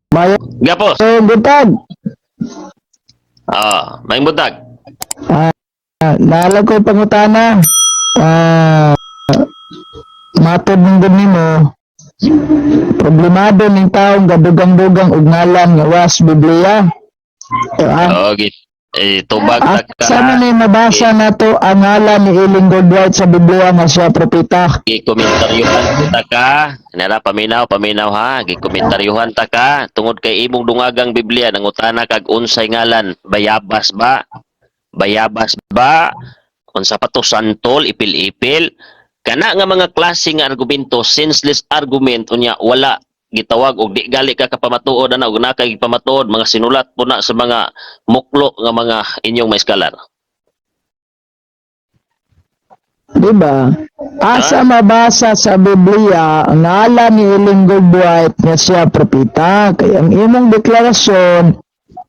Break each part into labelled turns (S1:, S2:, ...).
S1: Mayo
S2: Gapos.
S1: buntag.
S2: Ah, may buntag.
S1: Ah, naalala ko pangutana. Matod ng nimo, problemado ning taong gadugang-dugang og ngalan nga was Biblia.
S2: Oh, eh, tubag ta ka.
S1: Asa man ni mabasa nato ang ngalan ni Ellen G. White sa Biblia nga siya propeta?
S2: Gikomentaryohan ta ka. Nara, paminaw, paminaw ha. Gikomentaryohan ta ka tungod kay imong dungagang Biblia, nangutana kag unsay ngalan, bayabas ba? Bayabas ba? Unsa pa to, santol, ipil-ipil? Kana nga mga klase nga argumento, senseless argument, unya wala gitawag og di gali ka kapamatuod ana, og naa kay pamatuod mga sinulat po na sa mga muklo nga mga inyong maiskalar.
S1: Di ba? Asa mabasa sa Biblia ang ngalan ni Ellen G. White nga siya propeta? Kay ang imong deklarasyon,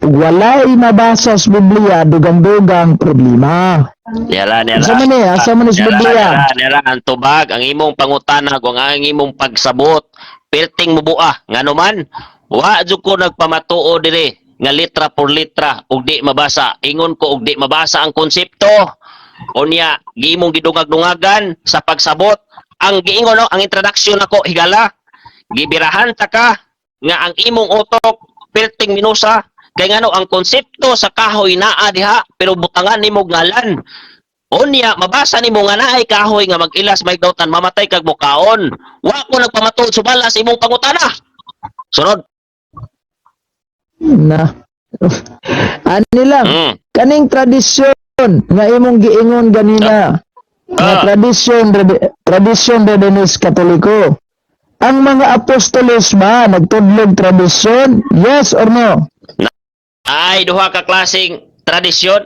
S1: ug walay mabasa sa Biblia, dugang-dugang problema.
S2: Nira, nira.
S1: Asa man ni? Asa man ni sa
S2: Nira,
S1: Biblia?
S2: nira, nira, ang tubag, ang imong pangutana kung ang imong pagsabot, perting mubua. Ngano man, wa jud ko nagpamatuo dire nga litra por litra ug di mabasa. Ingon ko og di mabasa ang konsepto. Unya, giimong gidungag-dungagan sa pagsabot. Ang giingon no, ang introduction nako higala. Gibirahan ta ka nga ang imong utok perting minusa kay ngano ang konsepto sa kahoy naa diha pero butangan nimo ngalan. Unya, mabasa nimo nga naay kahoy nga mag-ilas may dautan, mamatay kag mukaon. Wa ko nagpamatuod subala sa imong pangutana. Sunod.
S1: Na. Ani lang, kaning tradisyon nga imong giingon ganina. Nga tradisyon redenis Katoliko. Ang mga apostoles ba nagtudlog tradisyon? Yes or no?
S2: Ay, duha ka klaseng tradisyon.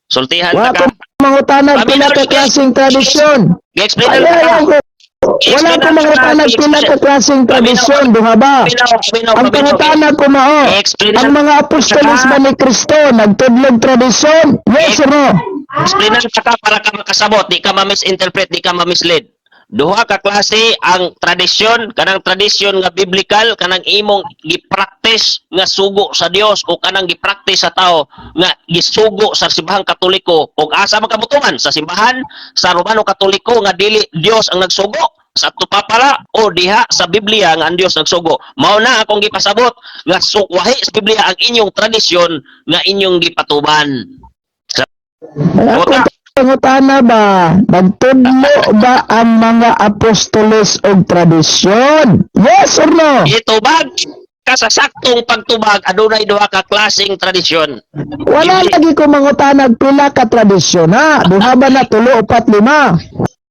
S2: Sultihan
S1: Wa
S2: ta ka.
S1: ko mangutanag pila ka klaseng tradisyon.
S2: Gi-explain
S1: Ay,
S2: na
S1: ay,
S2: ka.
S1: ako. Wala ko mangutanag pila ka klaseng tradisyon, duha ba?
S2: Paminaw, paminaw,
S1: Ang
S2: paminaw.
S1: pangutana ko mao,
S2: I-explain
S1: ang mga apostoles ba ni Kristo nagtudlog tradisyon? Yes or no?
S2: Explain na ka para ka makasabot, di ka ma-misinterpret, di ka ma-mislead. Duha ka klase ang tradisyon, kanang tradisyon nga biblical, kanang imong gi-practice nga sugo sa Dios o kanang gi-practice sa tao nga gisugo sa simbahang Katoliko ug asa man kabutungan sa simbahan sa Romano Katoliko nga dili Dios ang nagsugo sa tupapala o diha sa Biblia nga ang Dios nagsugo. Mao na akong gipasabot nga sukwahi sa Biblia ang inyong tradisyon nga inyong gipatuban.
S1: Ay, ako pangutana ba, nagtudlo ba ang mga apostoles og tradisyon? Yes or no?
S2: Itubag ka sa saktong pagtubag, adunay duha ka klaseng tradisyon.
S1: Wala lagi ko mangutanag pila ka tradisyon ha. Duha ba na, tulo, upat, lima?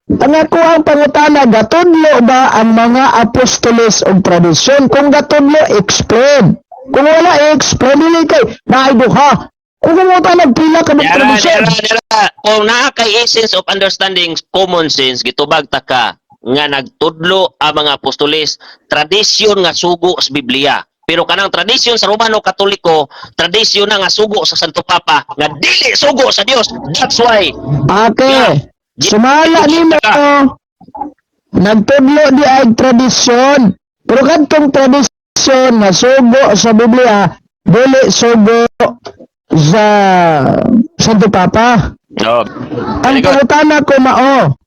S1: Ang ako ang pangutana, gatudlo ba ang mga apostoles og tradisyon? Kung gatudlo, explain. Kung wala, explain. Dili kay naay duha. Kung mangutanag pila ka
S2: Dara,
S1: tradisyon.
S2: dara, dara. Kung naa kay essence of understanding, common sense, gitubag ta ka nga nagtudlo ang mga apostoles tradisyon nga sugo sa Biblia. Pero kanang tradisyon sa Romano Katoliko, tradisyon na nga sugo sa Santo Papa, nga dili sugo sa Dios. That's why
S1: Okay. Sumala nimo, nagtudlo di ay tradisyon. Pero kadtong tradisyon nga sugo sa Biblia, dili sugo sa Santo Papa.
S2: Oh,
S1: Ang
S2: very good.
S1: pangutana ko mao,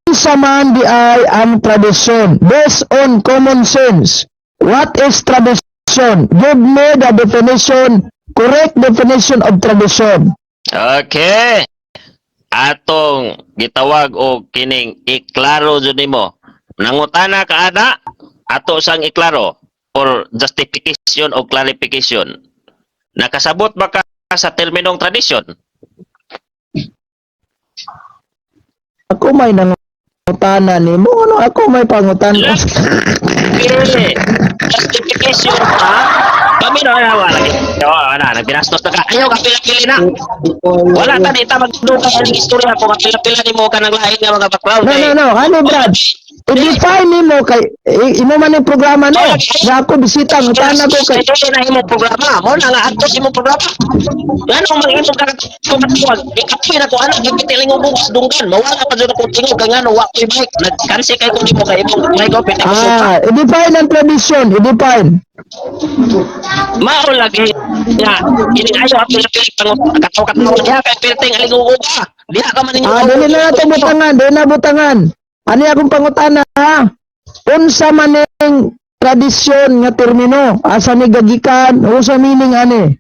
S1: unsa man di ay ang tradisyon? Based on common sense, what is tradition? Give me the definition, correct definition of tradition.
S2: Okay. Atong gitawag og kining iklaro jud nimo. Nangutana ka ana, ato sang iklaro for justification o clarification. Nakasabot ba ka sa terminong tradisyon?
S1: Ako may nangutana nimo, ano ako may pangutana?
S2: Okay. Justification ha? Kami na wala wala. Oh, ana nagbinastos na ka. Ayaw ka pila-pila na. Wala ta di ta magduka sa istorya kung pila-pila nimo ka ng lain nga mga background.
S1: No, no, no. Ano, Brad? I-define nimo kay imo man yung programa, no? Nga ako bisita, ngutana ko kay
S2: Kay na imong programa. Mo na nga adto sa imong programa. Ngano man imong katuwag? Ikapoy na ko ano gipitiling og bukas dunggan. Mawala pa jud ako tingog kay ngano wa koy mic. Nagkansi kay ko nimo kay imong mic open ako suka.
S1: Ah, i-define ang tradisyon, i-define.
S2: Mao lagi nga kining ayo apil apil pang kataw-kataw diha kay perting alingugo ka. Diha ka man ninyo.
S1: Ah, dili na nato butangan, dili na butangan. Ani akong pangutana, ha? Unsa man ning tradisyon nga termino? Asa ni gagikan? Unsa meaning ani?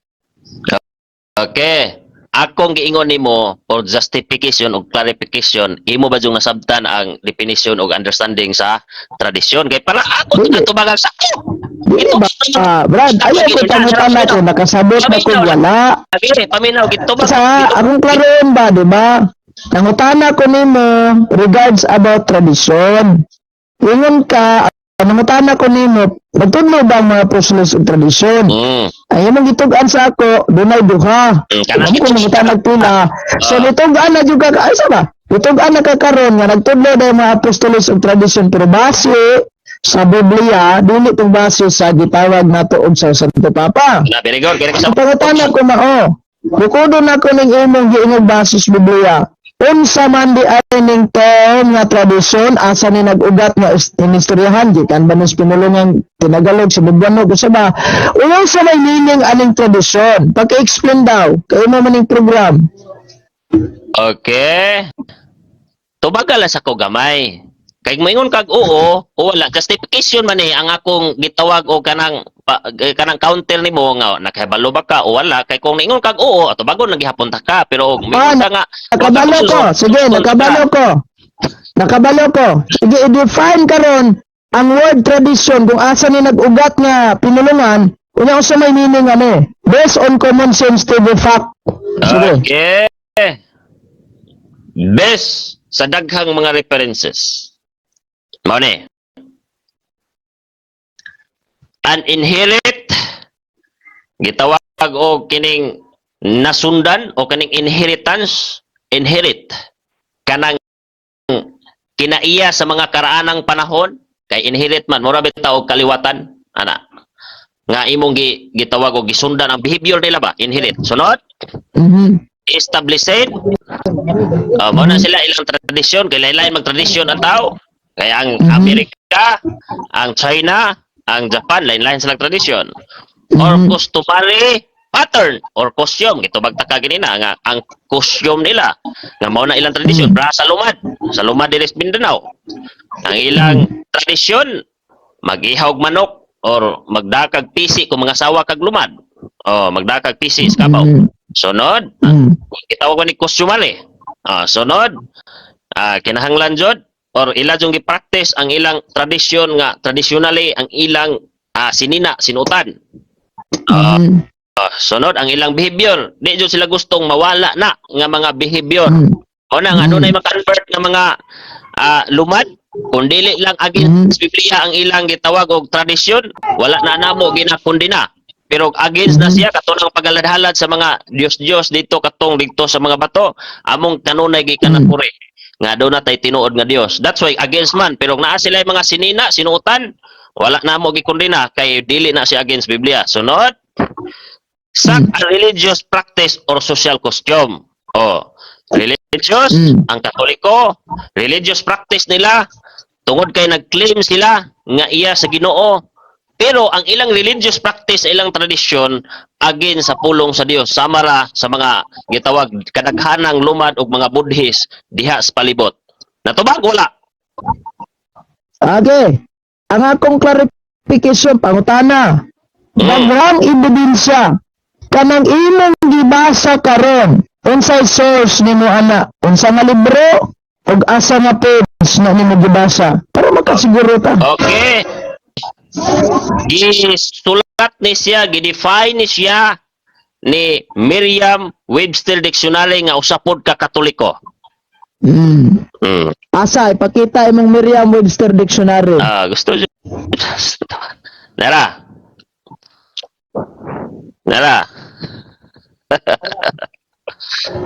S2: Okay. Akong giingon nimo for justification o clarification, imo ba jung nasabtan ang definition o understanding sa tradisyon? Kay para ako
S1: Dili.
S2: tubagan sa ako.
S1: Dili ba? Ah, Brad, ayaw ko pangutana ko, nakasabot na ko wala.
S2: Abi, paminaw gitubag.
S1: Sa akong klaroon ba, di ba? Nangutana ko nimo regards about tradisyon. Ingon ka, nangutana ko nimo, nagtudlo ba ang mga apostoles og tradisyon? Ay imong gitug-an sa ako, dunay duha.
S2: Kanang
S1: Amo ko nangutana pila. So nitug-an na jud ka, ay sa ba? Nitug-an na ka karon nga nagtudlo na yung mga apostoles og tradisyon, pero base sa Biblia, dili tong base sa gitawag nato og sa Santo Papa.
S2: Na, very good. Kaya
S1: Ang pangutana ko mao, bukod na ko ning imong giingog base sa Biblia, unsa man di ay ning term nga tradisyon, asa ni nag-ugat nga inistoryahan, gikan ba ni sa pinulungang Tinagalog, sa Cebuano, usa ba? Unsa may meaning aning tradisyon? Paki-explain daw, kay mo man ning program.
S2: Okay. Tubagal sa ko gamay. Kay moingon kag oo o wala, justification man eh ang akong gitawag o kanang pa, kanang counter nimo nga nakahibalo ba ka o wala, kay kung niingon kag oo, ato bagon lang gihapon ta ka, pero og moingon
S1: Ah,
S2: ka nga
S1: nakabalo ko. Sige, nakabalo ko. Nakabalo ko. Sige, i-define karon ang word tradition kung asa ni nag-ugat nga pinulungan, unya unsa may meaning ani? Based on common sense to the fact. Sige.
S2: Okay. Best sa daghang mga references. Mao ni. An inherit, gitawag og kining nasundan o kining inheritance, inherit kanang kinaiya sa mga karaanang panahon, kay inherit man mura bitaw og kaliwatan ana nga imong gitawag og gisundan ang behavior nila ba, inherit. Sunod, established. Mao na sila ilang tradisyon, kay lain-lain magtradisyon ang tao. Kaya ang Amerika, ang China, ang Japan, lain-lain silang tradisyon. Or customary pattern or costume, gitubag ta ka ganina nga ang costume nila nga mao na ilang tradisyon, bra sa lumad diri sa Mindanao. Ang ilang tradisyon mag-ihaw og manok or magdakag pisi kung mga sawa kag lumad. Oh, magdakag pisi sa kabaw. Sunod, gitawag ko ni customary. Ah, sunod, kinahanglan jud or ila jung gi-practice ang ilang tradisyon nga traditionally ang ilang sinina, sinutan. Sunod ang ilang behavior. Di jud sila gustong mawala na nga mga behavior. O na nga dunay ma-convert nga mga lumad kung dili lang against Biblia ang ilang gitawag og tradisyon, wala na namo ginakondena. Pero against na siya katong pagaladhalad sa mga Diyos-Diyos dito katong dito sa mga bato, among kanunay gikan mm. Nga doon na tay tinuod nga Dios. That's why against man, pero naa sila mga sinina, sinuotan, wala na mo gikondena kay dili na siya against Biblia. Sunod, sa religious practice or social costume. Oh, religious, ang Katoliko, religious practice nila tungod kay nag-claim sila nga iya sa Ginoo. Pero ang ilang religious practice, ilang tradisyon against sa pulong sa Dios, samara sa mga gitawag kadaghanang lumad og mga Buddhist diha sa palibot. Natubag wala?
S1: Okay. Ang akong clarification, pangutana. Daghang ebidensya kanang imong gibasa karon, unsay source nimo ana, unsa nga libro ug asa nga page na nimo gibasa para makasiguro ta?
S2: Okay. Gisulat ni siya, gidefine ni siya ni Merriam-Webster Dictionary nga usa pod ka Katoliko.
S1: Asa, ipakita imong Merriam-Webster Dictionary.
S2: Ah, gusto. Nara. Nara.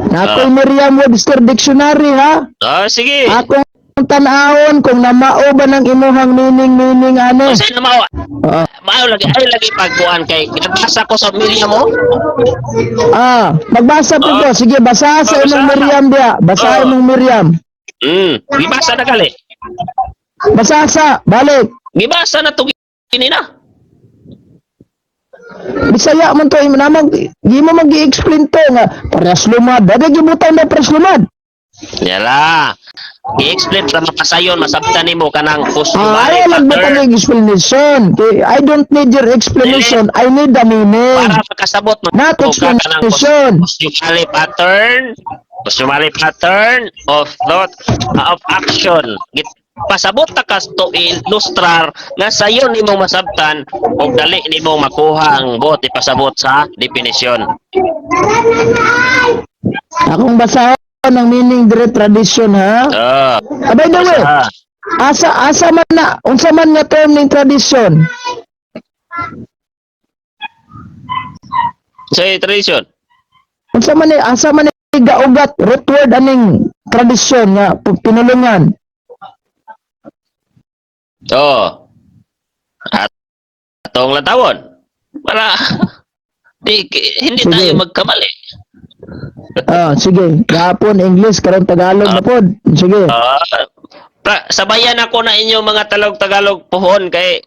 S1: Na ako'y Merriam-Webster Dictionary, ha.
S2: Ah, sige.
S1: Akong tan-awon kung namao ba ng imuhang meaning-meaning ano.
S2: Kasi na mao,
S1: Ah,
S2: mao lagi ay lagi pagkuan kay ginabasa ko sa Miriam mo.
S1: Ah, magbasa po ko. Sige, basa sa
S2: Ah,
S1: imong
S2: basa.
S1: Miriam diya. Basa imong Miriam.
S2: Gibasa na gali.
S1: Basa sa, balik.
S2: Gibasa na to kini na.
S1: Bisaya man to, imo namang di mo magi-explain to nga parehas lumad. Dada gibutang na parehas lumad.
S2: Yala. I-explain ra mapasayon masabtan nimo kanang
S1: Ah,
S2: customary
S1: ayaw lang
S2: pattern
S1: butang explanation. Okay, I don't need your explanation. I need the meaning.
S2: Para makasabot mo
S1: Not
S2: ka kanang
S1: explanation.
S2: Customary pattern of thought, of action. Pasabot ta kas to ilustrar nga sayon nimo masabtan og dali nimo makuha ang bot ipasabot sa definition.
S1: Akong basahon ang meaning dire tradition, ha. Ah, by the way, asa asa man na unsa man nga term ning tradition?
S2: Sa tradition.
S1: Unsa man ni, asa man ni gaugat root word aning tradisyon nga pinulungan?
S2: Oh. At atong latawon para di hindi
S1: Sige.
S2: Tayo magkamali.
S1: Ah, sige. Gahapon English, karon Tagalog na pod. Sige.
S2: Ah, sabayan ako na inyong mga talog-tagalog pohon kay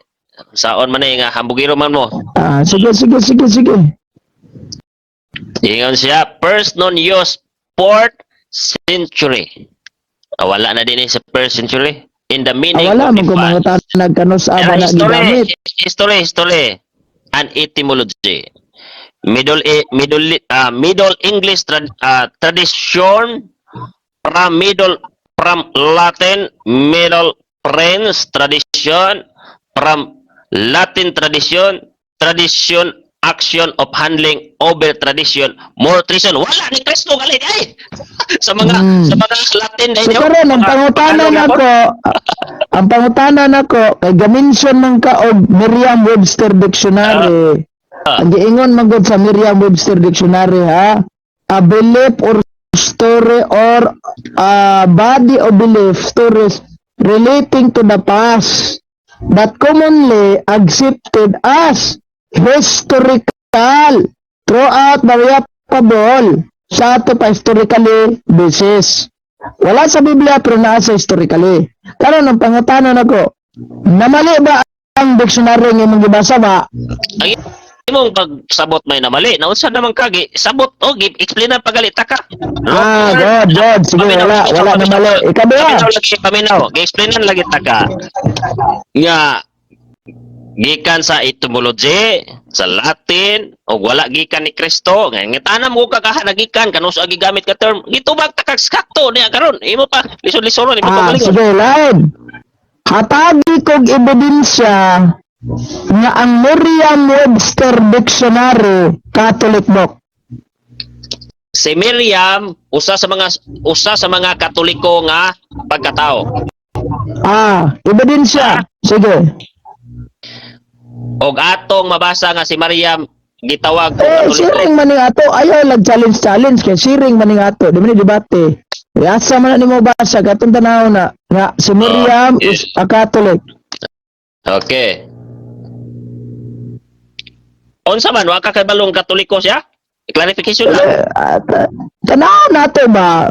S2: saon man eh nga hambugiro man mo.
S1: Ah, sige, sige, sige, sige.
S2: Ingon siya, first known use fourth century. Ah, wala na din eh sa first century. In the
S1: Ah,
S2: meaning
S1: wala
S2: of
S1: man ko
S2: the
S1: mga tanag kanus
S2: Pero
S1: aba na
S2: history,
S1: gigamit.
S2: History, history, and etymology. Middle English tradition from Middle from Latin, Middle French tradition from Latin tradition, tradition, action of handling over tradition, more tradition. Wala ni Kristo gali ay sa mga sa mga Latin
S1: So
S2: dahil
S1: karon ang pangutana nako, ang pangutana nako kay gaminson man ka og Merriam-Webster Dictionary. Ang giingon man gud sa Merriam-Webster Dictionary, ha, a belief or story or a body of belief stories relating to the past that commonly accepted as historical throughout the reliable sa ato pa historically basis. Wala sa Biblia pero naa sa historically. Karon ang pangutana nako, namali ba ang dictionary nga imong gibasa ba?
S2: Ang imong pagsabot may namali naunsa naman kagi sabot o gi explain na pagali ta ka.
S1: Ah, God, God. Sige, wala, wala na mali. Ikaduha.
S2: Paminaw lagi, paminaw. Gi-explainan lagi ta ka nga gikan sa etymology sa Latin og wala gikan ni Kristo. Nga ngitanan mo kagahan na gikan kanus-a gigamit ka term, gitubag ta kag sakto niya. Karon imo pa lisod-lisoron imo pa
S1: Ah,
S2: galingon.
S1: sige, lain. Hatagi kog ebidensya nga ang Merriam-Webster Dictionary Catholic book.
S2: Si Miriam usa sa mga Katoliko nga pagkatao.
S1: Ah, ebidensya. Sige.
S2: Og atong mabasa nga si Maryam gitawag og
S1: Eh,
S2: Katoliko.
S1: siring man ning ato. Ayaw lang challenge-challenge kay siring man ning ato. Di man ni debate. Eh, asa man na nimo basa katong tanaw na nga si Miriam is a Catholic.
S2: Okay. Unsa man, wa ka kabalong Katoliko siya? Clarification lang.
S1: Eh, at, tanaw nato ba?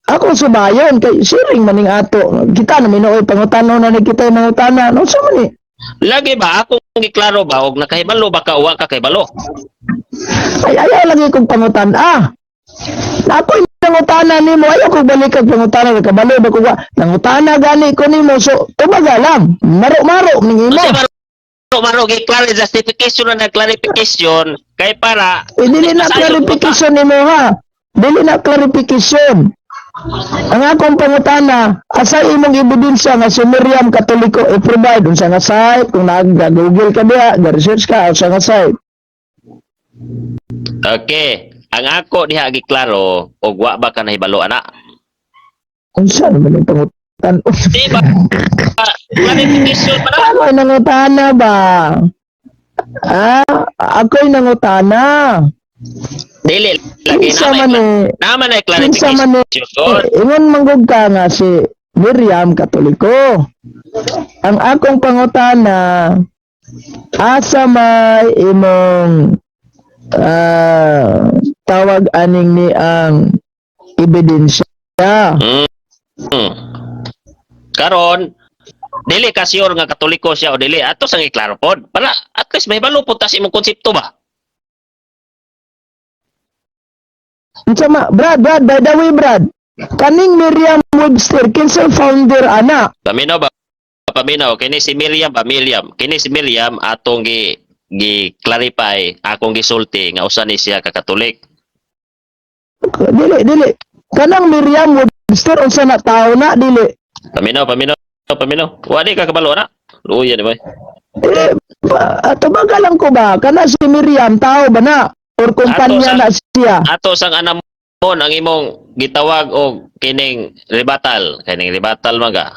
S1: Ako subayon kay siring man ning ato. Kita na minuoy pangutano na ni kita yung mangutana. No sa man ni?
S2: Lagi ba akong giklaro ba og nakahibalo ba ka o wa ka kahibalo?
S1: Ay, ayaw lagi kong pangutana. Na ako'y nangutana nimo, ayaw kong balik kag pangutana, kabalo ba ko wa? Nangutana gani ko nimo, so tubaga lang. Maro-maro ning imo.
S2: Kasi maro maro gi klaro justification na clarification kay para
S1: Eh, dili na clarification nimo, ha. Dili na clarification. Ang akong pangutana, asa imong ebidensya nga si Miriam Katoliko? I-provide unsa nga site, kung nag-google ka diha, ga-research ka unsa nga site.
S2: Okay. Ang ako diha giklaro og wa ba ka nahibalo ana?
S1: Unsa naman yung pangutan?
S2: Di ba? Clarification pa na.
S1: Ako'y nangutana ba? Ah, ako'y nangutana.
S2: Dili lagi
S1: Kinsa
S2: na
S1: man
S2: may
S1: eh,
S2: naman ay
S1: kinsa man eh,
S2: clarification.
S1: ingon manggug ka nga si Miriam Katoliko. Ang akong pangutana, asa may imong tawag aning ni ang ebidensya?
S2: Karon, dili ka sure nga Katoliko siya o dili. Ato sang iklaro pod. Para at least may balo pud ta sa imong konsepto ba?
S1: Unsa ma, Brad, Brad, by the way, Brad, kaning Miriam Webster, kinsay founder ana?
S2: Paminaw ba? Paminaw kini si Miriam ba, Miriam. Kini si Miriam atong gi gi clarify, akong gisulti nga usa ni siya ka Katolik.
S1: Dili, dili. Kanang Miriam Webster, unsa na tao na, dili?
S2: Paminaw, paminaw, paminaw. Wa di ka kabalo na. Luya di ba?
S1: Eh, tubaga lang ko ba? Kana si Miriam, tao ba na? Or kumpanya na siya?
S2: Ato sang anamon ang imong gitawag og kining rebuttal, kining rebuttal maga.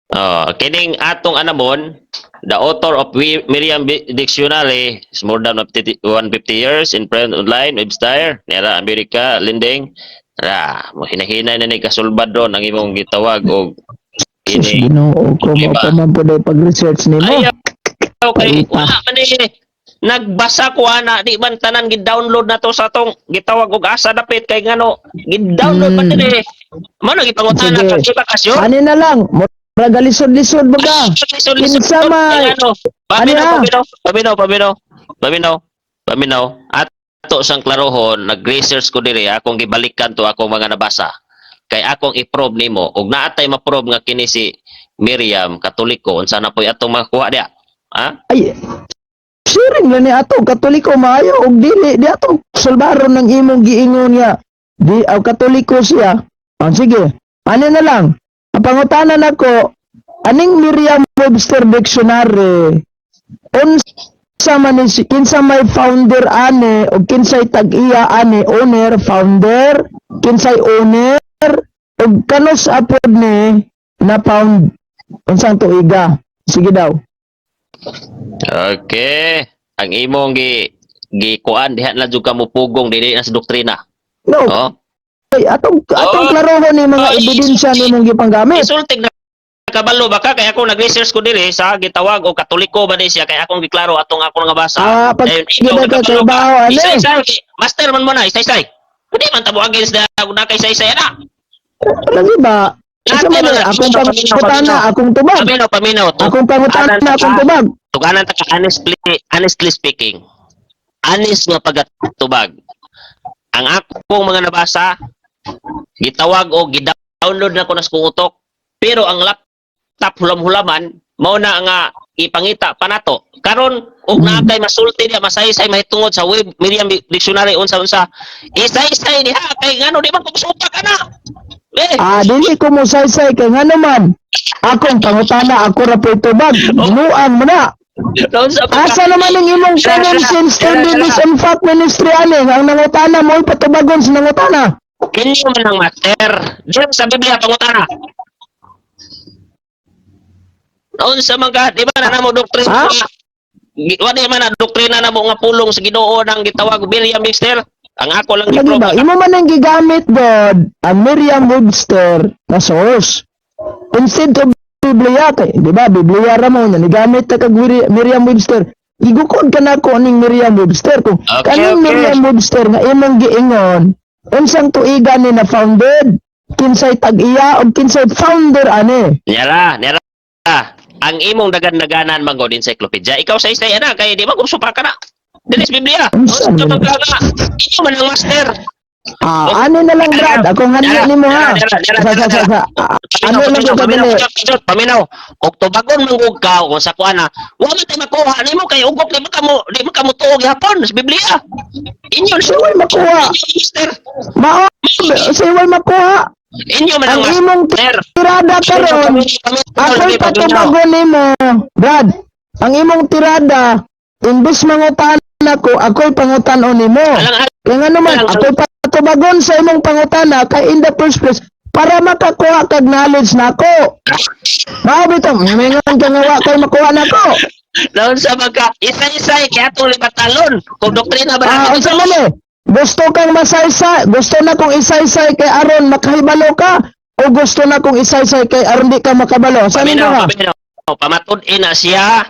S2: Oh, kining atong anamon, the author of Miriam Dictionary is more than 150 years in print, online, Webster, nira Amerika, linding. Ra, mo hinahinay na ni kasulbad ron ang imong gitawag og
S1: Sus,
S2: kini.
S1: Ginoo ko,
S2: Diba?
S1: mo pa man po dahil pag-research nimo.
S2: Ay, okay.
S1: Paita.
S2: Wala man eh. Nagbasa ko ana, di man tanan gi-download na to sa atong gitawag og asa dapit kay ngano, gi-download man dinhi. Mao na gipangutana
S1: Sige.
S2: ka, di ba kasyo?
S1: Ani na lang, mura galisod-lisod ba ka? Kinsa may-
S2: Ano? Paminaw,
S1: Ano?
S2: paminaw, paminaw, paminaw, paminaw, paminaw. Ato sang klarohon, nag-research ko diri, akong gibalikan to akong mga nabasa. Kay akong i-probe nimo og naa tay ma-probe nga kini si Miriam Katoliko, unsa na po'y atong makuha diya? Ha?
S1: Ay, sharing lang ni ato, Katoliko maayo og dili, di ato sulbaron ng imong giingon niya. Di, aw, Katoliko siya. Ah, sige, ano na lang, ang pangutana nako, aning Miriam Webster Dictionary, unsa man ni kinsa may founder ane o kinsay tag-iya ane, owner, founder, kinsay owner, og kanus apod ni na pound, unsang tuiga? Sige daw.
S2: Okay. Ang imong gi gikuan diha na jud ka mupugong dili na sa doktrina.
S1: No,
S2: Oh.
S1: ay, atong
S2: Oh.
S1: klarohon ni mga
S2: Oh,
S1: ebidensya nimong gipanggamit.
S2: Insulting na kabalo ba ka kay ako nag-research ko diri sa gitawag og Katoliko ba ni siya kay akong giklaro atong ako nga basa.
S1: Ah, pag
S2: Dayon, ikaw
S1: gid ka
S2: nakabalo
S1: kay
S2: ka.
S1: bao ani.
S2: Isay-isay, master man mo na isay-isay. Hindi man tabo against the na kay isay-isay na.
S1: Lagi ba? Asa man eh, akong pangutana, akong tubag.
S2: Paminaw, paminaw.
S1: Akong pangutana, akong tubag.
S2: Tuganan ta ka honestly, honestly speaking. Honest nga pagatubag. Ang akong mga nabasa, gitawag o gidownload na ko na sa kong utok. Pero ang laptop hulam-hulaman, mao na nga ipangita pa nato. Karon og naa kay masulti diha, masaysay mahitungod sa web Miriam Dictionary unsa-unsa. Isay-isay diha kay ngano di man ko musupak ana. Eh,
S1: Ah, dili ko mo saysay kay ngano man. Akong pangutana, ako ra po'y tubag. Ginuan mo na.
S2: Unsa pa ka-
S1: Asa naman ang imong common sense to do this and fact ministry ani ang nangutana mo patubagon sa nangutana?
S2: Inyo man ang master. Diyan sa Biblia pangutana. Unsa man ka, di ba na namo doktrina?
S1: Ha?
S2: Wa di man na doktrina namo nga pulong sa Ginoo nang gitawag William Webster. Ang ako lang
S1: Lagi
S2: gi-prove.
S1: ba? Imo man ang gigamit god ang Merriam Webster na source. Instead of Biblia kay, di ba? Biblia ra mo na nigamit ta kag Merriam Webster. Igukod ka na ko aning Merriam Webster kung kaning Merriam Webster nga imong giingon, unsang tuiga ni na founded, kinsay tag-iya og kinsay founder ani?
S2: Nyara, nyara. Ang imong dagan-daganan man god encyclopedia. Ikaw sa isay ana kay di man kung ka na. Dili sa Biblia.
S1: Unsa
S2: Unsa
S1: man
S2: man ka? Inyo man ang master.
S1: Ah, ano na lang, Brad, akong hanya nimo ha. Sa. Ah, ano lang ko
S2: Paminaw,
S1: kadali.
S2: paminaw, paminaw. Og tubagon man gud ka kung sa kuana, wa man tay makuha nimo kay ugok di man ka mo tuo gihapon sa Biblia. Inyo
S1: Siway makuha.
S2: Inyo master.
S1: Mao, siway makuha.
S2: Inyo man ang
S1: Ang imong
S2: master.
S1: tirada karon, ako'y patubagon nimo, Brad. Ang imong tirada, imbes mangutana ko, ako'y pangutan-on nimo.
S2: Alang
S1: Kaya nga naman, ako'y patubagon sa imong pangutana kay in the first place, para makakuha kag knowledge nako. Mao bitaw, mingon ka nga wa kay makuha nako.
S2: Naon sa magka isa-isay kay atong libatalon kung doktrina ba
S1: Ah,
S2: natin
S1: unsa man eh? Gusto kang masaysay, gusto na kong isaysay kay aron makahibalo ka. O gusto na kong isaysay kay aron di ka makabalo? Sa
S2: Paminaw,
S1: nimo ha?
S2: Paminaw. Pamatud-in na siya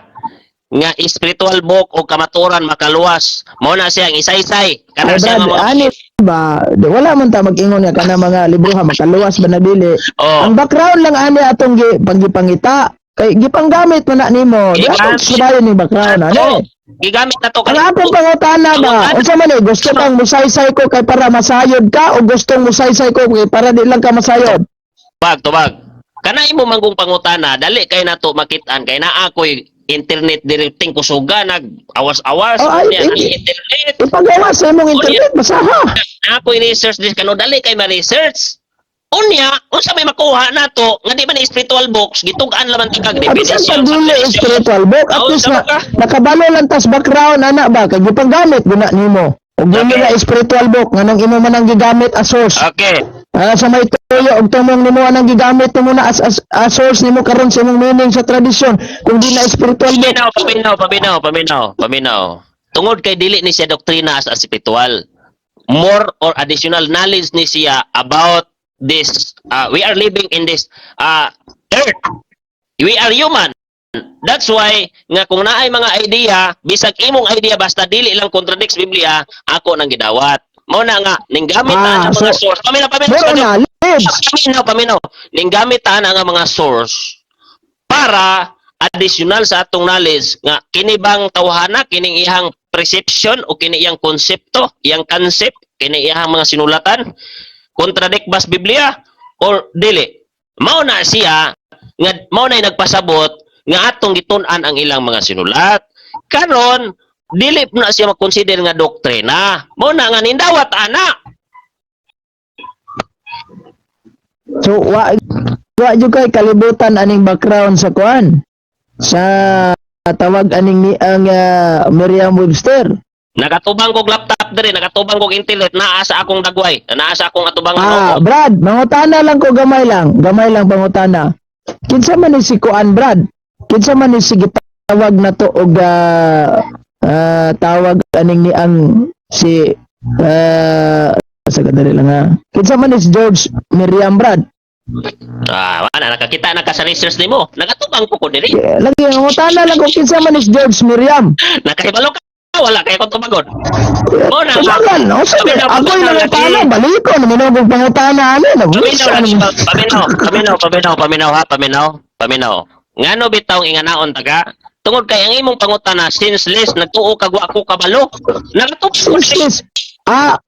S2: nga spiritual book o kamaturan makaluwas. Mao na siya ang isaysay. Kana
S1: Ay,
S2: siya
S1: Brad,
S2: nga mga
S1: ani ba? Di, wala man ta mag-ingon nga kana mga libro ha makaluwas ba na dili.
S2: Oh.
S1: Ang background lang ani atong gi paggipangita kay gipanggamit man na nimo. Di atong
S2: Gigamit.
S1: sudayon ni background ani.
S2: Oh, gigamit na to
S1: Ang akong pangutana ba, unsa man eh, gusto kang musaysay ko kay para masayod ka o gustong musaysay ko kay para di lang ka masayod?
S2: Tubag, tubag. Kana imo manggong pangutana, dali kay nato makit-an kay naa ko'y internet directing kusuga nag awas-awas
S1: Oh, ay,
S2: unya ang
S1: eh.
S2: internet.
S1: Ipagawa sa imong internet, basaha.
S2: Ako'y research this kano dali kay ma-research. Unya, unsa may makuha nato nga di man ni spiritual books, gitug-an laman ti kag
S1: Abi sa
S2: definition.
S1: pagdili spiritual book, at
S2: Oh,
S1: least na,
S2: tama ka.
S1: nakabalo lang tas background ana ba kay gipanggamit guna nimo. Ug dili na spiritual book nganong imo man ang gigamit as source.
S2: Okay.
S1: Ah, sa may tuyo og tumong nimo anang gigamit nimo na as source nimo karon sa imong meaning sa tradisyon kung di na spiritual book.
S2: Paminaw, paminaw, paminaw, paminaw, paminaw. Tungod kay dili ni siya doktrina as a spiritual. More or additional knowledge ni siya about this. We are living in this earth. We are human. That's why nga kung naay mga idea, bisag imong idea basta dili lang contradicts Biblia, ako nang gidawat. Mao na nga ning gamit
S1: Ah,
S2: ang mga
S1: so,
S2: source. Paminaw, paminaw,
S1: More
S2: paminaw.
S1: knowledge.
S2: Paminaw, paminaw. Ning gamit ana nga mga source para additional sa atong knowledge nga kini bang tawhana kining iyang perception o kini iyang konsepto, iyang concept, kini iyang mga sinulatan contradict bas Biblia or dili. Mao na siya nga mao na nagpasabot nga atong gitun-an ang ilang mga sinulat. Karon dili na siya makonsider nga doktrina. Mao na nga nindawat ana.
S1: So wa jud kay kalibutan aning background sa kuan sa tawag aning ni ang Merriam-Webster.
S2: Nakatubang kog laptop diri, nakatubang kog internet, naa sa akong dagway, naa sa akong atubangan.
S1: Ah, Brad, mangutana lang ko gamay lang. Gamay lang pangutana. Kinsa man ni si Kuan, Brad? Kinsa man ni si gitawag na to og tawag aning ni ang si sa kadali lang ha. Kinsa man ni si George Merriam, Brad?
S2: Ah, wala nakakita na ka sa research nimo. Nakatubang ko ko diri.
S1: Eh, lagi mangutana lang ko kinsa man ni si George Merriam.
S2: Nakahibalo ka, wala kay akong tubagon. Mo na.
S1: Tubagan, no? Sabi, ako'y nangutana, baliko, naminogong pangutana, ano,
S2: Paminaw lagi, paminaw, paminaw, paminaw, paminaw ha, paminaw, paminaw. Ngano bitaw inganaon taga? Tungod kay ang imong pangutana since nagtuo kag wa ko kabalo. Nakatubang ko diri.
S1: Senseless. Ah,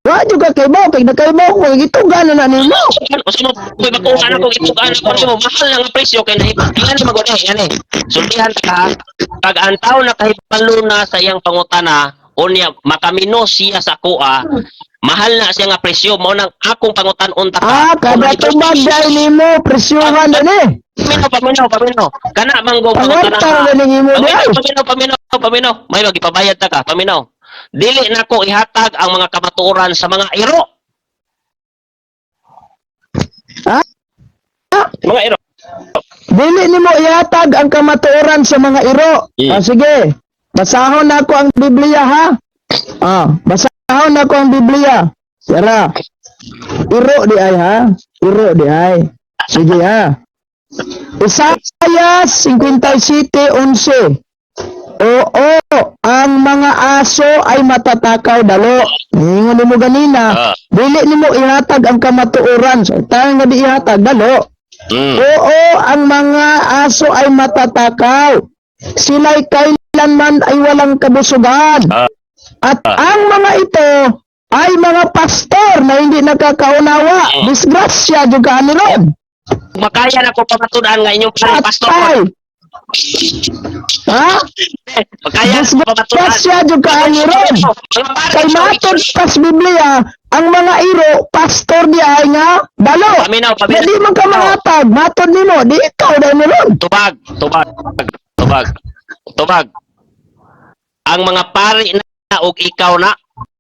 S1: wa jud ka kay mo, kay nakaibaw ko, gitugan na nimo.
S2: Usa mo koy makuha na ko gitugan ko nimo mahal na nga presyo kay nahibalan na magod eh ani. Sultihan ta pag ang tao nakahibalo na sa iyang pangutana unya makamino siya sa kuha, mahal na siya nga presyo. Mao nang akong pangutan-on ta ka.
S1: Ah, kada tubag dahil nimo, presyuhan na ni.
S2: Paminaw, paminaw, paminaw. Kana manggo pangutana
S1: Pangantar
S2: ka.
S1: na ning imo
S2: Paminaw,
S1: dahil.
S2: paminaw, paminaw, paminaw. May magipabayad ta ka, paminaw. Dili nako ihatag ang mga kamatuoran sa mga iro.
S1: Ah?
S2: Mga iro.
S1: Dili nimo ihatag ang kamatuoran sa mga iro. Ah, sige. Basahon na ako ang Biblia ha. Ah, basahon na ako ang Biblia. Tara. Iro di ay ha. Iro di ay. Sige ha. Isaiah 57:11. Oo, ang mga aso ay matatakaw dalo. Ningon nimo ganina, dili nimo ihatag ang kamatuoran. So, tayo nga di ihatag dalo. Oo, ang mga aso ay matatakaw. Sila'y kailanman ay walang kabusugan. At ang mga ito ay mga pastor na hindi nakakaunawa. Disgrasya juga ani ron.
S2: Makaya na ko pamatudan nga inyong pare pastor.
S1: Patay. Ha?
S2: Makaya na ko pamatudan.
S1: Disgrasya juga ani ron.
S2: Mga pare,
S1: Kay matod pas Biblia, ang mga iro, pastor di ay nga dalo.
S2: Paminaw,
S1: Na
S2: paminaw.
S1: di man ka mangatag, matod nimo, di ikaw dahil mo ron.
S2: Tubag, tubag, tubag, tubag. Ang mga pari na og ikaw na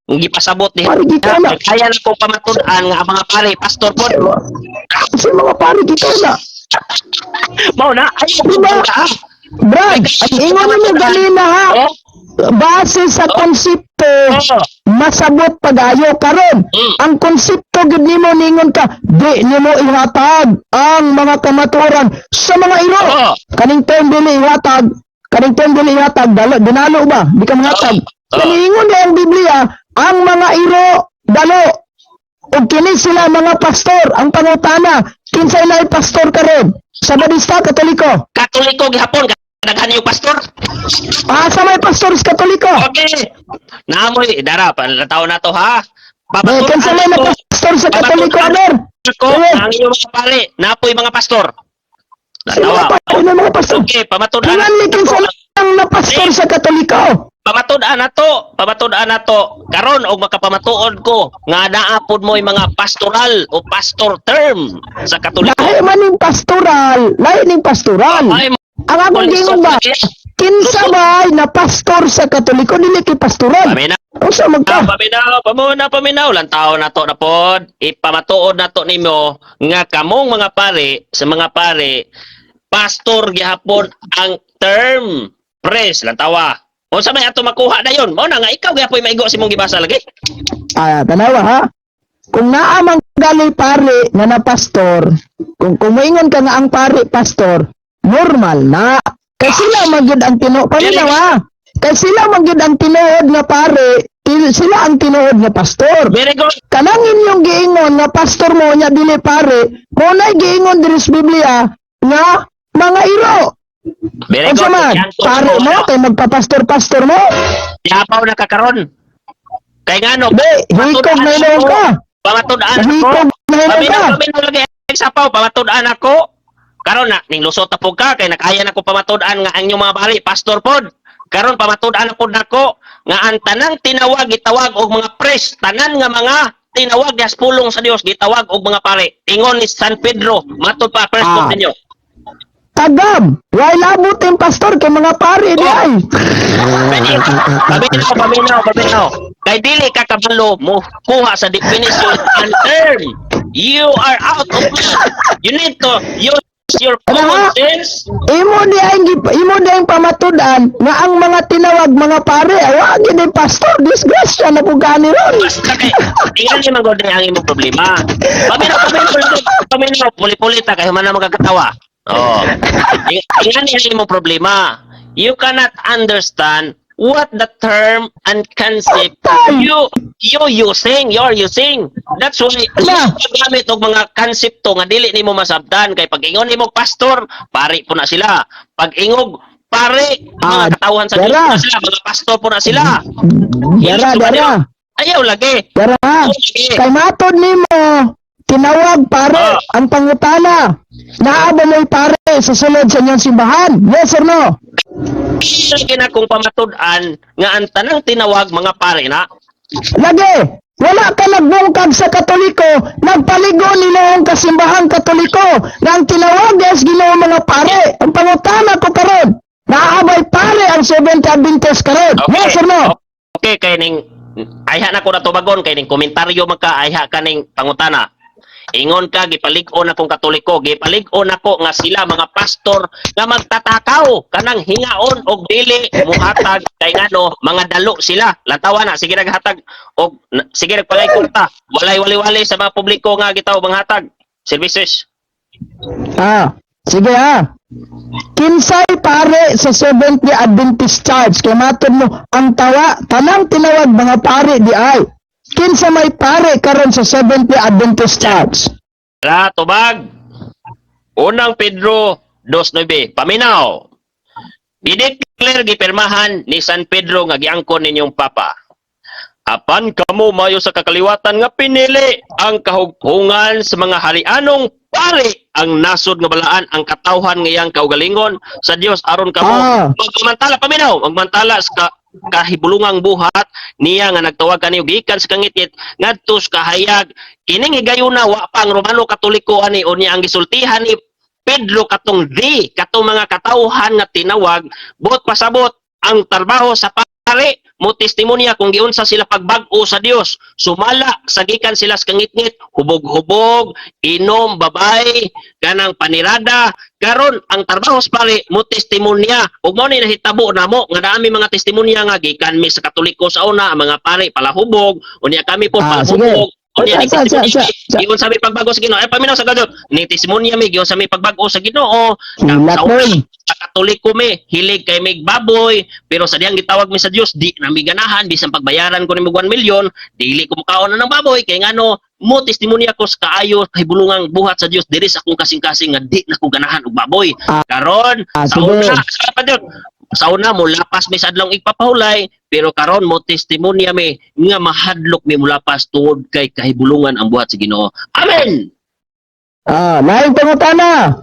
S2: ang gipasabot ni
S1: Pari, ikaw na.
S2: Kaya na ko pamatud-an nga ang mga pare pastor pod.
S1: Kasi mga pare ikaw na.
S2: Mao na ay
S1: Diba?
S2: mo
S1: Brad, ang ingon mo ganina ha.
S2: Oh,
S1: Base sa konsepto, masabot pagayo karon. Ang konsepto gid nimo, ningon ka, di nimo ihatag ang mga kamatuoran sa mga iro. Kaning term dili ihatag, kaning term dili ihatag, dalo, dinalo ba? Di ka mangatag. Kaniingon na ang Biblia, ang mga iro dalo. Ug kini sila mga pastor. Ang pangutana, kinsay lahi pastor karon? Sabadista, Katoliko?
S2: Katoliko gihapon, daghan yung pastor.
S1: Asa may pastor sa Katoliko?
S2: Okay. Naamoy dara panlataw na to, ha.
S1: Eh, kinsa may na pastor sa Katoliko, Aber?
S2: Ko
S1: Eh.
S2: ang inyong mga pare, napoy mga pastor.
S1: Sino
S2: Latawa.
S1: pa may mga pastor?
S2: Okay, pamatud-an
S1: Kinanli kinsa lang na pastor sa Katoliko?
S2: Pamatud-an nato, pamatud-an nato. Karon og makapamatuod ko nga naa pod mo'y mga pastoral o pastor term sa Katoliko.
S1: Lahi man ning pastoral, lahi ning pastoral.
S2: Ay,
S1: Ang akong gingon ba, kinsa ba na pastor sa Katoliko, dili kay pastoral?
S2: Paminaw,
S1: Unsa magka?
S2: Paminaw, pamuna, paminaw. Lantaw na to na pod. Ipamatuod na to nimo nga kamong mga pare, sa mga pare, pastor gihapon ang term pres. Lantawa. Unsa may ato makuha na yun? Mao na nga ikaw gihapon maigo sa imong gibasa lagi.
S1: Ah, tanawa ha. Kung naa man gali pare nga na pastor, kung moingon ka nga ang pare pastor, normal na. Kay sila man gyud ang tinuod. Paminaw ha. Kay sila man gyud ang tinuod nga pare, sila ang tinuod nga pastor.
S2: Very good.
S1: Kanang inyong giingon nga pastor mo nya dili pare, mo nay giingon diri sa Biblia nga mga iro.
S2: Very
S1: Unsa
S2: good.
S1: man?
S2: Yan,
S1: Pare mo kay magpapastor-pastor mo?
S2: Yapaw na ka karon. Kay ngano?
S1: Di, hikog na hinuon ka.
S2: Pamatud-an ako.
S1: Hikog na hinuon ka.
S2: Paminaw, paminaw lagi sapaw, pamatud-an ako. Karon na ning lusot na pud ka kay nakaya na ko pamatud-an nga ang inyong mga bari pastor pod. Karon pamatud-an na pud nako nga ang tanang tinawag gitawag og mga priest, tanan nga mga tinawag gas pulong sa Dios gitawag og mga pare. Ingon ni San Pedro, matud pa first ninyo.
S1: Tagam, why labot yung pastor kay mga pare di ay.
S2: Paminaw, paminaw, paminaw. Kay dili ka kabalo mo kuha sa definition and term. You are out of line. You need to use your
S1: Ano
S2: common
S1: nga?
S2: sense.
S1: Imo di ang pamatud-an nga ang mga tinawag mga pare, awa gid ni pastor, disgrasya na pud kani ron.
S2: Basta kay tingnan ni magod ang imong problema. Paminaw, paminaw, paminaw, puli-puli ta kay human na magkakatawa. Oh. Tingnan ni ang imong problema. You cannot understand what the term and concept you using, you're using. That's why
S1: Ala.
S2: gamit og mga konsepto nga dili nimo masabtan kay pag ingon nimo pastor, pare po na sila. Pag ingog pare, mga katawhan sa Dios
S1: dara.
S2: po na sila, mga pastor po na sila.
S1: Dara, dara.
S2: Ayaw lagi.
S1: Dara.
S2: Okay.
S1: Kay matod nimo, tinawag pare ang pangutana. Naa ba mo'y pare sa sulod sa inyong simbahan? Yes or no?
S2: Lagi na kung pamatud-an nga ang tanang tinawag mga pare na.
S1: Lagi, wala ka nagbungkag sa Katoliko, nagpaligo nila ang kasimbahang Katoliko, na ang tinawag is Ginoo mga pare. Ang pangutana ko karon, naa bay pare ang Seventh Adventist karon? Yes or no?
S2: Okay, kay ning ayha na ko natubagon kay ning komentaryo man ka, ayha ka ning pangutana. Ingon ka gipalig-on akong Katoliko, gipalig-on ako nga sila mga pastor nga magtatakaw kanang hingaon og dili muhatag kay ngano mga dalo sila. Lantawa na sige naghatag og sige nagpalay kwarta. Walay wali-wali sa mga publiko nga gitaw manghatag services.
S1: Ah, sige ha. Kinsay pare sa Seventh Day Adventist Church? Kay matod mo ang tawa tanang tinawag mga pare di ay. Kinsa may pare karon sa Seventh Day Adventist Church?
S2: Ra, tubag. Unang Pedro 2.9. Paminaw. Gideclare, gipirmahan ni San Pedro nga giangkon ninyong papa. Apan kamo mayo sa kakaliwatan nga pinili ang kahughungan sa mga harianong pari, ang nasod nga balaan, ang katawhan nga iyang kaugalingon sa Dios aron kamo magmantala, paminaw, magmantala sa kahibulungang buhat niya nga nagtawag kaniyo gikan sa kangitngit ngadto sa kahayag. Kining higayuna wa pa ang Romano Katoliko ani. Unya ang gisultihan ni Pedro katong di katong mga katawhan nga tinawag, buot pasabot ang trabaho sa pare. Mo testimonya kung giunsa sila pagbag-o sa Dios. Sumala sa gikan sila sa kangitngit, hubog-hubog, inom, babay, kanang panirada. Karon ang trabaho sa pare mo testimonya ug mao ni nahitabo namo nga dami mga testimonya nga gikan mi sa Katoliko sa una, ang mga pare palahubog, unya kami po
S1: Ah, sige.
S2: palahubog. Unya ni
S1: Sa,
S2: giunsa mi pagbago sa Ginoo. Ay, paminaw sa gadot. Ni testimonya mi giunsa mi pagbago sa Ginoo.
S1: Hilat
S2: Sa una,
S1: boy.
S2: sa Katoliko mi, hilig kay mig baboy, pero sa diyang gitawag mi sa Dios, di na mi ganahan bisan pagbayaran ko nimo 1 million, dili ko mukaon na ng baboy kay ngano mo testimonya ko sa kaayo kahibulungang buhat sa Dios diri sa akong kasing-kasing nga di na ko ganahan og baboy. Karon sa
S1: sige.
S2: una sa pa Dios, sa una mo lapas mi sa adlong igpapahulay, pero karon mo testimonya mi nga mahadlok mi mulapas tungod kay kahibulungan ang buhat sa Ginoo. Amen.
S1: Laing pangutana.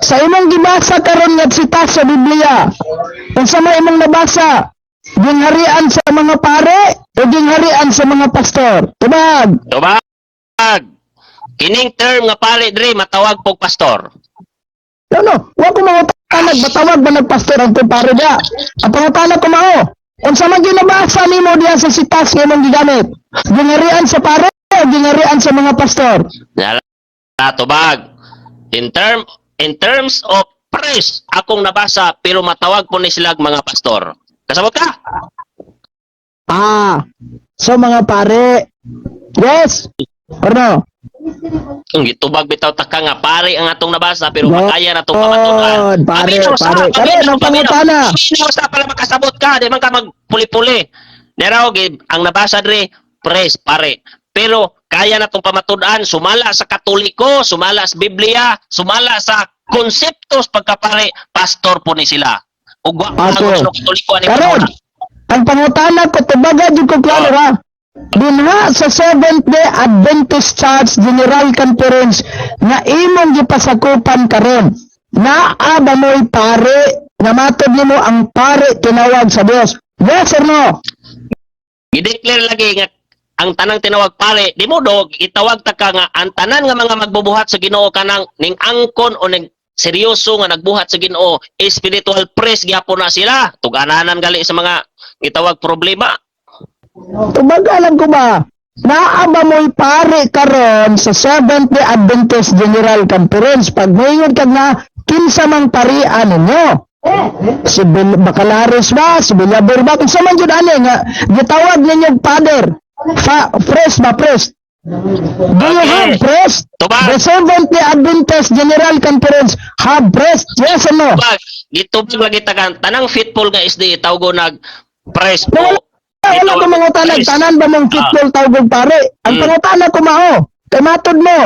S1: Sa imong gibasa karon nga sita sa Biblia, unsa may imong nabasa? Gingharian sa mga pare o gingharian sa mga pastor? Tubag.
S2: Tubag. Kining term nga pare dre matawag pog pastor.
S1: No. Wa ko mangutana batawag ba nagpastor ang pare dia. Ang pangutana ko mao, unsa man ginabasa nimo diha sa sitas nga imong gigamit? Gingharian sa pare o gingharian sa mga pastor?
S2: Nala, tubag. In terms of priest, akong nabasa pero matawag po ni sila mga pastor. Kasabot ka?
S1: So mga pare. Yes. Or no?
S2: Ang gitubag bitaw ta ka nga pare ang atong nabasa pero
S1: No.
S2: makaya na itong pamatunan.
S1: Pare,
S2: Paminaw sa,
S1: pare. Kare,
S2: paminaw,
S1: anong pangutana?
S2: Paminaw sa pala makasabot ka, di man ka magpuli-puli. Neraw, ang nabasa dre, pres, pare. Pero kaya na itong pamatunan, sumala sa Katoliko, sumala sa Biblia, sumala sa konseptos pagkapare, pastor po ni sila. Ug wa pa ang Katoliko ani
S1: Karon, ang pangutana ko, tubaga jud ko klaro ha. Dinha sa Seventh Day Adventist Church General Conference nga imong gipasakupan karon, naa ba mo'y pare nga matod nimo ang pare tinawag sa Dios? Yes or no?
S2: Gideclare lagi nga ang tanang tinawag pare, di mo dog itawag ta ka nga ang tanan nga mga magbubuhat sa Ginoo kanang ning angkon o ning seryoso nga nagbuhat sa Ginoo, spiritual priest gyapon na sila. Tugananan gali sa mga gitawag problema.
S1: Tubaga lang ko ba? Naa ba mo'y pare karon sa Seventh Day Adventist General Conference? Pag moingon ka nga, kinsa mang parian ninyo? Si Bacalares ba? Si Villabor ba? Kinsa man jud ani nga gitawag ninyo father? Priest ba, priest? Do you have priest?
S2: Tubag.
S1: The Seventh Day Adventist General Conference have priest? Yes or no?
S2: Tubag, gitubag lagi ta kan tanang faithful nga SDA tawgo nag priest
S1: Wala,
S2: po.
S1: wala ko mangutana,
S2: Priest.
S1: tanan ba mong football tawag pare? Ang pangutana ko mao, kay matod mo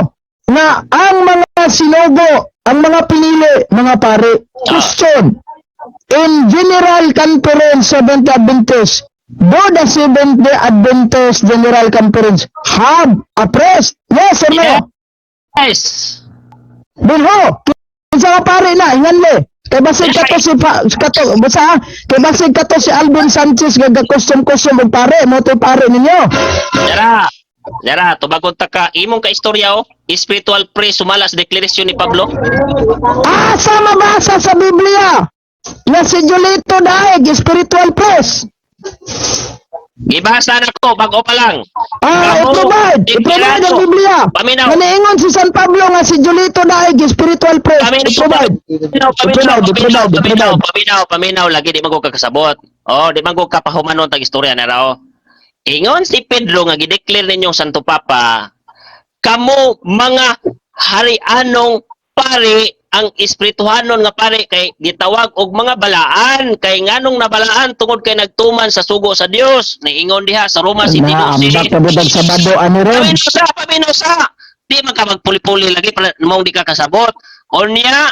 S1: nga ang mga sinugo, ang mga pinili, mga pare. Question. In General Conference Seventh Day Adventist, do the Seventh Day Adventist General Conference have a priest? Yes or no?
S2: Yes.
S1: Bilho, kinsa ka pare na, ingan le. Kay basig kato si pa, kato, basta ha, kay basig kato si Alvin Sanchez nga custom-custom og pare, mo to pare ninyo.
S2: Dara. Dara, tubagon ta ka imong ka istorya oh, spiritual priest sumala sa deklarasyon ni Pablo.
S1: Asa mabasa sa Biblia na si Julito Daeg, spiritual priest?
S2: Gibasa na ko bag-o pa lang. Kamo,
S1: I-provide. I-provide ang Biblia.
S2: Paminaw.
S1: Nga niingon si San Pablo nga si Julito Daeg, spiritual priest.
S2: Paminaw,
S1: I-provide.
S2: paminaw, paminaw,
S1: I-provide,
S2: paminaw,
S1: i-provide,
S2: paminaw,
S1: i-provide.
S2: Paminaw, paminaw, lagi di man ko kakasabot. Oh, di man ko kapahumanon tag istorya na raw. Ingon si Pedro nga gideclare ninyong Santo Papa, kamo mga harianong pare, ang espirituhanon nga pare kay gitawag og mga balaan kay nganong nabalaan tungod kay nagtuman sa sugo sa Dios. Niingon diha sa Roma 7:12.
S1: Na, ambak pa butag Sabado ani ron.
S2: Paminaw sa, paminaw sa. Di man ka magpuli-puli lagi pala mong di ka kasabot. Unya,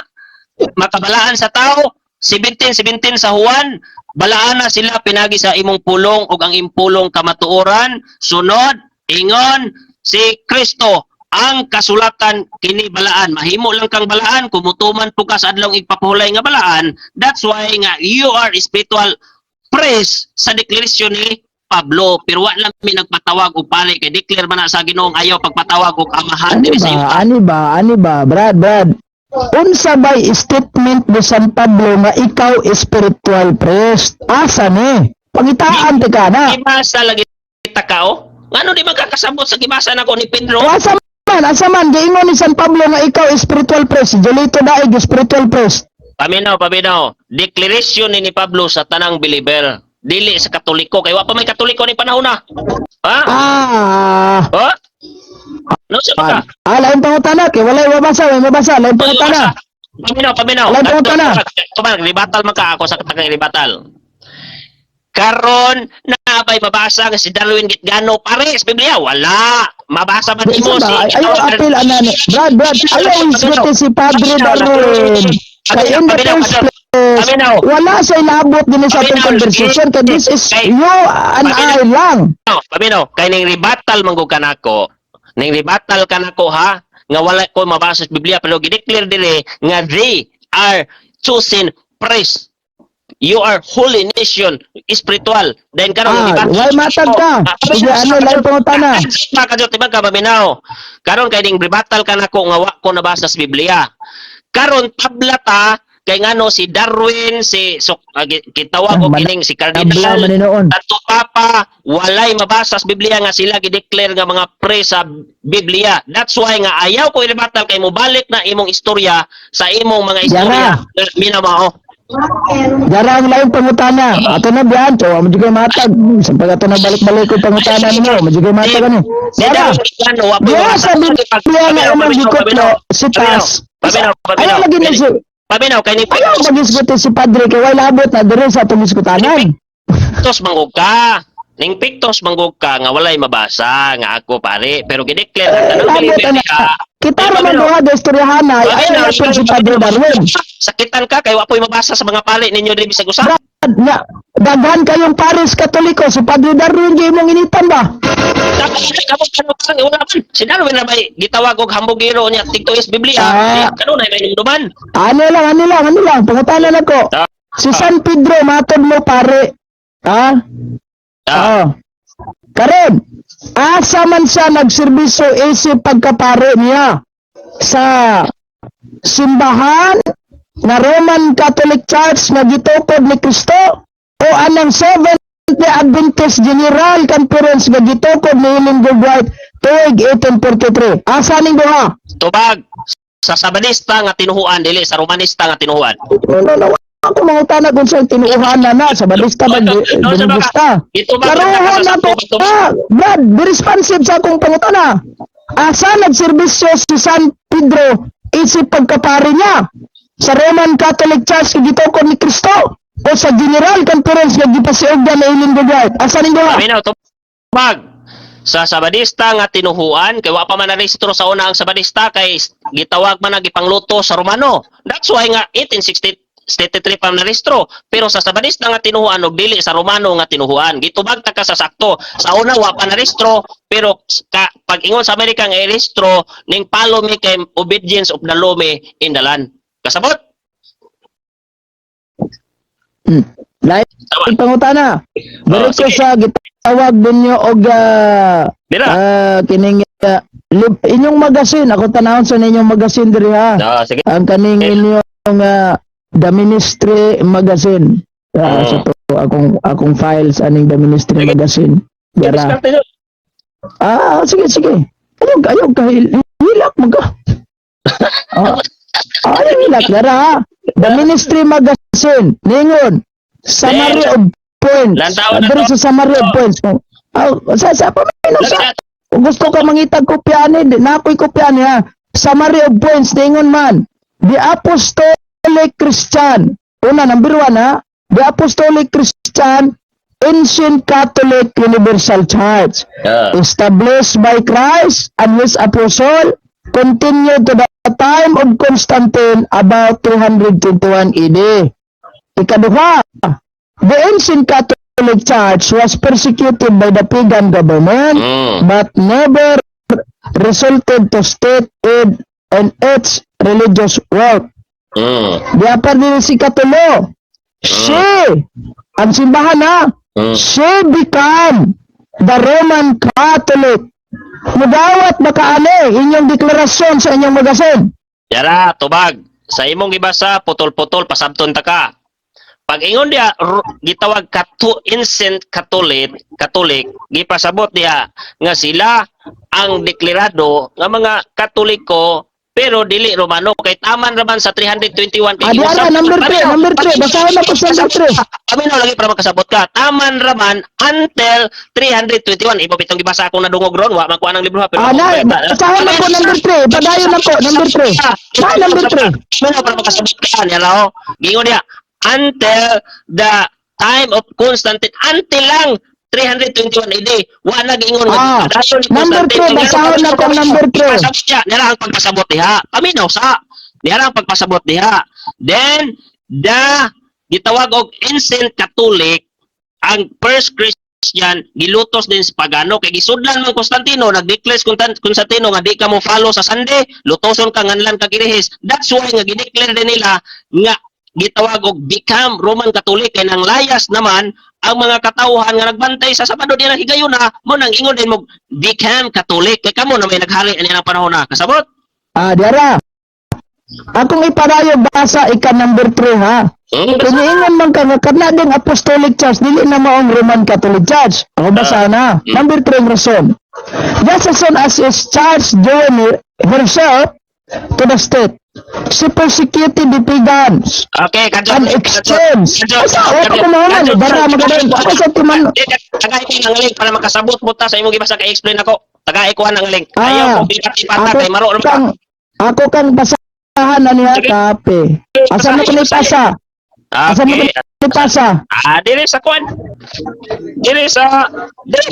S2: makabalaan sa tao, 17, 17 sa Juan, balaan na sila pinagi sa imong pulong ug ang impulong kamatuoran. Sunod, ingon si Kristo, ang kasulatan kini balaan. Mahimo lang kang balaan kung mutuman po ka sa adlong igpapuhulay nga balaan. That's why nga you are spiritual priest sa deklarasyon ni Pablo, pero wa lang mi nagpatawag og pare kay declare man na sa Ginoong ayaw pagpatawag og amahan
S1: Ani
S2: diri sa
S1: ba?
S2: yuta.
S1: Ani ba? Ani ba? Brad, Brad. Unsa bay statement ni San Pablo nga ikaw spiritual priest? Asa ni? Pangitaan tika na.
S2: Gibasa lagi ta ka oh. Ngano di man kakasabot sa gibasa nako ni Pedro?
S1: O asa man, giingon ni San Pablo nga ikaw spiritual priest, si Julito Daig spiritual priest.
S2: Paminaw, paminaw. Declaration ni Pablo sa tanang believer. Dili sa Katoliko kay wa pa may Katoliko ni panahon na. Ha?
S1: Ah,
S2: Ha? No sa ka?
S1: ah, lain pangutana kay walay mabasa, way mabasa, lain pangutana.
S2: Paminaw, paminaw.
S1: Lain pangutana.
S2: Tuman, ribatal man ka ako sa katakang ribatal. Karon na bay mabasa nga si Darwin Gitgano pares Biblia? Wala. Mabasa man
S1: Isa
S2: nimo
S1: ba?
S2: si
S1: Ayaw apil anani. Brad, Brad, ayaw isguti si Padre Darwin. Kay in the first place,
S2: Paminaw.
S1: wala sa ilabot din sa atong
S2: Paminaw.
S1: conversation kay this is you and I lang.
S2: Paminaw, paminaw, kay ning ribatal manggug kanako. Ning ribatal kanako ha, nga wala ko mabasa sa Biblia pero gideclare dire nga they are chosen priest. You are holy nation, spiritual. Then karon
S1: Ah,
S2: ribatal.
S1: why matag ka? Sige, ano, lain pangutana.
S2: Kadyo tiba ka paminaw. Karon kay ning ribatal kanako nga wa ko nabasa sa Biblia. Karon tabla ta kay ngano si Darwin si so, gitawag og
S1: Ah,
S2: kining si
S1: Tabla
S2: Cardinal
S1: man ni noon.
S2: Santo Papa, walay mabasa sa Biblia nga sila gideclare nga mga pre sa Biblia. That's why nga ayaw ko iribatal kay mobalik na imong istorya sa imong mga istorya. Minamao.
S1: Dara ang laing pangutana. Ato na biyan, so mo jud matag. Sa pag ato na balik-balik ko pangutana nimo, mo jud matag ani. Dara. Diya sa Biblia nga imong gikutlo si Tas. Ayaw lagi na si
S2: Paminaw kay ni
S1: Ayaw magisguti si Padre kay way labot na diri sa atong giskutanan.
S2: Pictos manggug ka. Ning pictos manggug ka nga walay mabasa nga ako pare pero gideclare ang
S1: Eh,
S2: tanang
S1: labot
S2: believer
S1: ana.
S2: diha.
S1: Kita ra man duha da istoryahan ay ayaw
S2: Paminaw,
S1: na si Padre Darwin.
S2: Sakitan ka kay wa po'y mabasa sa mga pali ninyo diri bisag usa.
S1: Brad, nga, daghan kayong Paris Katoliko si Padre Darwin gyud imong initan ba?
S2: Dapat kamo kano kang wala man. Si Darwin na bay gitawag og hambugero niya tigtuis Biblia.
S1: Ah.
S2: Kanunay may hinumduman.
S1: Ano lang, ano lang, ano lang, pangutana na ko.
S2: Ah.
S1: Si San Pedro, matod mo pare. Ha?
S2: Ah.
S1: Oo. Karon, asa man siya nagserbisyo isip pagkapare niya? Sa simbahan na Roman Catholic Church na gitukod ni Kristo o anang Seventh Day Adventist General Conference nga gitukod ni Ellen G. White tuig 1843? Asa ning duha?
S2: Tubag sa Sabadista nga tinuhuan dili sa Romanista nga tinuhuan.
S1: No, no, no. Ako mangutana kung saan tinuuhan na na sa Badista ba,
S2: No, no,
S1: Dominguista.
S2: Gitubag
S1: Karuhan na po. Ah, Brad, be responsive sa akong pangutana. Asa nagserbisyo si San Pedro isip pagkapare niya? Sa Roman Catholic Church gitukod ni Kristo o sa General Conference nga gipasiugdan ni Ellen G. White? Asa ning duha?
S2: Paminaw, tubag sa Sabadista nga tinuhuan kay wa pa man narehistro sa una ang Sabadista kay gitawag man na gipangluto sa Romano. That's why nga 1863 pa man narehistro. Pero sa Sabadista nga tinuhuan og dili sa Romano nga tinuhuan. Gitubag ta ka sa sakto. Sa una wa pa narehistro pero ka, pag ingon sa Amerika nga irehistro ning follow me kay obedience of the law me in the land. Kasabot?
S1: Lain
S2: Tama.
S1: pangutana. Diretso
S2: Oh, sige.
S1: sa gitawag ninyo og
S2: Dira.
S1: Kining inyong magazine ako tanawon sa inyong magazine diri ha.
S2: Ah, sige.
S1: Ang kaning inyong The Ministry magazine. Ah, sa to akong files aning The Ministry
S2: Sige.
S1: Magazine. Dara.
S2: Diskarte yun.
S1: Ah, sige sige. Ayaw ayaw ka hilak mo ka. Ah, ayaw hilak dara ha. The Ministry Magazine ningon summary
S2: Eh,
S1: of points.
S2: lantawan na
S1: Diri
S2: to.
S1: sa summary of points. Ah, sa paminaw sa kung gusto ka mangitag kopyani, di na ako'y kopyani ha. Summary of points, ningon man. The Apostolic Christian. Una, number 1 ha. The Apostolic Christian Ancient Catholic Universal Church. Established by Christ and His Apostle, continued to the time of Constantine about 321 AD. Ikaduha, the ancient Catholic Church was persecuted by the pagan government but never resulted to state aid and its religious work. Diapa din si katulo. She, ang simbahan na, she become the Roman Catholic. Mudawat ba kaani inyong deklarasyon sa inyong magasin?
S2: Yara, tubag. Sa imong gibasa, putol-putol, pasabton ta ka. Pag ingon diha gitawag kato ancient Catholic, gipasabot diha nga sila ang deklarado nga mga Katoliko pero dili Romano kay taman raman sa 321 kay
S1: Ah, diara, number 3, number 3. Basahon ako sa number 3.
S2: Paminaw lagi para makasabot ka. Taman raman until 321. Ibo bitong gibasa akong nadungog ron, wa man ko anang libro ha, pero
S1: Ah, na, basahon ako number 3. Padayon ako, number 3. Na, number 3.
S2: Paminaw para makasabot ka niya lao. Gingon niya until the time of Constantine, until lang 321 AD. Wa na giingon nga
S1: Ah,
S2: padayon ni
S1: number
S2: Constantine.
S1: 3, basahon ako number 3.
S2: Pasabot siya, niya ang pagpasabot diha. Paminaw sa. Niya ang pagpasabot diha. Then the gitawag og ancient Catholic, ang first Christian gilutos din sa pagano kay gisudlan man Constantino, nag-declare si Constantino nga di ka mo follow sa Sunday, lutoson ka, nganlan ka kirihis. That's why nga gideclare din nila nga gitawag og become Roman Catholic kay nang layas naman ang mga katawhan nga nagbantay sa Sabado di na higayon na mo nang ingon din mo become Catholic kay kamo na may naghari ani ang panahon na kasabot.
S1: Ah, diara. Akong iparayo basa ika number 3 ha. Kung iingon man ka nga kana ding Apostolic Church dili na maong Roman Catholic Church. Ako basa na. Number 3 ang rason. Just as soon as is church joined herself to the state, she persecuted the pagans
S2: Okay, kadyo.
S1: and exchange. Asa, o ka kumahuman, bara magadan. Ako sa timan.
S2: Tagay ko ang link para makasabot mo ta sa imong gibasa kay explain ako. Tagay ko ang link. Ayaw
S1: Ah,
S2: ko bigat-ipata
S1: ako
S2: kay maro ra
S1: kang ako kang basahan na niya kape. Asa mo ko ni pasa? Asa mo ko ni pasa?
S2: Ah, dire sa kwan. Dire sa dire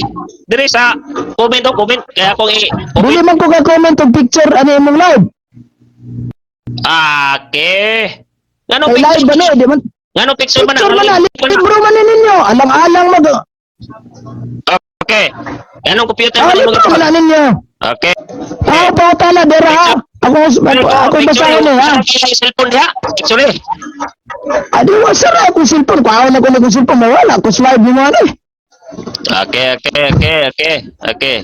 S2: dire sa comment o comment kaya akong i
S1: Dili man ko ka-comment og picture ani imong live.
S2: Ah, okay. Ngano
S1: Kay live ba no? Di man
S2: Ngano picture man
S1: picture man na libro man ni ninyo. Alang-alang mag
S2: Okay. Nganong computer
S1: Ah,
S2: man imong
S1: libro man na ninyo.
S2: Okay.
S1: Ah, pauta na dira ha. Ako basahon eh ha.
S2: Cellphone diha. Picture eh.
S1: Adi wa sara ako cellphone ko. Aw na ko na cellphone mawala ko slide nimo ani.
S2: Okay.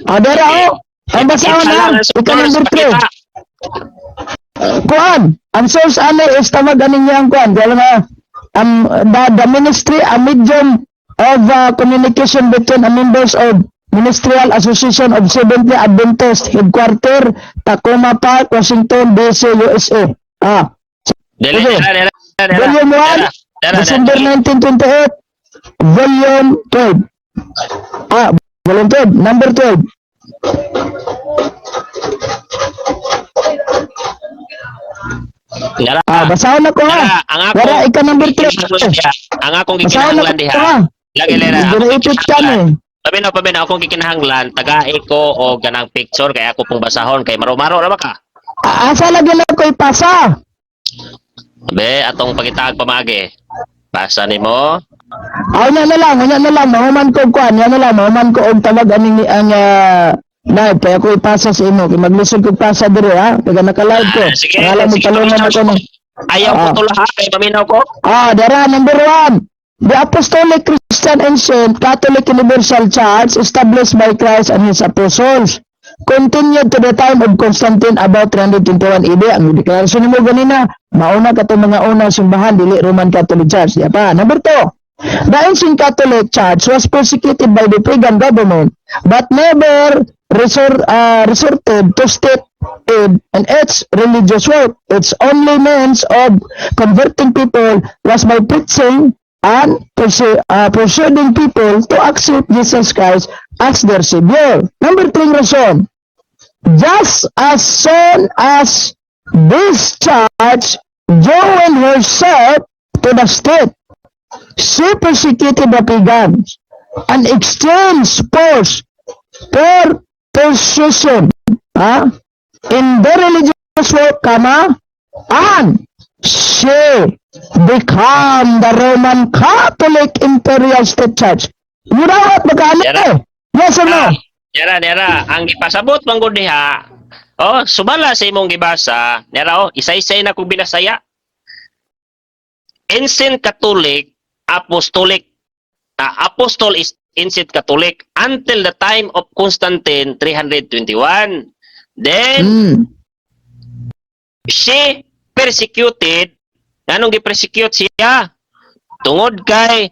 S1: Ah, dira oh. Ang basahon ha. Ika number 3. Kuan, ang source ani is tawag ani niya ang kuan. Kaya nga the ministry, a medium of communication between the members of Ministerial Association of Seventh-day Adventist, headquarter, Tacoma Park, Washington DC, USA. Ah,
S2: Dili,
S1: Okay.
S2: dira, dira, dira.
S1: Volume 1,
S2: Dira, dira,
S1: December
S2: dira.
S1: 1928, Volume 12. Ah, Volume 12, number 12.
S2: Dira.
S1: Ah, basahon ako ha.
S2: Dira, ang ako.
S1: Wala, ika number 3.
S2: Ang akong
S1: Basahon
S2: gikinahanglan
S1: ako
S2: diha.
S1: ha.
S2: Lagi lera.
S1: Ginaipit kami.
S2: Paminaw, paminaw, akong gikinahanglan, tagai ko o ganang picture kay ako pong basahon kay maro-maro ra ba ka?
S1: Ah, asa lagi na ko ipasa?
S2: Be, atong pagitag pamagi. Basa nimo.
S1: Ay, na na lang, mahuman ko kuan, yan na lang, mahuman ko og tawag aning ang live, kaya ko ipasa sa imo, kay maglisod ko pasa dire ha, kaya naka-live ko.
S2: Ah, sige,
S1: Pangalan mo
S2: sige,
S1: talungan ako ng
S2: Ayaw ko
S1: Ah.
S2: tula ha, kay paminaw ko.
S1: Ah, dara number 1. The Apostolic Christian Ancient Catholic Universal Church established by Christ and His Apostles continued to the time of Constantine about 321 AD. Ang deklarasyon nimo ganina, mauna katong mga unang simbahan dili Roman Catholic Church. Di pa. Number 2. The ancient Catholic Church was persecuted by the pagan government but never resorted to state aid and its religious work. Its only means of converting people was by preaching and persuading people to accept Jesus Christ as their Savior. Number three rason, just as soon as this church joined herself to the state, she persecuted the pagans and exchanged force for persuasion, ha, in the religious work, comma, and she become the Roman Catholic Imperial State Church. Murawat magkano
S2: Yara.
S1: eh? Yes or no?
S2: Nera, nera, ang gipasabot man gud diha. Oh, sumala sa imong gibasa. Nera oh, isa-isay na kong binasaya. Ancient Catholic, Apostolic, Apostol is Ancient Catholic until the time of Constantine 321. Then she persecuted, anong gi-persecute siya? Tungod kay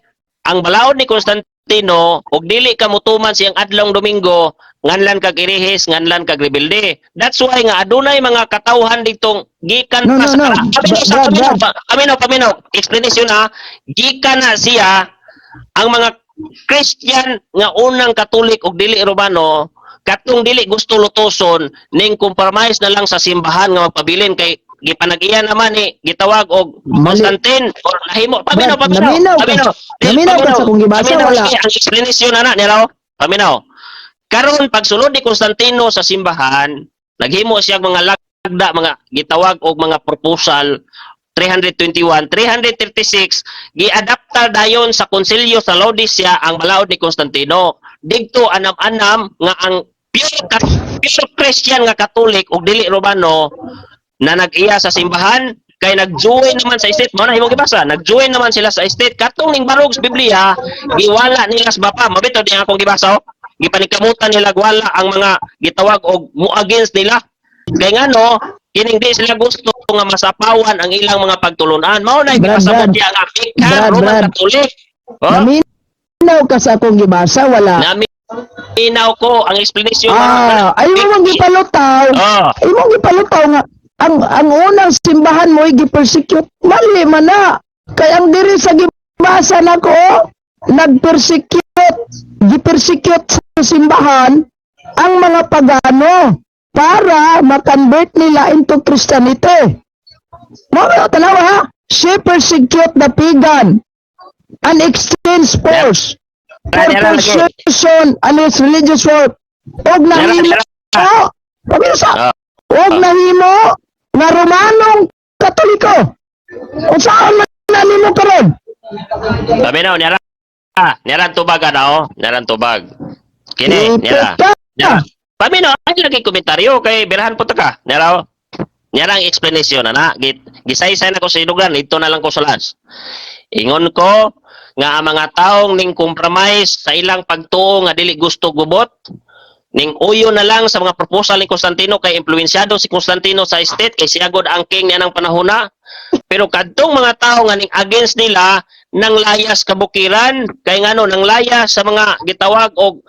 S2: ang balaod ni Constantino, og dili ka mutuman siyang adlong Domingo, nganlan kag erehis, nganlan kag rebelde. That's why nga adunay mga katawhan ditong gikan
S1: No,
S2: pa
S1: no,
S2: sa
S1: no.
S2: Paminaw, sa
S1: Brad,
S2: paminaw,
S1: Brad.
S2: Paminaw, paminaw. Explanation ha. Gikan na siya ang mga Christian nga unang Katolik og dili Romano, katong dili gusto lutoson, ning compromise na lang sa simbahan nga magpabilin kay gipanag-iya naman ni gitawag og
S1: Mali.
S2: Constantine or nahimo. Paminaw,
S1: Brad,
S2: paminaw.
S1: naminaw ka.
S2: Paminaw.
S1: Naminaw ka sa akong gibasa,
S2: Paminaw,
S1: wala.
S2: sige, ang explanation na na nila. Paminaw. Karon, pagsulod ni Constantino sa simbahan, naghimo siya mga lagda, mga gitawag og mga proposal 321, 336, giadaptar dayon sa konsilyo sa Laodicea ang balaod ni Constantino. Didto anam-anam nga ang pure Christian nga Katolik ug dili Romano na nag-iya sa simbahan kay nag-join naman sa state. Mao na imong gibasa, nag-join naman sila sa state. Katong ning barog sa Biblia, giwala nila sa bapa. Mabito di akong gibasa, oh. Gipanikamutan nila, wala ang mga gitawag og mo against nila kay ngano kining di sila gusto nga masapawan ang ilang mga pagtulunan. Mao na
S1: Brad,
S2: gipasabot
S1: Brad.
S2: niya nga gikan
S1: Brad,
S2: Roman
S1: Brad.
S2: Catholic, oh.
S1: Naminaw ka sa akong gibasa, wala?
S2: Naminaw ko ang explanation.
S1: Ah, ay mo mong gipalutaw.
S2: Oh.
S1: Ay mong gipalutaw nga ang unang simbahan mo gi-persecute. Mali man na. Kay ang diri sa gibasa nako, nagpersecute, gipersecute sa simbahan ang mga pagano para ma-convert nila into Christianity. Mo tanawa ha. She persecute the pagan and exchange force for persuasion and his religious work. Og nahimo, pabisa, og nahimo nga Romanong Katoliko. Unsaon man na nimo karon?
S2: Paminaw, nira. Nira tubag ana, oh. Nira tubag. Kini, nira.
S1: Ipit ka.
S2: Nira. Paminaw, ay lagi komentaryo kay birahan po ta ka. Nira, oh. Nira ang explanation ana. Gisaysay na ko sa inugan, ito na lang ko sa last. Ingon ko nga ang mga taong ning compromise sa ilang pagtuo nga dili gusto gubot, ning uyo na lang sa mga proposal ni Constantino kay impluensyado si Constantino sa state kay siya god ang king niya ng panahon na. Pero kadtong mga tao nga ning against nila, nang layas kabukiran kay ngano nang layas sa mga gitawag og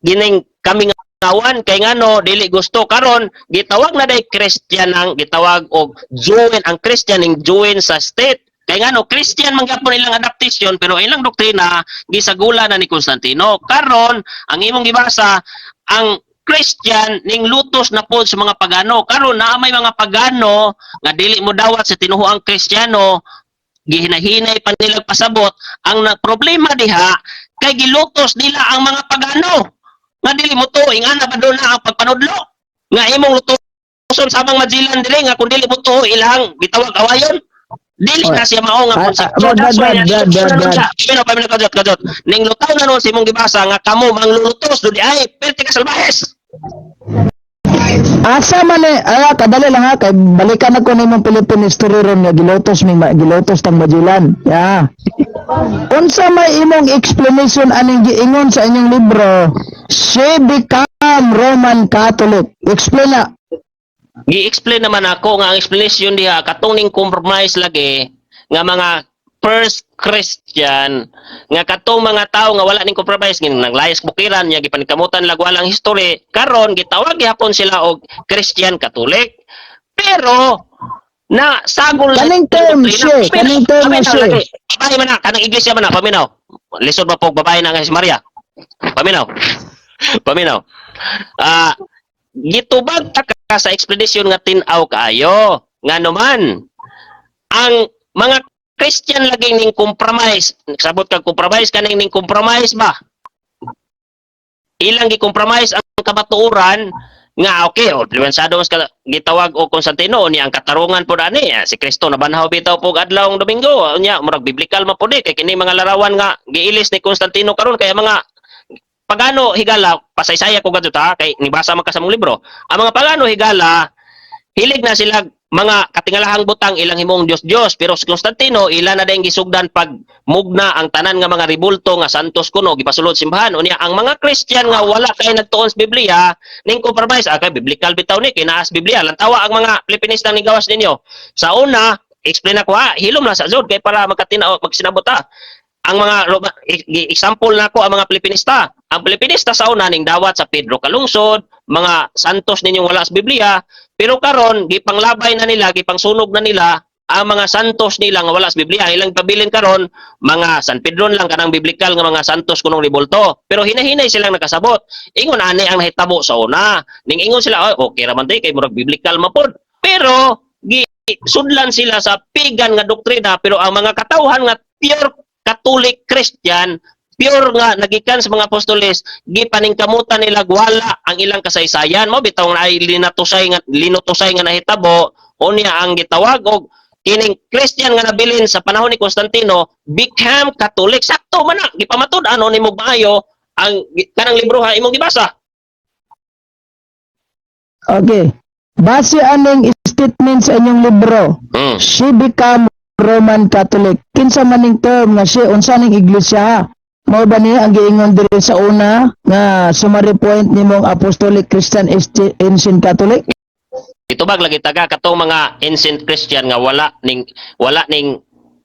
S2: gining kami ngawan kay ngano dili gusto. Karon gitawag na day Christian ang gitawag og join ang Christian ning join sa state kay ngano Christian man gyapon ilang adaptation, pero ilang doktrina gisagula na ni Constantino. Karon ang imong gibasa, ang Christian ning lutos na pod sa mga pagano. Karon naa may mga pagano nga dili mo dawat sa tinuhuang Kristiyano, gihinahinay pa nila pasabot. Ang na problema diha kay gilutos nila ang mga pagano nga dili mo to ingana ba doon na ang pagpanudlo nga imong lutoson sa amang Magellan dili nga kung dili mo to ilang gitawag awayon, dili na siya mao nga
S1: Ah,
S2: konsepto.
S1: ah, Brad,
S2: That's why
S1: Brad, Brad, Brad, Brad.
S2: Pamino, pamino, kajot, kajot. Ning lutaw na noon sa imong gibasa nga kamo manglulutos do di ay perti ka salbahes.
S1: Asa man eh, ah, kadali lang ha, kay balikan ako na imong Philippine history ron nga gilotos mi gilotos tang Magellan. Yeah. Unsa may imong explanation aning giingon sa inyong libro? She become Roman Catholic. Explain na.
S2: Gi-explain naman ako nga ang explanation diha, katong ning compromise lagi nga mga first Christian, nga katong mga tao nga wala ning compromise ngin nanglayas bukiran niya, gipanikamutan lag walang history. Karon gitawag gihapon sila og Christian Catholic, pero na sagol
S1: Kaning term, she. Kaning term,
S2: Paminaw,
S1: she.
S2: lagi. Babae man na kanang iglesia man na. Paminaw, lisod ba pog babae na nga si Maria? Paminaw, paminaw. Ah, gitubag ta ka sa explanation nga tin-aw kaayo. Ngano man ang mga Christian lagi ning compromise, sabot kag compromise, kaning ning compromise ba, ilang gi-compromise ang kamatuoran nga okay, o influensyado mas gitawag og Constantino ni ang katarungan pod ani. Ah, si Kristo nabanhaw bitaw pog adlawng Domingo. Unya murag biblical man pod eh, kay kini mga larawan nga giilis ni Constantino karon kay ang mga pagano higala, pasaysaya ko gadto ta kay nibasa man ka sa mong libro, ang mga pagano higala hilig na sila mga katingalahang butang ilang himong Dios Dios. Pero si Constantino ila na dayong gisugdan pag mugna ang tanan nga mga ribulto nga santos kuno, gipasulod simbahan. Unya ang mga Christian nga wala kay nagtuon sa Biblia ning compromise, ah, kay biblical bitaw ni kay naas Biblia. Lantawa ang mga Pilipinista ni gawas ninyo sa una. Explain ako ha, hilom lang sa jud kay para magkatinaw, magsinabot ta. Ang mga example nako ang mga Pilipinista. Ang Pilipinista sa una ning dawat sa Pedro Calungsod, mga santos ninyong wala sa Biblia, pero karon gipanglabay na nila, gipangsunog na nila ang mga santos nila nga wala sa Biblia. Ilang pabilin karon mga San Pedro lang, kanang biblical nga mga santos kunong ribulto. Pero hinahinay silang nakasabot. Ingon ani ang nahitabo sa una. Ning ingon sila, "Oh, okay ra man day kay murag biblical man pod." Pero gi sudlan sila sa pagan nga doktrina, pero ang mga katawhan nga pure Catholic Christian, pure nga nagikan sa mga apostoles, gipaningkamutan nila wala ang ilang kasaysayan. Mo bitaw nga ay linutusay nga nahitabo unya ang gitawag og kining Christian nga nabilin sa panahon ni Constantino become Catholic. Sakto man na gipamatud-an nimo maayo ang kanang libro ha imong gibasa.
S1: Okay. Base aning statement sa inyong libro, she become Roman Catholic. Kinsa man ning term nga she, unsa ning iglesia? Mao ba ni ang giingon diri sa una nga summary point nimong Apostolic Christian Ancient Catholic?
S2: Itubag lagi taga katong mga ancient Christian nga wala ning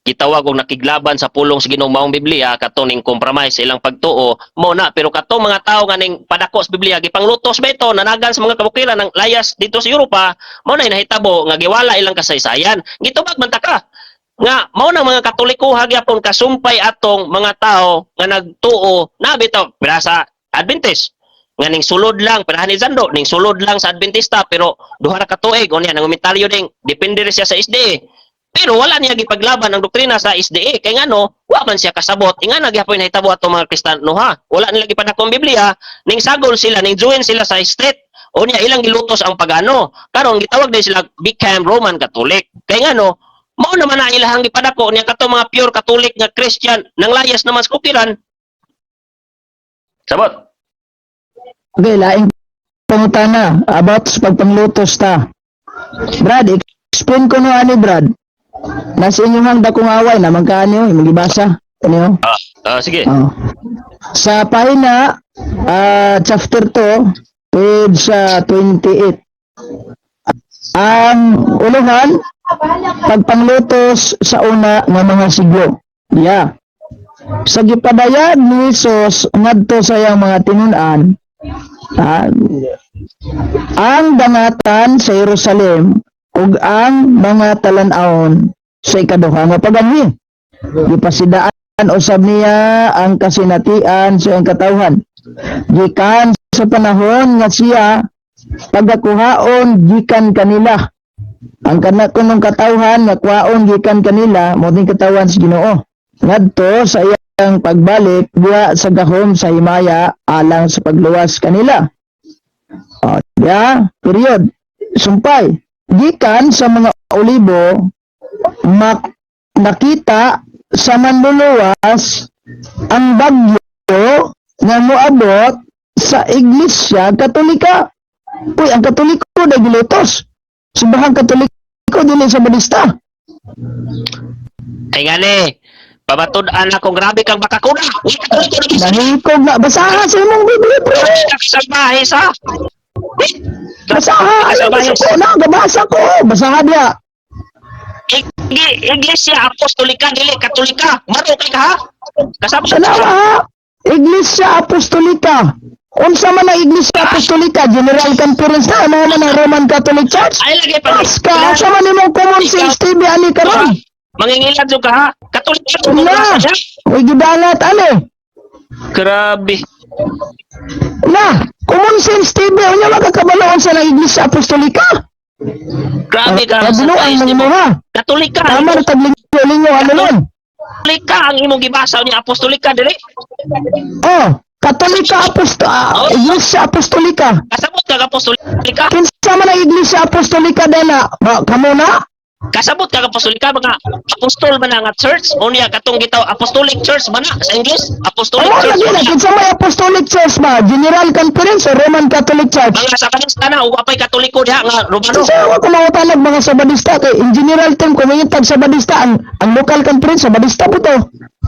S2: gitawag og nakiglaban sa pulong sa Ginoo, maong Biblia, katong ning compromise sa ilang pagtuo mo na. Pero katong mga tawo nga ning padako sa Biblia, gipanglutos ba ito, nanagan sa mga kabukiran ng layas dito sa Europa, mao na nahitabo nga giwala ilang kasaysayan. Gitubag man ta ka nga mao nang mga Katoliko hagyapon kasumpay atong mga tao nga nagtuo na bitaw pira sa Adventist nga ning sulod lang pirahan ni Zando, ning sulod lang sa Adventista, pero 2 ra ka tuig unya nang komentaryo ding depende rin siya sa SDA, pero wala niya gipaglaban ang doktrina sa SDA kay ngano wa man siya kasabot. Ingana gyapon nahitabo atong mga Kristiyano ha, wala nila gipadako ang Biblia, ning sagol sila, ning join sila sa street, unya ilang gilutos ang pagano. Karon gitawag din sila become Roman Catholic kay ngano mao naman na ilahang gipadako niya. Katong mga pure Catholic nga Christian nang layas naman sa kukiran, sabot.
S1: Okay, laing pangutana about sa pagpanglutos ta. Brad, explain ko no ani, Brad. Nasa inyong dakong away naman ka ani imong gibasa. Ano?
S2: Ah, sige.
S1: Oh. Sa pahina chapter 2, page 28. Ang uluhan, pagpanglutos sa una nga mga siglo. Yeah. Sa gipadayag ni Jesus ngadto sa iyang mga tinun-an, ang dangatan sa Jerusalem ug ang mga talan-awon sa ikaduha nga paganhi. Gipasidaan usab niya ang kasinatian sa iyang katawhan. Gikan sa panahon nga siya pagakuhaon gikan kanila. Ang kana kunong katawhan nga kuhaon gikan kanila mao ning katawhan sa Ginoo. Ngadto sa iyang pagbalik diha sa gahom sa himaya alang sa pagluwas kanila. O, ya, period. Sumpay. Gikan sa mga olibo nakita sa manluluwas ang bagyo nga moabot sa Iglesia Katolika. Uy, ang Katoliko na gilutos. Simbahang Katoliko, dili sa Badista.
S2: Ay ngani, pamatud-an ako, grabe kang bakakuna.
S1: Nahikog na. Basaha sa imong Biblia, bro.
S2: Salbahe sa.
S1: Basaha. Ano
S2: Salbahe.
S1: basa ko na? Gabasa ko. Basaha diya.
S2: Iglesia Apostolika, dili Katolika. Maro kay ka ha? Kasama sa
S1: Tanawa ha. Iglesia Apostolika. Unsa man ang Iglesia Apostolika? General Conference na. Ano man ang Roman Catholic Church?
S2: Ay lagi pa.
S1: Pas ka. Unsa man imong common sense TV ani karon?
S2: Mangingilad jud ka ha? Katolika.
S1: Na. Uy, gidangat ani.
S2: Grabe.
S1: Na. Common sense TV. Unya makakabalo unsa ang Iglesia Apostolika?
S2: Grabe ka.
S1: Sa binuang ng imo ha.
S2: Katolika.
S1: Tama na taglingo-lingo ano nun?
S2: Katolika ang imong gibasa ni Apostolika dili.
S1: Oh, Katolika Iglesia Apostolika.
S2: Kasabot ka Apostolika.
S1: Kinsa man ang Iglesia Apostolika dana? Ba, kamo na?
S2: Kasabot ka Apostolika, mga apostol man na nga church unya katong gitaw Apostolic Church man na sa English, Apostolic
S1: Ano
S2: Church
S1: lagi
S2: man
S1: na?
S2: na.
S1: Kinsa may Apostolic Church ba? General Conference o Roman Catholic Church?
S2: Mga Satanista na ug apay Katoliko diha nga Romano.
S1: Kasi ako kumangutanag mga Sabadista kay in general term kumingitag Sabadista ang local conference Sabadista po to.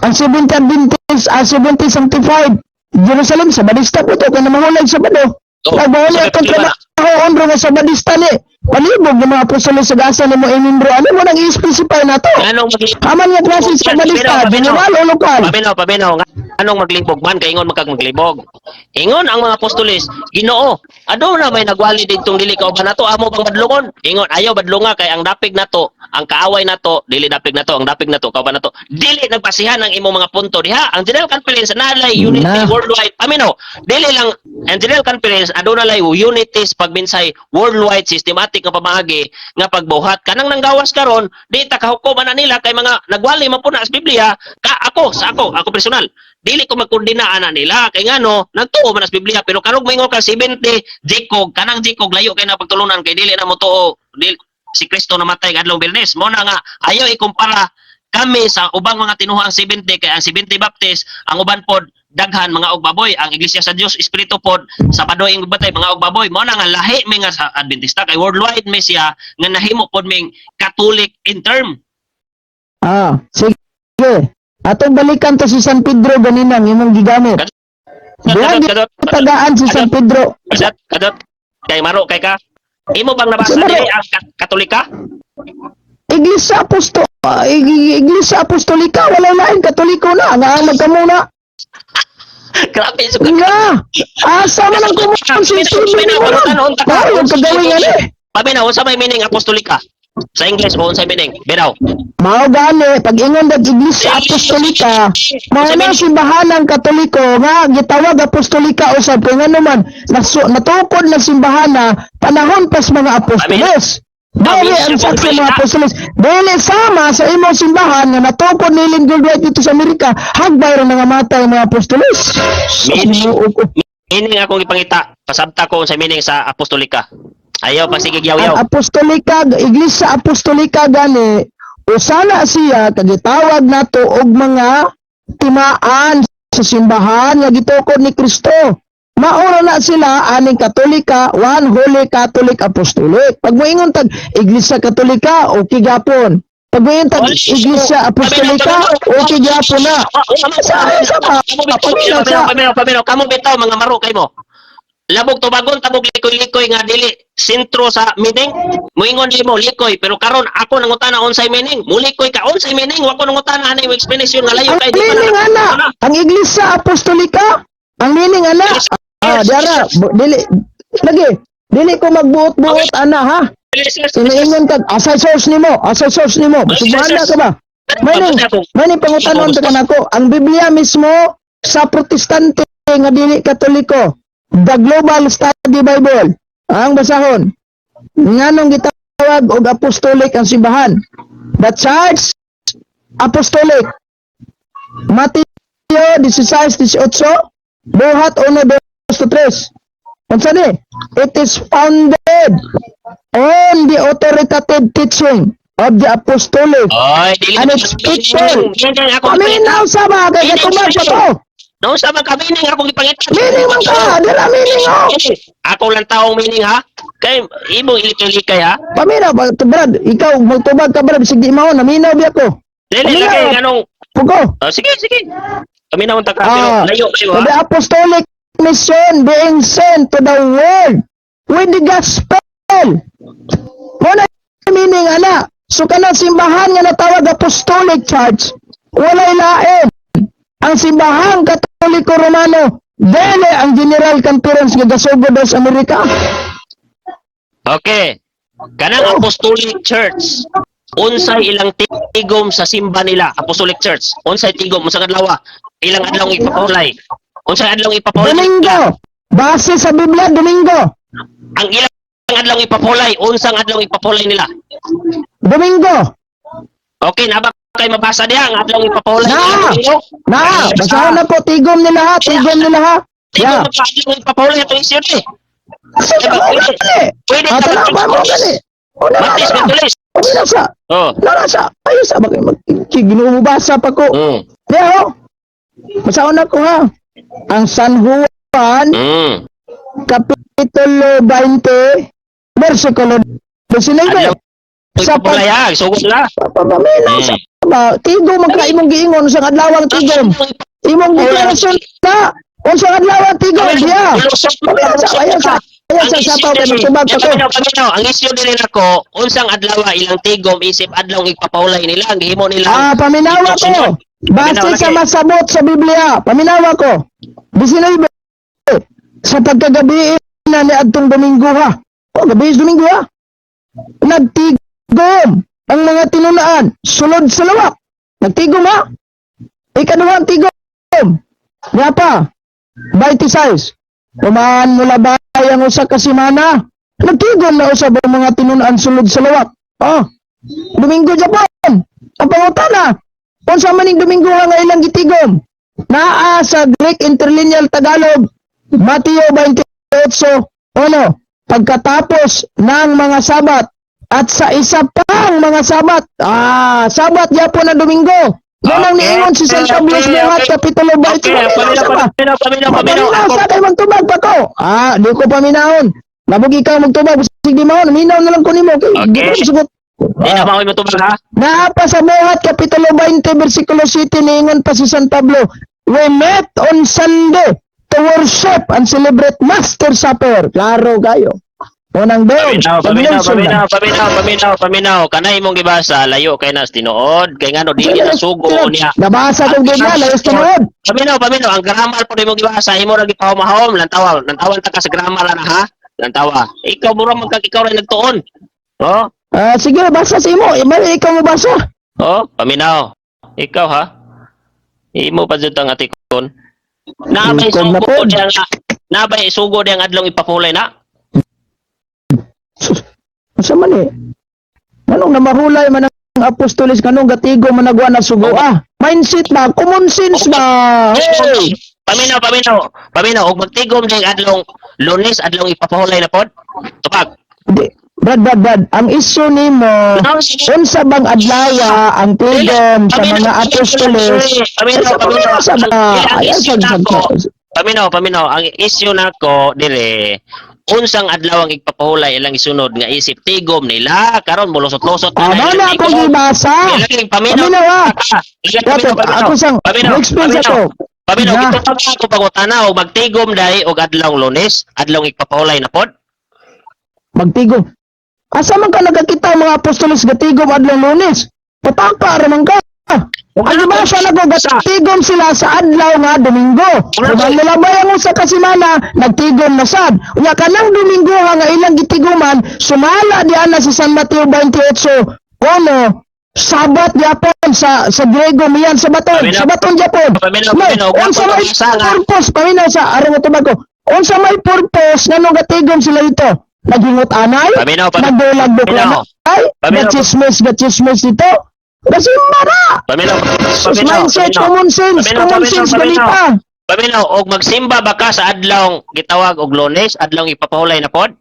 S1: Ang 70 Adventist, 70 Sanctified Jerusalem Sabadista po to kay namahulay Sabado.
S2: Oh,
S1: Nagmahulay
S2: sa
S1: akong
S2: Katoliko
S1: trabaho onro nga Sabadista ni. Palibog ng mga apostoles sa gasa nimo imembro. Ano mo nang i-specify na to?
S2: Nganong maglibog?
S1: Aman nga klase sa Kabalista, general o lokal?
S2: Paminaw, paminaw. Anong maglibog man? Kay ingon magkag maglibog. Ingon ang mga apostoles, "Ginoo, aduna may nagwali didtong dili kauban nato, amo bang badlongon?" Ingon, "Ayaw badlonga kay ang dapig nato, ang kaaway nato, dili dapig nato, ang dapig nato kauban nato." Dili nagpasihan ang imong mga punto diha. Ang General Conference nalay unity
S1: Na.
S2: worldwide. Paminaw, dili lang ang General Conference, aduna lay unity sa pagminsay worldwide, systematic nga pamaagi nga pagbuhat kanang nanggawas karon. Di ta kahukom ana nila kay mga nagwali man po na sa Biblia. Ka ako sa ako ako personal, dili ko magkondena ana nila kay ngano nagtuo man sa Biblia. Pero karog moingon ka 70 Jacob, kanang Jacob layo kay na pagtulunan kay dili na mo tuo dili si Kristo namatay adlong Biyernes. Mo na nga ayaw ikumpara kami sa ubang mga tinuhang 70 kay ang 70 Baptist, ang uban pod daghan mga og baboy, ang Iglesia sa Dios Espiritu pod sa Padoy ing batay mga og baboy. Mo na nga lahi mi nga sa Adventista kay worldwide mi siya nga nahimo pod ming Catholic in term.
S1: Ah, sige. Atong balikan to si San Pedro ganina ang imong gigamit. Duha
S2: Kadot, kadot,
S1: tagaan si San Pedro.
S2: Kadot, kadot, kay maro kay ka, imo bang nabasa
S1: Si Maro.
S2: dili ang Katolika?
S1: Iglesia Aposto, ah, Iglesia Apostolika, wala lain, Katoliko na nga ang magkamuna.
S2: Grabe suka.
S1: Nga. Asa man ang kumon si Stephen mo ron? Ay, ang kagawin nga ni.
S2: Paminaw, unsa may meaning apostolika sa English o unsay meaning binaw?
S1: Mao gani pag ingon dag Iglesia Apostolika, mao na simbahan ng Katoliko nga gitawag Apostolika usab kay ngano man natukod na simbahan na panahon pas mga apostoles. Dili ang saksi mga apostoles. Dili sama sa imong simbahan nga natukod ni Ellen G. White dito sa Amerika, hagbay ra nga matay mga apostoles.
S2: Meaning akong ipangita, pasabta ko unsay meaning sa apostolika. Ayaw pa sige
S1: Ang
S2: yaw-yaw.
S1: Apostolika, Iglesia Apostolika gani, usana siya kagitawag nato og mga timaan sa simbahan nga gitukod ni Kristo. Maura na sila aning Katolika, One Holy Catholic Apostolic. Pag moingon tag Iglesia Katolika, okay gapon. Pag moingon tag Iglesia Apostolika, okay gapon na. Sa pa, paminaw sa.
S2: Paminaw, paminaw, kamo bitaw mga maro kay mo. Labog tubagon tabog likoy-likoy nga dili sentro sa meaning. Moingon di mo likoy pero karon ako nangutana unsay meaning. Mulikoy ka unsay meaning, wa ko nangutana ani mo explanation nga layo
S1: Ang
S2: kay di pa
S1: meaning
S2: na.
S1: ana, ang Iglesia Apostolika, ang meaning ana, ah, diara, dili lagi, dili ko magbuot-buot ana ha. Iniingon ka, asa source nimo, asa source nimo, subuhan ka ba? Mani pangutanon ta kanako, ang Biblia mismo sa Protestante nga dili Katoliko, The Global Study Bible, ang basahon. Nganong gitawag og apostolic ang simbahan? The Church Apostolic. Mateo 16:18, Buhat 1:2 3. Unsa ni? It is founded on the authoritative teaching of the apostolic
S2: Oy, dili
S1: and its people. Paminaw sa ba kay katubag pa to.
S2: No sa man ka meaning akong ipangita.
S1: Meaning man ka, dira meaning oh.
S2: Ako lang taong meaning ha. Kay imong ilikoy-likay ha.
S1: Paminaw ba brad, ikaw magtubag ka brad, sige mao naminaw biya ko.
S2: Dili
S1: Paminaw.
S2: lagi nganong.
S1: Pugo.
S2: Oh, sige, sige. Paminaw ta ka pero
S1: Ah,
S2: layo kayo ha.
S1: the apostolic mission being sent to the world with the gospel. Mo na meaning ana. So kanang simbahan nga natawag Apostolic Church, walay lain. Ang simbahan Katoliko Romano, dili ang General Conference nga gasugod daw sa Amerika.
S2: Okay. Kanang
S1: Oh.
S2: Apostolic Church. Unsay ilang tigom sa simba nila, Apostolic Church? Unsay tigom unsang adlaw? Ilang adlaw ipapulay? Unsay adlaw ipapulay?
S1: Domingo. Base sa Biblia, Domingo.
S2: Ang ilang adlaw ipapulay, unsang adlaw ipapulay nila?
S1: Domingo.
S2: Okay, na ba kay mabasa diha ang adlaw ipapulay
S1: Na!
S2: nila, Domingo?
S1: Na, basahan na po tigom nila ha, tigom nila ha.
S2: Tigom
S1: Yeah.
S2: pa adlaw ipapulay ato isyu eh.
S1: Asa sa mo gani?
S2: Pwede
S1: Ah,
S2: ta
S1: tanaw ba mo gani? O na
S2: Matis
S1: na.
S2: Matulis.
S1: Okay na sa.
S2: Oh.
S1: Nara sa. Ayo sa bakit mag ginuubasa pa ko. Diha oh. Basahon na ko ha. Ang San Juan kapitulo 20 versikulo 19.
S2: Adlaw
S1: Sa pag
S2: ipapulay ha, sugod na.
S1: papaminaw sa ba tigom man ka imong giingon sa adlawang tigom. Imong deklarasyon na unsang adlaw ang tigom diha. Paminaw sa ayo sa. Ayaw sa sapaw kay magtubag pa ko.
S2: Paminaw, paminaw. Ang issue diri nako, unsang adlaw ilang tigom isip adlaw ipapahulay nila, ang gihimo nila.
S1: Ah, paminawa ko. Base
S2: Paminawa
S1: sa
S2: lagi.
S1: masabot sa Biblia, paminawa ko. 19. Sa pagkagabi na ni adtong Domingo ha. Oh, gabi is Domingo ha. Nagtigom ang mga tinunaan sulod sa lawak. Nagtigom ha. Ikaduhang tigom. Nga pa, 26. Human mo labay ang usa ka semana. Nagtigom na usab ang mga tinun-an sulod sa lawak. Oh, Domingo Japon. Ang pangutana, unsa man ning Domingo nga ilang gitigom? Naa sa Greek Interlineal Tagalog, Mateo 28:1. Pagkatapos ng mga Sabat at sa isa pang mga Sabat. Ah, Sabat gyapon na Domingo. Yan ang niingon si San Pablo sa Buhat, Kapitulo 20.
S2: Okay, paminaw, paminaw, paminaw, paminaw.
S1: Paminaw sa kay magtubag pa ko. Ah, di ko paminahon. Labog ikaw magtubag, sige di mahon, minaw na lang ko nimo. Okay. Di ko sugot.
S2: Di na maoy mo tubag ha.
S1: Naa pa sa Buhat Kapitulo 20 versikulo 7, niingon pa si San Pablo, "We met on Sunday to worship and celebrate Master Supper." Klaro kayo. Unang doon.
S2: Paminaw, paminaw, paminaw, paminaw, paminaw, paminaw. Kanay imong gibasa, layo kay nas tinuod. Kay ngano dili na sugo niya.
S1: Nabasa kong Biblia, layo sa tinuod.
S2: Paminaw, paminaw, ang grammar po imong gibasa, imo ra gipahumahom, lantawa, lantawan ta ka sa grammar na ha. Lantawa. Ikaw mura magkag ikaw ra nagtuon. Oh,
S1: Ah, sige, basa sa imo. Eh, mali, ikaw mo basa.
S2: Oh, paminaw. Ikaw ha. Imo pa jud ang atikon. Nabay
S1: Ikon na
S2: sugo
S1: pod.
S2: diya nga. Nabay sugo diya ang adlong ipapulay na.
S1: Sus, unsa man eh? Manong namahulay man ang apostolis, kanong gatigo man nagwa na sugo ah. Mindset ba? Common sense ba? Hey!
S2: Paminaw, paminaw. Paminaw, og magtigom diya ang adlong Lunes, adlong ipapahulay na pod. Tupag.
S1: Di, Brad, Brad, Brad, ang issue nimo, unsa bang adlaw ang tigom sa mga apostoles?
S2: Paminaw,
S1: Sa
S2: paminaw.
S1: paminaw sa ba?
S2: Ang
S1: Ayan,
S2: issue
S1: sa
S2: nako. Paminaw, paminaw. Ang issue nako dire, unsang adlaw ang ipapahulay ilang isunod nga isip tigom nila karon mulusot-lusot
S1: Ah,
S2: na
S1: mao na
S2: ilang
S1: akong
S2: tigom.
S1: gibasa.
S2: Ilang paminaw.
S1: Paminaw ah.
S2: Ilang
S1: Dapat,
S2: paminaw,
S1: ako sang,
S2: paminaw,
S1: explain sa
S2: paminaw.
S1: ko.
S2: Paminaw,
S1: Na.
S2: gitupag ako pangutana og magtigom dai og adlawng Lunes, adlawng ipapahulay na pod.
S1: Magtigom. Asa man ka nagakita ang mga apostoles gatigom adlaw Lunes? Pataka ra man ka. Ang gibasa na ko, gatigom sila sa adlaw nga Domingo. Kung nalabay ang usa ka semana, nagtigom na sad. Unya kanang Domingo nga ilang gitiguman, sumala diana na sa San Mateo 28:1, Sabat gyapon sa Grego miyan sa baton,
S2: Paminaw.
S1: sa baton gyapon.
S2: Paminaw,
S1: No,
S2: paminaw.
S1: unsa may
S2: Sa nga.
S1: purpose, paminaw sa aron nga tubag ko. Unsa may purpose nganong gatigom sila dito? Naghingot anay?
S2: Paminaw, paminaw.
S1: Nagdulag
S2: Paminaw.
S1: ay?
S2: Paminaw.
S1: Gachismis, gachismis dito? Kasi mara!
S2: Paminaw,
S1: Sus,
S2: paminaw,
S1: mindset,
S2: paminaw.
S1: common sense,
S2: Paminaw,
S1: common
S2: paminaw,
S1: sense
S2: paminaw.
S1: ganita.
S2: Paminaw, og magsimba ba ka sa adlawng gitawag og Lunes, adlawng ipapahulay na pod?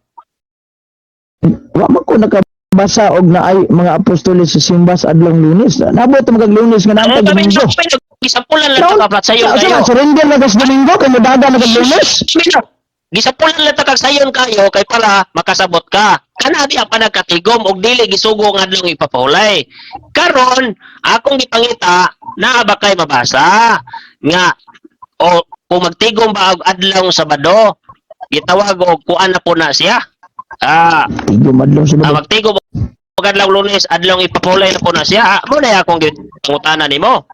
S1: Wa man ko nakabasa og naay mga apostoles sa simbas adlong Lunes. Nabot magag Lunes nga
S2: Eh,
S1: naantag
S2: paminaw,
S1: Domingo.
S2: paminaw, gisampulan lang ta ka sayon
S1: Sa
S2: kayo.
S1: sa surrender na kas Domingo kay modaga na kag Lunes.
S2: Paminaw, gisampulan lang ta kag sayon kayo kay para makasabot ka. Kana di pa nagkatigom og dili gisugo ang adlong ipapahulay. Karon, akong gipangita naa ba kay mabasa nga o kung magtigom ba og adlawng Sabado, gitawag og kuan na po na siya. Ah,
S1: Tigom adlong
S2: ah,
S1: Sabado.
S2: magtigom og adlaw Lunes, adlawng ipapahulay na po na siya. Ah, mo na akong gipangutana nimo.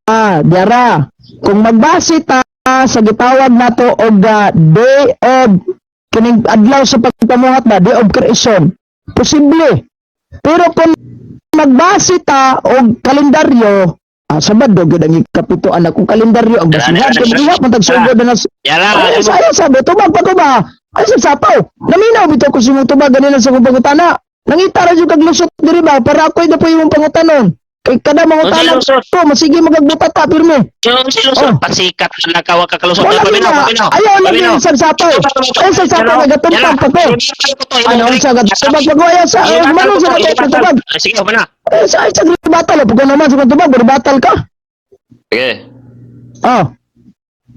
S1: Ah, diara. Kung magbase ta sa gitawag nato og day of kining adlaw sa pagpamuhat ba, day of creation, posible. Pero kung magbase ta og kalendaryo, ah, Sabado gyud ang ikapito anak kung kalendaryo ang basihan kung diha man tagsugod na
S2: Yala,
S1: ay sa ayaw sabi tubag pa ko ba ay sa sapaw naminaw bitaw ko si mong tubag ganina sa kong pangutana, nangita ra jud kag lusot diri ba para ako'y dapoy imong pangutanon kay kada mangutana
S2: Unsay lusot?
S1: ko masige magagbutata pirmi.
S2: Yung silusot,
S1: Oh.
S2: pasikat na ka, wag ka kalusot.
S1: Wala
S2: Paminaw,
S1: na.
S2: paminaw.
S1: Ayaw lang
S2: Paminaw.
S1: yung sapaw. Ayaw sa sapaw, nagatumpag pa ko. Ano sa gatubag pa ko? Ayaw sa, ayaw manong sa gatubag.
S2: Ay, sige, human na.
S1: Ayaw sa, ayaw sa ribatal. Pagka naman sa gatubag, ribatal ka.
S2: Sige.
S1: Ah.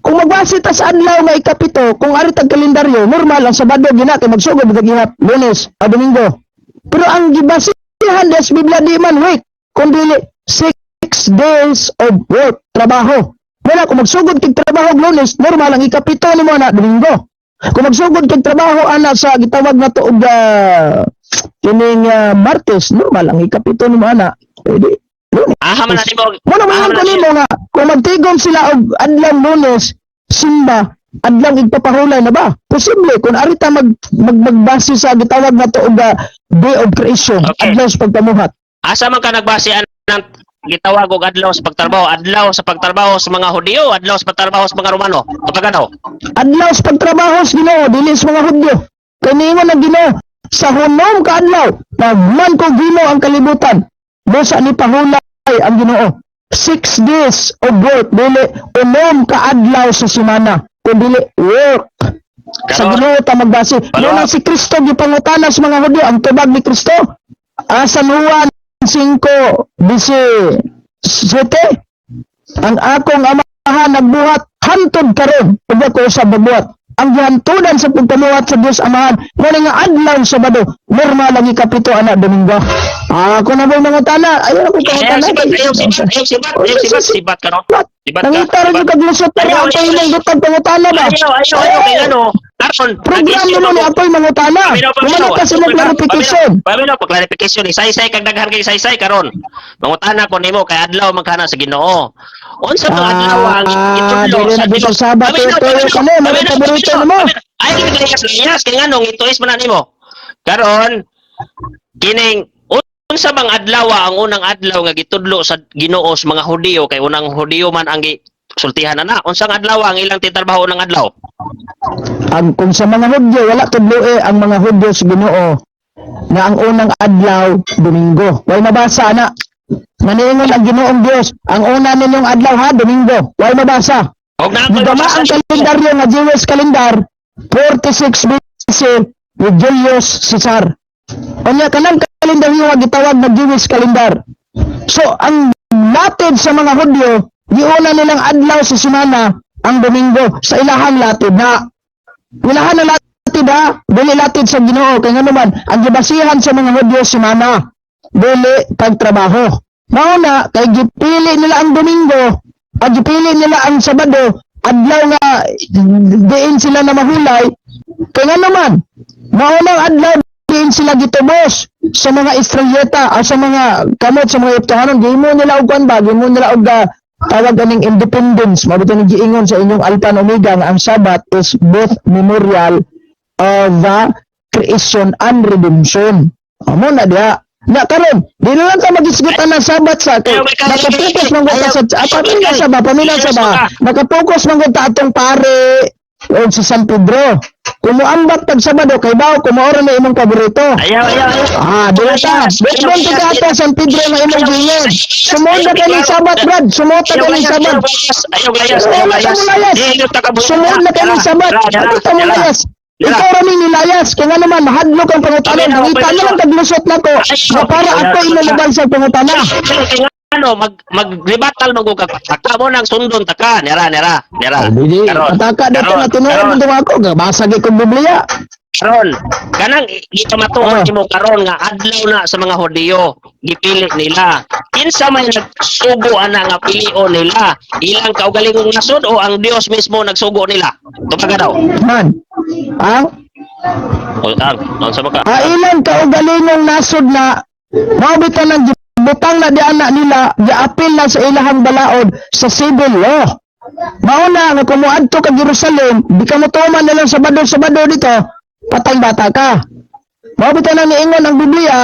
S1: Kung magbase ta sa adlaw nga ikapito, kung ari tag kalendaryo, normal ang Sabado gina kay magsugod og gihap Lunes a Domingo. Pero ang gibasihan des Biblia di man week, kundi 6 days of work, trabaho. Wala kung magsugod kig trabaho og Lunes, normal ang ikapito nimo na Domingo. Kung magsugod kag trabaho ana sa gitawag na to og kining Martes, normal ang ikapito nimo ana. Pwede. Lunes.
S2: Aha man na nimo.
S1: Mo na
S2: Aha
S1: mayon
S2: man
S1: ko
S2: na
S1: nimo nga kung magtigom sila og adlaw Lunes, simba, adlaw igpapahulay na ba? Posible kung arita mag, mag magbase sa gitawag na to og day of creation, adlaw sa pagpamuhat.
S2: Asa man ka nagbase anang gitawag og adlaw sa pagtrabaho? Adlaw sa pagtrabaho sa mga Hudiyo, adlaw sa pagtrabaho sa mga Romano. Tubaga daw.
S1: Adlaw sa pagtrabaho sa Ginoo, dili sa mga Hudyo. Kay niingon ang Ginoo, sa hunom ka adlaw, pagman ko Ginoo ang kalibutan, busa ni pahulay ang Ginoo. 6 days of work, dili unom ka adlaw sa semana, kun dili work. Sa
S2: Karon,
S1: Ginoo ta magbase.
S2: Follow
S1: Muna
S2: up.
S1: si Kristo gipangutana sa mga Hudyo, ang tubag ni Kristo. Sa Juan 5:17, ang akong amahan nagbuhat hantod karon ug ako sa magbuhat. Ang gihantudan sa pagpamuhat sa Dios Amahan mo nga adlaw sa Sabado, normal ang ikapito ana, Domingo. Ah, ako na ba mga tana? Ayaw ako
S2: Ayaw
S1: pangutana.
S2: sibat, ayaw sibat, ayaw sibat, ayaw sibat, sibat ka no. Sibat ka.
S1: Nangita ra
S2: Sibat.
S1: jud kag lusot pero
S2: Ayaw,
S1: ang
S2: ayaw,
S1: imong dutag pangutana ba?
S2: Ayaw, ayaw, ayaw, kay ano. Karon,
S1: Program
S2: nag-issue
S1: nimo ni
S2: ako.
S1: apoy mangutana.
S2: Paminaw, paminaw.
S1: Humana ka sa imong clarification.
S2: Paminaw, pa clarification. Isay-isay kag daghan kay isay-isay karon. Mangutana ko nimo kay adlaw man kana sa Ginoo. Unsa bang adlaw ang
S1: Ah,
S2: itudlo
S1: dili
S2: sa
S1: na
S2: Ginoo?
S1: sa Sabat,
S2: Paminaw,
S1: tuyo
S2: paminaw,
S1: ka mo, mga
S2: paminaw,
S1: paborito
S2: paminaw,
S1: nimo.
S2: paminaw. Ay, dili ka layas kay nganong ituis man na nimo. Karon kining unsa bang adlaw ang unang adlaw nga gitudlo sa Ginoo sa mga Hudiyo, kay unang Hudiyo man ang sultihan na na. Unsang adlaw ang ilang titrabaho ng adlaw?
S1: Ang kung sa mga Hudyo, wala tudloe ang mga Hudyo sa Ginoo nga ang unang adlaw Domingo. Way mabasa ana. Naniingon ang Ginoong Dios, ang una ninyong adlaw ha, Domingo. Way mabasa.
S2: Og naa ko'y
S1: Gidama
S2: mabasa
S1: ang kalendaryo nga Jewish calendar, 46 BC ni Julius Caesar. Unya kanang kalendaryo nga gitawag na Jewish calendar. So ang latid sa mga Hudyo, giuna nilang adlaw sa semana ang Domingo sa ilahang latid na. Ilahan na latid ha, dili latid sa Ginoo kay ngano man ang gibasihan sa mga Hudyo semana, dili pagtrabaho. Mao na kay gipili nila ang Domingo, ang gipili nila ang Sabado, adlaw nga diin sila na mahulay, kay ngano man mao nang adlaw diin sila gitubos sa mga Israelita o sa mga kamot sa mga Egyptohanon, gihimo nila og kuan ba, gihimo nila og tawag aning independence. Mao bitaw ni giingon sa inyong Alpha and Omega nga ang Sabat is both memorial of the creation and redemption. Amo na diha. Na karon, di na lang ka magisgutan ng Sabat sa kay
S2: Ayaw, ikaw,
S1: nakapokus man gud ka sa
S2: ayaw,
S1: pamilya
S2: ayaw,
S1: sa ba, pamilya sa ba. Nakapokus man gud ta atong pare o si San Pedro. Kung moambak tag Sabado kay bawo kung maora na imong paborito.
S2: Ayaw, ayaw, ayaw.
S1: Ah, di ta. Bukbon ka ka ato San Pedro nga imong giingon. Sumod na ka ning Sabat, Brad. Sumod na ka ning Sabat.
S2: Ayaw, layas, ayaw,
S1: Wala ka
S2: layas.
S1: mo layas.
S2: Di, ka kabuhi.
S1: Sumod na ka ning Sabat.
S2: Dara,
S1: Ano ka mo
S2: dara.
S1: layas? Ikaw ra ni nilayas. Kaya nga naman, mahadlok ang pangutana.
S2: Paminaw,
S1: Nangita na
S2: paminaw.
S1: lang taglusot na ko. Na para ako inulugan sa pangutana.
S2: Kaya ano, mag-rebattle mag ka. Taka mo nang sundon taka. Nera, nera, nera. Karon,
S1: Ataka dito
S2: karon,
S1: nga tinuod
S2: karon.
S1: mo ako. Gabasa gid kong Biblia.
S2: Karon, kanang gipamatuod nimo karon nga adlaw na sa mga Hudiyo, gipili nila. Kinsa may nagsugo ana nga pilion nila? Ilang kaugalingong nasod o ang Dios mismo nagsugo nila? Tubaga daw.
S1: Man. Ang
S2: O ang, unsa ba ka?
S1: Ilang kaugalingong nasod na mao bitaw nang gibutang na di ana nila, giapil na sa ilahang balaod sa civil law. Mao na nga kung moadto ka Jerusalem, di ka motuman na lang Sabado Sabado dito, patay bata ka. Mao bitaw nang niingon ang Biblia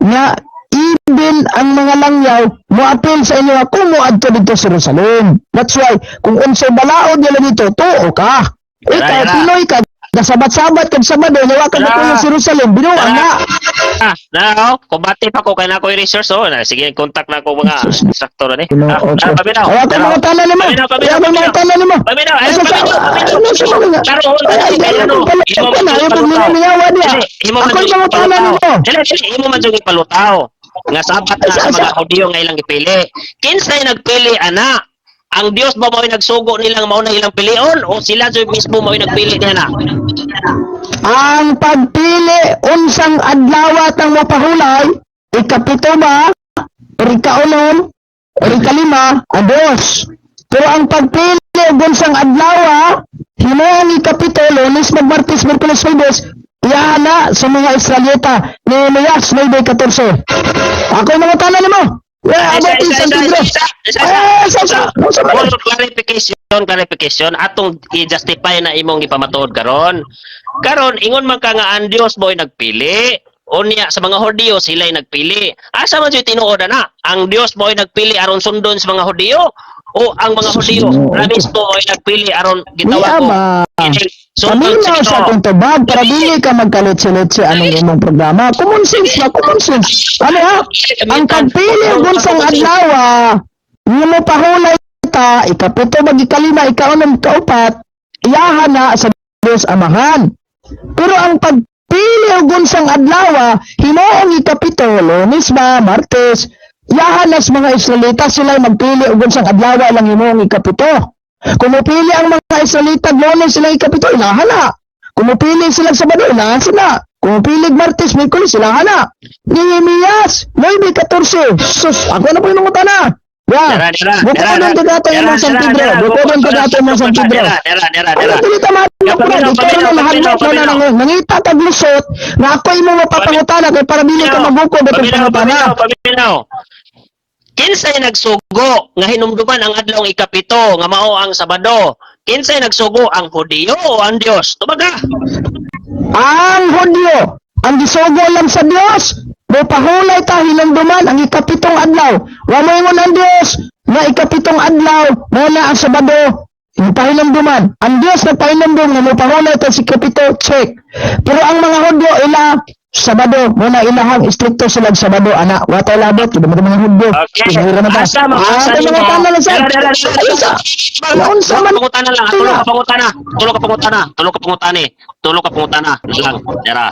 S1: nga even ang mga langyaw moapil sa inyo kung moadto dito sa Jerusalem. That's why kung unsay balaod nila dito, tuo ka. Ikaw
S2: Dara, dara.
S1: Pinoy ka, gasabat-sabat kag Sabado, nawa ka
S2: Dara.
S1: sa Jerusalem, binuang na.
S2: Ah, na oh, kumbate pa ko kay na ko research oh. Na, sige, contact na ko mga instructor ni.
S1: Ginoo
S2: Ah,
S1: ko.
S2: ah, paminaw.
S1: Ay, ako mga tanan nimo.
S2: Paminaw, paminaw,
S1: Ay, ako mga
S2: paminaw.
S1: tanan nimo.
S2: Paminaw,
S1: Ay,
S2: ayaw, paminaw, paminaw.
S1: ano sa mga?
S2: Karon,
S1: Ay, ay,
S2: kay
S1: ay,
S2: ano,
S1: ay,
S2: imo
S1: ay,
S2: man
S1: ay,
S2: jud
S1: ay,
S2: ipalutaw.
S1: mingawa niya.
S2: Dili, imo man
S1: Ako
S2: jud
S1: yung mga tanan
S2: ipalutaw.
S1: nimo.
S2: Dili, dili, imo man jud ipalutaw. Nga sabat na
S1: Ay,
S2: sa mga
S1: sa-
S2: Hudiyo nga ilang gipili. Kinsay nagpili ana? Ang Dios ba mao'y nagsugo nilang mao na ilang pilion o sila jud mismo mao'y nagpili niya na?
S1: Ang pagpili unsang adlaw tang mapahulay, ikapito ba, or ikaunom, or ikalima, ang Diyos. Pero ang pagpili og unsang adlaw, Himuong ikapito, Lunes, Magmartes, Miyerkules, Huwebes, iyana sa mga Israelita. Nehemias 9:14. Ako mangutana nimo. Yeah,
S2: Isa,
S1: about
S2: isa,
S1: San
S2: isa,
S1: Pedro.
S2: isa, isa, isa.
S1: Eh, isa, isa. Unsa man?
S2: For clarification, clarification, atong i-justify na imong gipamatuod karon. Karon ingon man ka nga ang Dios mo'y nagpili. Unya sa mga Hudiyo sila'y nagpili. Asa man jud tinuod na? Ang Dios mo'y nagpili aron sundon sa mga Hudiyo o ang mga Hudiyo na mismo mo'y nagpili aron
S1: Niya
S2: gitawag ko
S1: ba?
S2: sundon sa
S1: Paminaw sa
S2: Ginoo.
S1: akong tubag para dili ka magkaletse-letse anong imong programa. Common sense ba? Common sense. Ano ha? Ang pagpili og unsang adlaw, mo pahulay ta, ikapito mag ikalima, ikaunom, ikaupat, iyahan na sa Dios Amahan. Pero ang pagpili og unsang adlaw, himuong ikapito, Lunes ba, Martes, iyahan na sa mga Israelita, sila magpili og unsang adlaw lang himuong ikapito. Kung mupili ang mga Israelita Lunes sila ikapito, ilahan na. Kung mupili sila Sabado, ilahan sila. Kung mupili Martes, Miyerkules, ilahan na. Nehemias 9:14. Sus, ako na po yung nangutana. Ya.
S2: Dara, dara,
S1: Bukodon
S2: dara,
S1: ka dato
S2: dara,
S1: imong San
S2: dara,
S1: Pedro.
S2: dara,
S1: Bukodon ka dato imong San Pedro.
S2: Dara, dara, dara,
S1: Ano
S2: dara.
S1: dili ta mahadlok na,
S2: Paminaw,
S1: di ka
S2: paminaw,
S1: na mahadlok na
S2: paminaw,
S1: na nangita kag lusot na ako imo mapapangutana kay para dili ka mabukod atong
S2: Paminaw,
S1: pangutana.
S2: paminaw, paminaw. Kinsay nagsugo nga hinumduman ang adlaw ikapito nga mao ang Sabado? Kinsay nagsugo, ang Hudiyo o ang Dios? Tubaga.
S1: Ang Hudyo, ang gisugo lang sa Dios, mopahulay ta hinumduman ang ikapitong adlaw. Wa moingon ang Dios nga ikapitong adlaw mo na ang Sabado. Pahinumduman. Ang Dios nagpahinumdum nga mopahulay ta si ikapito, check. Pero ang mga Hudyo ila Sabado, mo na ilahang istrikto sila sa Sabado ana. Wa tay labot kay mga Hudyo.
S2: Okay.
S1: Pinahira man ta.
S2: Asa mabasa
S1: Ah,
S2: nimo?
S1: mga tanan lang sa.
S2: Dara, dara, dara.
S1: Ayun sa. Naunsa man
S2: Pangutana lang, tulo ka pangutana, tulo ka pangutana, tulo ka pangutana, eh. Tulo ka pangutana na lang. Dara.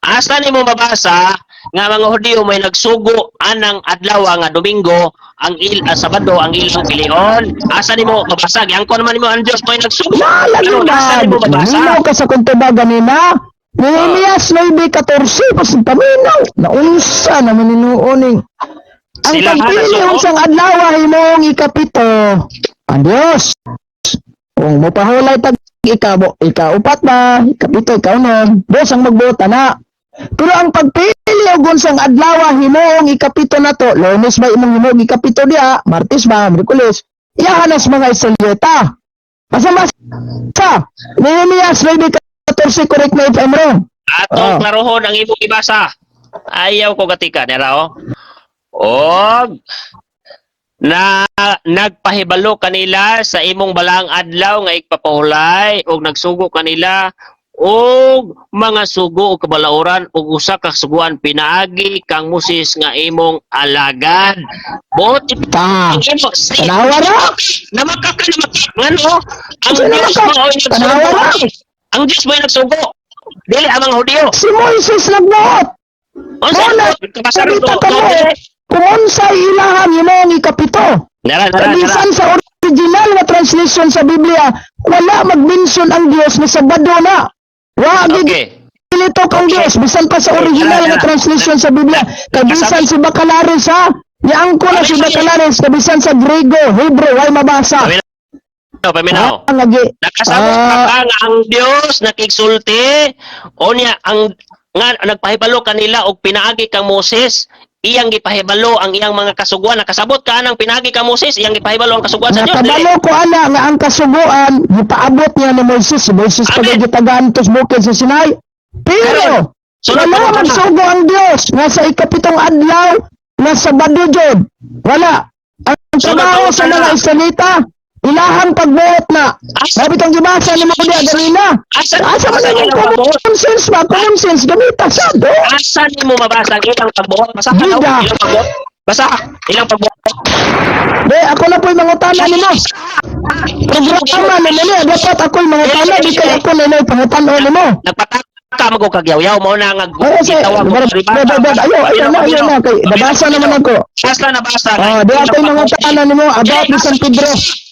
S2: Asa nimo mabasa nga mga Hudiyo may nagsugo anang adlaw nga Domingo ang il ah, Sabado ang ilang pilion? Asa nimo mabasa? Giangkon naman nimo ang Dios may nagsugo.
S1: Lagi
S2: Pero
S1: ba?
S2: asa nimo mabasa?
S1: Paminaw ka sa kwento ba ganina? Nehemias 9:14, pas paminaw. Naunsa naman ninuoning. Ang
S2: Sila ha,
S1: pagpili
S2: nasuko?
S1: unsang adlaw himong ikapito. Ang Dios. Kung mopahulay tag ikabo, ikaupat ba, ikapito, ikaunom, Dios ang magbuot ana. Pero ang pagpili og unsang adlaw himuong ikapito nato, Lunes ba imong himuong ikapito diha, Martes ba, Miyerkules, iyahan as mga Israelita. Asa mas sa Nehemias 9:14, correct me if I'm wrong.
S2: Atong
S1: Ah.
S2: klarohon ang imong gibasa. Ayaw ko gatika nira oh. Og na nagpahibalo kanila sa imong balaang adlaw nga igpapahulay og nagsugo kanila og mga sugo og kabalaoran og usa ka suguan pinaagi kang Moses nga imong alagad. Buot
S1: Ta.
S2: ang imo
S1: Tanawa ra.
S2: Namaka ka, namaka. Ngano? Ang
S1: Kasi
S2: Diyos
S1: namaka.
S2: mo ay nagsugo.
S1: Tanawa ra.
S2: Ang Diyos mo ay nagsugo. Dili ang mga Hudiyo.
S1: Si Moises nagbuot.
S2: Unsa
S1: Wala.
S2: kabasa ro
S1: Salita ka mo. Kung unsay ilahan himong ikapito.
S2: Nara, nara, nara.
S1: Bisan sa original nga translation sa Biblia, wala mag-mention ang Dios na Sabado na. Wa gilitok ang Dios bisan pa sa original nga translation sa Biblia. Kay bisan si Bacalares ha, niangko na si Bacalares, kay bisan sa Grego, Hebrew, way mabasa.
S2: Paminaw, paminaw.
S1: Ah, lagi.
S2: Nakasabot
S1: Ah.
S2: ka ka nga ang Dios nakigsulti o niya ang nga nagpahibalo kanila og pinaagi kang Moses iyang gipahibalo ang iyang mga kasuguan. Nakasabot ka anang pinaagi kang Moses iyang gipahibalo ang kasuguan sa Dios? Dili.
S1: Nakabalo ko ana nga ang kasuguan gipaabot niya ni Moises. Si Moises pa
S2: Amen.
S1: gitagaan tos bukid sa Sinai. Pero
S2: Sunod
S1: wala
S2: pa
S1: man sugo ang Dios nga sa ikapitong adlaw nga Sabado jud. Wala. Ang
S2: Sunod
S1: trabaho
S2: pa
S1: sa mga
S2: na.
S1: Israelita ilahang pagbuot na.
S2: Asa
S1: Sabi kang gibasa ni mo diya ganina.
S2: asa
S1: Asa man
S2: asa
S1: ang
S2: ilang pagbuot?
S1: common sense ba? Common sense gamita sa do.
S2: Asa nimo mabasa ang ilang pagbuot? Basa ka daw
S1: Gida.
S2: ilang pagbuot. Basa ilang pagbuot.
S1: De, ako na po'y mangutana nimo. Programa na nila, dapat ako'y mangutana, di kay ako na ina'y pangutana nimo.
S2: Nagpataka mo kag yaw-yaw mo na nga
S1: Oo, kasi,
S2: gitawag mo
S1: ayaw, ayaw na, ayaw na, kay, nabasa naman ako.
S2: Basta nabasa.
S1: Oh, di ako'y mangutana nimo about ni San Pedro.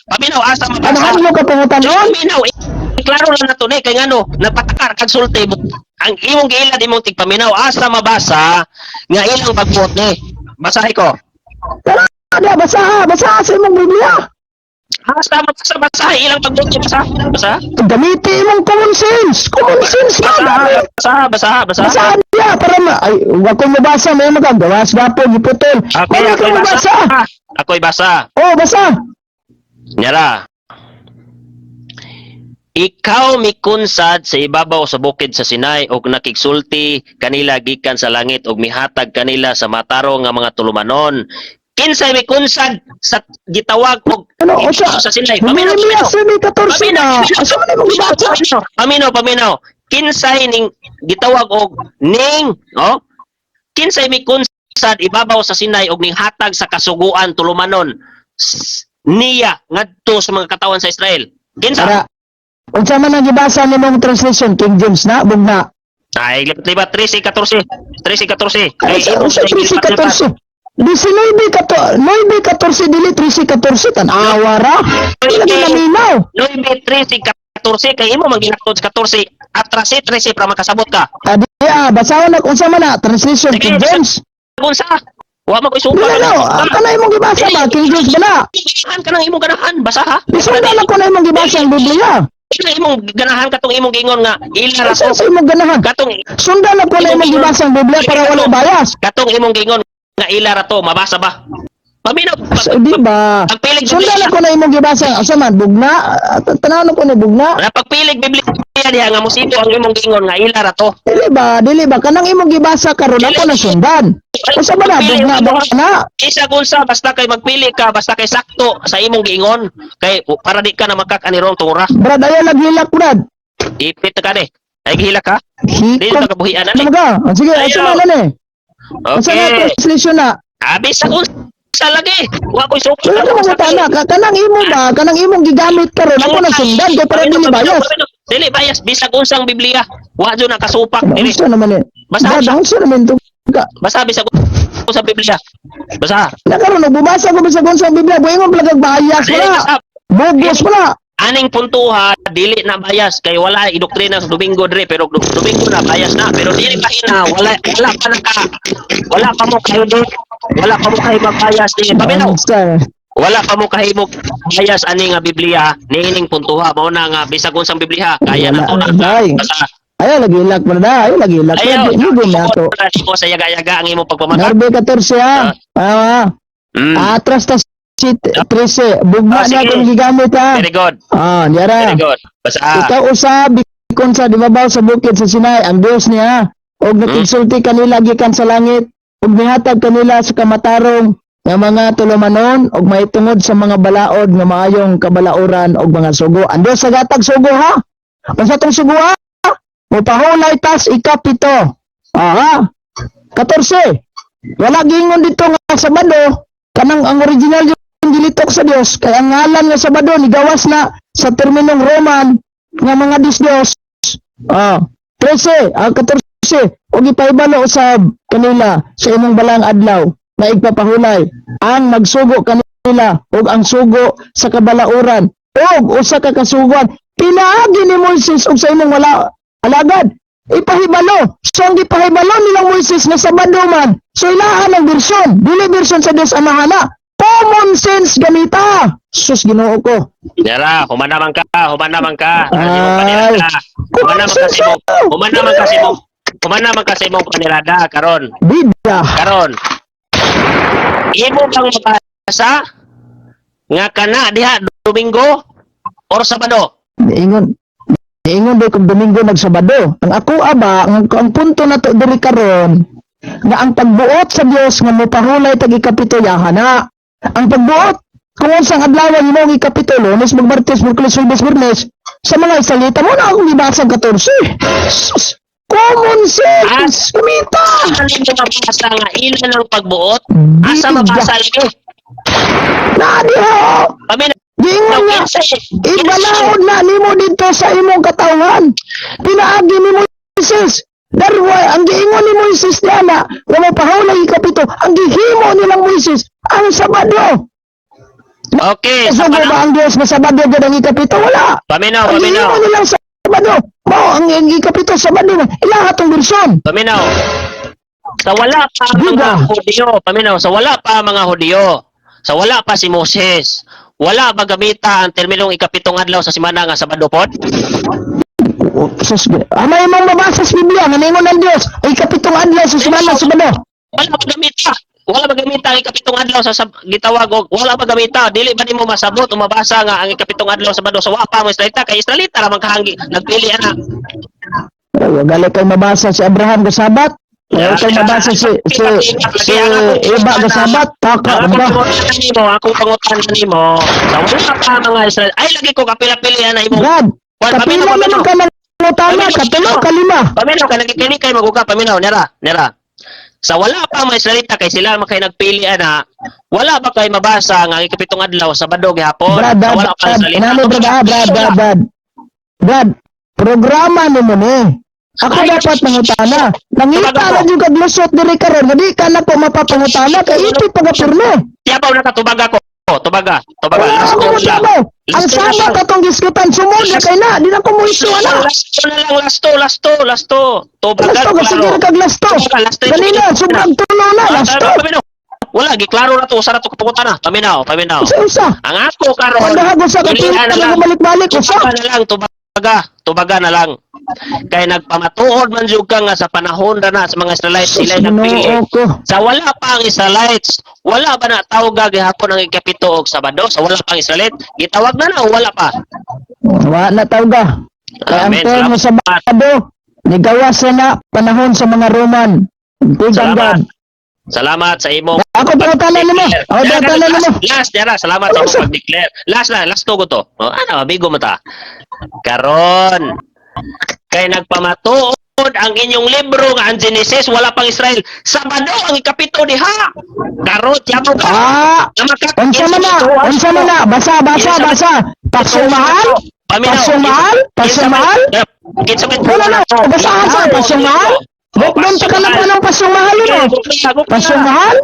S2: Paminaw, asa mabasa?
S1: Anahan mo ka pangutanon?
S2: Paminaw, eh, klaro lang na to ni kay ngano nagpatakar kag sulti ang imong giilad imong tigpaminaw asa mabasa nga ilang pagbuot ni. Basahi ko.
S1: Tara, da, basa, basa sa imong Biblia.
S2: Basta, basta, basta, ilang pagbuot, basta, basta.
S1: Gamiti imong common sense. Common sense ba?
S2: Basta,
S1: Gamit.
S2: basta, basta, basta.
S1: Basahan niya para ma... Ay, wag ko mabasa. May magagawas na po. Giputol.
S2: Ako,
S1: Wala ka
S2: ako'y
S1: mabasa.
S2: Basa. Ako'y basa.
S1: Oh, basa.
S2: Nyara. Ikaw mikunsad sa ibabaw sa bukid sa Sinai og nakigsulti kanila gikan sa langit og mihatag kanila sa matarong nga mga tulumanon. Kinsay mikunsad sa gitawag og
S1: Ano, o siya?
S2: sa Sinai? Paminaw,
S1: Nehemiah
S2: paminaw.
S1: 9:14 na. Asa man imong gibasa?
S2: Paminaw, paminaw. Kinsay ning gitawag og ning, oh? Kinsay mikunsad ibabaw sa Sinai og ning hatag sa kasuguan tulumanon niya ngadto sa mga katawan sa Israel? Kinsa?
S1: Ara. Unsa man ang gibasa nimong translation? King James na bugna?
S2: Ay, libat-libat 13 14. 13 14.
S1: Ay,
S2: Ay,
S1: unsa 13:14? 19 kato, 9:14 dili 13:14, tan-awa ra. Di lagi naminaw.
S2: 9 13 14 kay imo man ginaktod sa 14 atras 13 para makasabot ka.
S1: Adi ah, basahon na unsa man na translation,
S2: Sige,
S1: King James.
S2: Unsa? Wa man ko isupa.
S1: Dili no, kana imong gibasa ba King James ba na?
S2: Ganahan ka ng imong ganahan, basa ha.
S1: Isundan ako na imong gibasa ang Biblia.
S2: Ila imong ganahan katong imong giingon nga ila ra
S1: Asa
S2: to.
S1: sa imong ganahan?
S2: Katong
S1: Sundan ako na imong gibasa ang Biblia para wala bias.
S2: Katong imong giingon nga ila ra to, mabasa ba? Paminaw.
S1: So, di ba?
S2: Pagpilig
S1: Sundan
S2: Biblia.
S1: ako na imong gibasa. Asa man bugna? Ah, tanaw ko ni bugna.
S2: Na pagpilig Biblia diha nga musibo ang imong giingon nga ila ra to.
S1: Dili ba? Dili ba? Kanang imong gibasa karon ako na sundan. Unsa ba na bugna ba na?
S2: Isa kung sa basta kay magpili ka, basta kay sakto sa imong giingon kay para di ka na makak-anirong tura.
S1: Brad, ayaw lagi hilak, Brad.
S2: Ipit ka ni. Ay gihila ka. Di
S1: Hikon.
S2: ka kabuhian
S1: Ano
S2: ani.
S1: ka? Ah, sige, asa man ano eh? Asa na
S2: Okay.
S1: translation na?
S2: Abi sa kung sa lagi. Wa koy suko.
S1: Wala ka mangutana. Kanang imo ba? Kanang imong gigamit karon ako na sundan kay para dili bias.
S2: Dili bias bisag unsang Biblia. Wa jud nakasupak dili.
S1: Unsa naman eh?
S2: Basta-
S1: Brad, unsa naman to? Ka.
S2: Basta bisag sa Biblia. Basta.
S1: Na karon bumasa ko bisag unsa ang Biblia, buingon palagag bias
S2: Dili,
S1: wala.
S2: basta.
S1: Bugos wala.
S2: Aning puntuha dili na bias kay wala idoktrina sa Domingo dre, pero Domingo na bias na, pero dili pa ina wala wala pa naka wala pa mo kayo wala pa mo kayo bias dili paminaw.
S1: Unsa?
S2: Wala pa mo kahimo bias ani nga Biblia niining puntuha mao na nga bisag unsang Biblia kaya na to na.
S1: Ay.
S2: Basta.
S1: Ayaw lagi hilak, brad. Ayaw lagi hilak.
S2: Ayaw,
S1: Higom na to.
S2: ko sa yaga-yaga ang imong pagpamata.
S1: Narbe 14 ha. Ah, atras ta si 13. Bugna
S2: Ah,
S1: na
S2: sige.
S1: akong gigamit ha.
S2: Very good.
S1: Ah, diyara.
S2: Very good. Basta.
S1: Ikaw usab bikon sa dibabaw sa bukid sa Sinai ang Dios niya og nakigsulti kanila gikan sa langit ug mihatag kanila sa kamatarong nga mga tulumanon og mahitungod sa mga balaod nga maayong kabalaoran og mga sugo. Ang Dios sa gatag sugo ha. Unsa tong sugo ha? Mopahulay tas ikapito. Aha. 14. Wala gingon dito nga Sabado kanang ang original yung gilitok sa Dios kay ang ngalan nga Sabado nigawas na sa terminong Roman nga mga Diyos Diyos. Ah, 13, ah, 14, og ipahibalo usab kanila sa imong balang adlaw na igpapahulay ang magsugo kanila ug ang sugo sa kabalauran ug usa ka kasuguan pinaagi ni Moises ug sa imong wala alagad ipahibalo. So ang gipahibalo nilang Moises nga Sabado man, so ilahan ang bersyon, dili bersyon sa Dios Amahana. Common sense gamita. Sus, Ginoo ko.
S2: Dara, humana man ka, humana man ka. Ano imong
S1: Ay.
S2: panirada? Humana man ka sa imong, humana man ka sa imong, humana man ka sa imong panirada karon.
S1: Bida.
S2: Karon. Imo bang mabasa nga kana diha Domingo or Sabado?
S1: Niingon. Niingon day kung Domingo nagsabado. Ang ako aba, ang punto na to diri karon nga ang pagbuot sa Dios nga mopahulay tag ikapito yaha na. Ang pagbuot kung unsang adlaw imo ang ikapito, Lunes, Magmartes, Miyerkules, Huwebes, Biyernes, sa mga Israelita mo na akong gibasa ang 14. Sus, common sense, kumita.
S2: Asa nimo mabasa nga ilan ang pagbuot? Asa mabasa lagi?
S1: Na diha.
S2: Paminaw,
S1: Giingon nga ibalaod na nimo dito sa imong katawhan. Pinaagi ni Moises. Darwa, ang giingon ni Moises niya na, nga mapahulay ikapito, ang gihimo nilang Moises, ang Sabado.
S2: Okay, sa
S1: Sugo ba
S2: panahon.
S1: ang Diyos na Sabado gud ang ikapito? Wala.
S2: Paminaw,
S1: Ang
S2: paminaw.
S1: gihimo nilang Sabado, mao ang ikapito Sabado, ilaha tong bersyon.
S2: Paminaw. Sa wala pa ang mga
S1: Diba?
S2: Hudyo, paminaw, sa wala pa ang mga Hudyo, sa wala pa si Moses, Wala ba gamita ang terminong ikapitong adlaw sa semana nga Sabado pod?
S1: Sus, may imong mabasa sa Biblia nga ningon ng Dios ay kapitong adlaw sa semana, Sabado?
S2: Wala ba gamita? Wala ba gamita ang ikapitong adlaw sa gitawag og wala ba gamita? Dili ba nimo masabot o mabasa nga ang ikapitong adlaw sa Sabado sa wa pa mo Israelita, kay Israelita ra man kahanggi nagpili ana?
S1: Ay, gali kay mabasa si Abraham ga Sabat. Ay, kay mabasa si Eva ga Sabat. Taka
S2: Ang
S1: ba?
S2: Akong pangutana nimo, sa wala pa mga Israel, ay lagi ko kapila-pili ana imong
S1: Brad,
S2: Juan,
S1: kapila
S2: paminaw,
S1: naman ka ng pangutana, katulo, kalima.
S2: Paminaw ka, nagikinig kay maguga, paminaw, nera, nera. Sa wala pa mga Israelita, kay sila man kay nagpili ana, wala ba kay mabasa nga ang ikapitong adlaw Sabado gihapon?
S1: Brad,
S2: Sa
S1: Brad,
S2: wala pa
S1: Brad,
S2: Israelita.
S1: inano, Brad, ah, Brad, Brad, Brad. Brad, programa nimo ni. Ako
S2: Ay,
S1: dapat mangutana. Nangita
S2: Tubaga ko.
S1: ra jud kag lusot diri karon, nga di ka na ko mapapangutana kay ito pagapirme.
S2: Tiyabaw na ka, tubaga ko. Tubaga, tubaga.
S1: Wala
S2: Last
S1: ako
S2: two
S1: mo
S2: na lang.
S1: tabo. Ang
S2: Last two na
S1: sama
S2: lang.
S1: katong gisgutan, sumod na kay na, di na ko mo isu ana.
S2: Last two na lang, last two, last two, last two. Tubaga,
S1: Lasto ka, sige
S2: klaro.
S1: kag lasto.
S2: Tubaga, last two.
S1: Ganina, sobrang tulo na, lasto.
S2: Paminaw. Wala, giklaro na to, usa na to kapangutana. Paminaw, paminaw.
S1: Usa usa.
S2: Ang ako karon,
S1: Pandahag usa ka
S2: pilihan
S1: pila
S2: na lang.
S1: na balik-balik usa.
S2: Tubaga na lang, tubaga, tubaga na lang. Kay nagpamatuod man jud ka nga sa panahon na sa mga Israelites
S1: Sus,
S2: sila nagpili.
S1: Ginoo ko.
S2: Sa wala pa ang Israelites, wala ba na tawag gihapon ang ikapito og Sabado? Sa wala pa ang Israelite, gitawag na na o wala pa?
S1: Wa na tawga. Kay ang
S2: Amen.
S1: termo sa
S2: Salamat.
S1: Sabado, nigawas na na panahon sa mga Roman. Tigang
S2: Salamat.
S1: God.
S2: Salamat sa imong
S1: Ako pangutana nimo. Ako pangutana nimo.
S2: Last, last, dara, salamat sa imong pag-declare. Last na, last to ko to. Oh, ano, bigo mo ta. Karon, kay nagpamatuod ang inyong libro nga ang Genesis, wala pang Israel. Sabado ang ikapito diha. Karon, tiyabaw ka.
S1: Ah, unsa man na? Unsa man na? Basa, basa, basa. Pasyong mahal? Pasyong mahal? Pasyong mahal?
S2: Kinsa may
S1: Wala na. Basahan sa pasyong mahal? Bukdon ta ka na pa ng pasyong mahal yun oh. Pasyong mahal?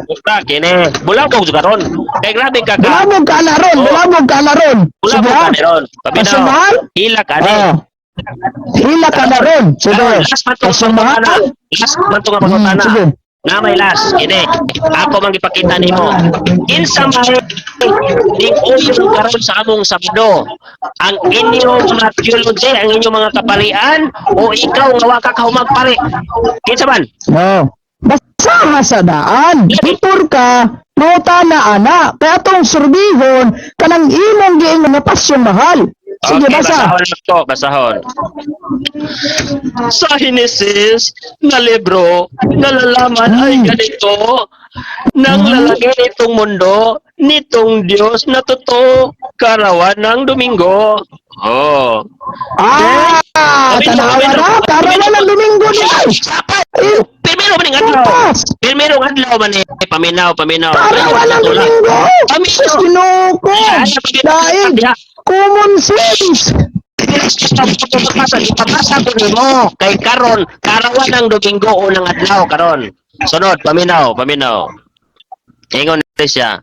S2: Kini, bulabog jud karon. Kay grabe ka ka.
S1: Bulabog ka na ron, bulabog ka na ron. Sige
S2: Bulabog
S1: ha?
S2: ka ni ron.
S1: Pasyong mahal?
S2: Hila ka ni.
S1: Oh. Hila ka na ron. Sige.
S2: Last man to
S1: Pasyong mahal?
S2: Last man to nga pangutana.
S1: Sige.
S2: Na may last kini. Ako man gipakita nimo. Kinsa may ning uyon karon sa among Sabado? Ang inyong mga theology, ang inyong mga kaparian, o ikaw nga wa ka kahumag pare? Kinsa man?
S1: No. Basta sa daan. Before ka, mangutana ana. Kaya atong surbihon, kanang imong giingon nga pasyong mahal. Sige,
S2: Okay,
S1: basa.
S2: basahon lang to, basahon. Sa Genesis na libro, nalalaman ay ganito, nang lalagay itong mundo, nitong Diyos na totoo, karawan ng Domingo. Oh.
S1: Ah, tanawa na. Karawan ng Domingo ni ay. Eh,
S2: Primero man ang adlaw.
S1: Bukas.
S2: Primero ang adlaw man eh. Paminaw, paminaw.
S1: Karawan ng Domingo.
S2: Paminaw.
S1: Sus, Ginoo ko. Daig. Common sense.
S2: Ipabasa ko nimo kay karon karawan ng Domingo unang adlaw karon. Sunod, paminaw, paminaw. Ingon ni siya.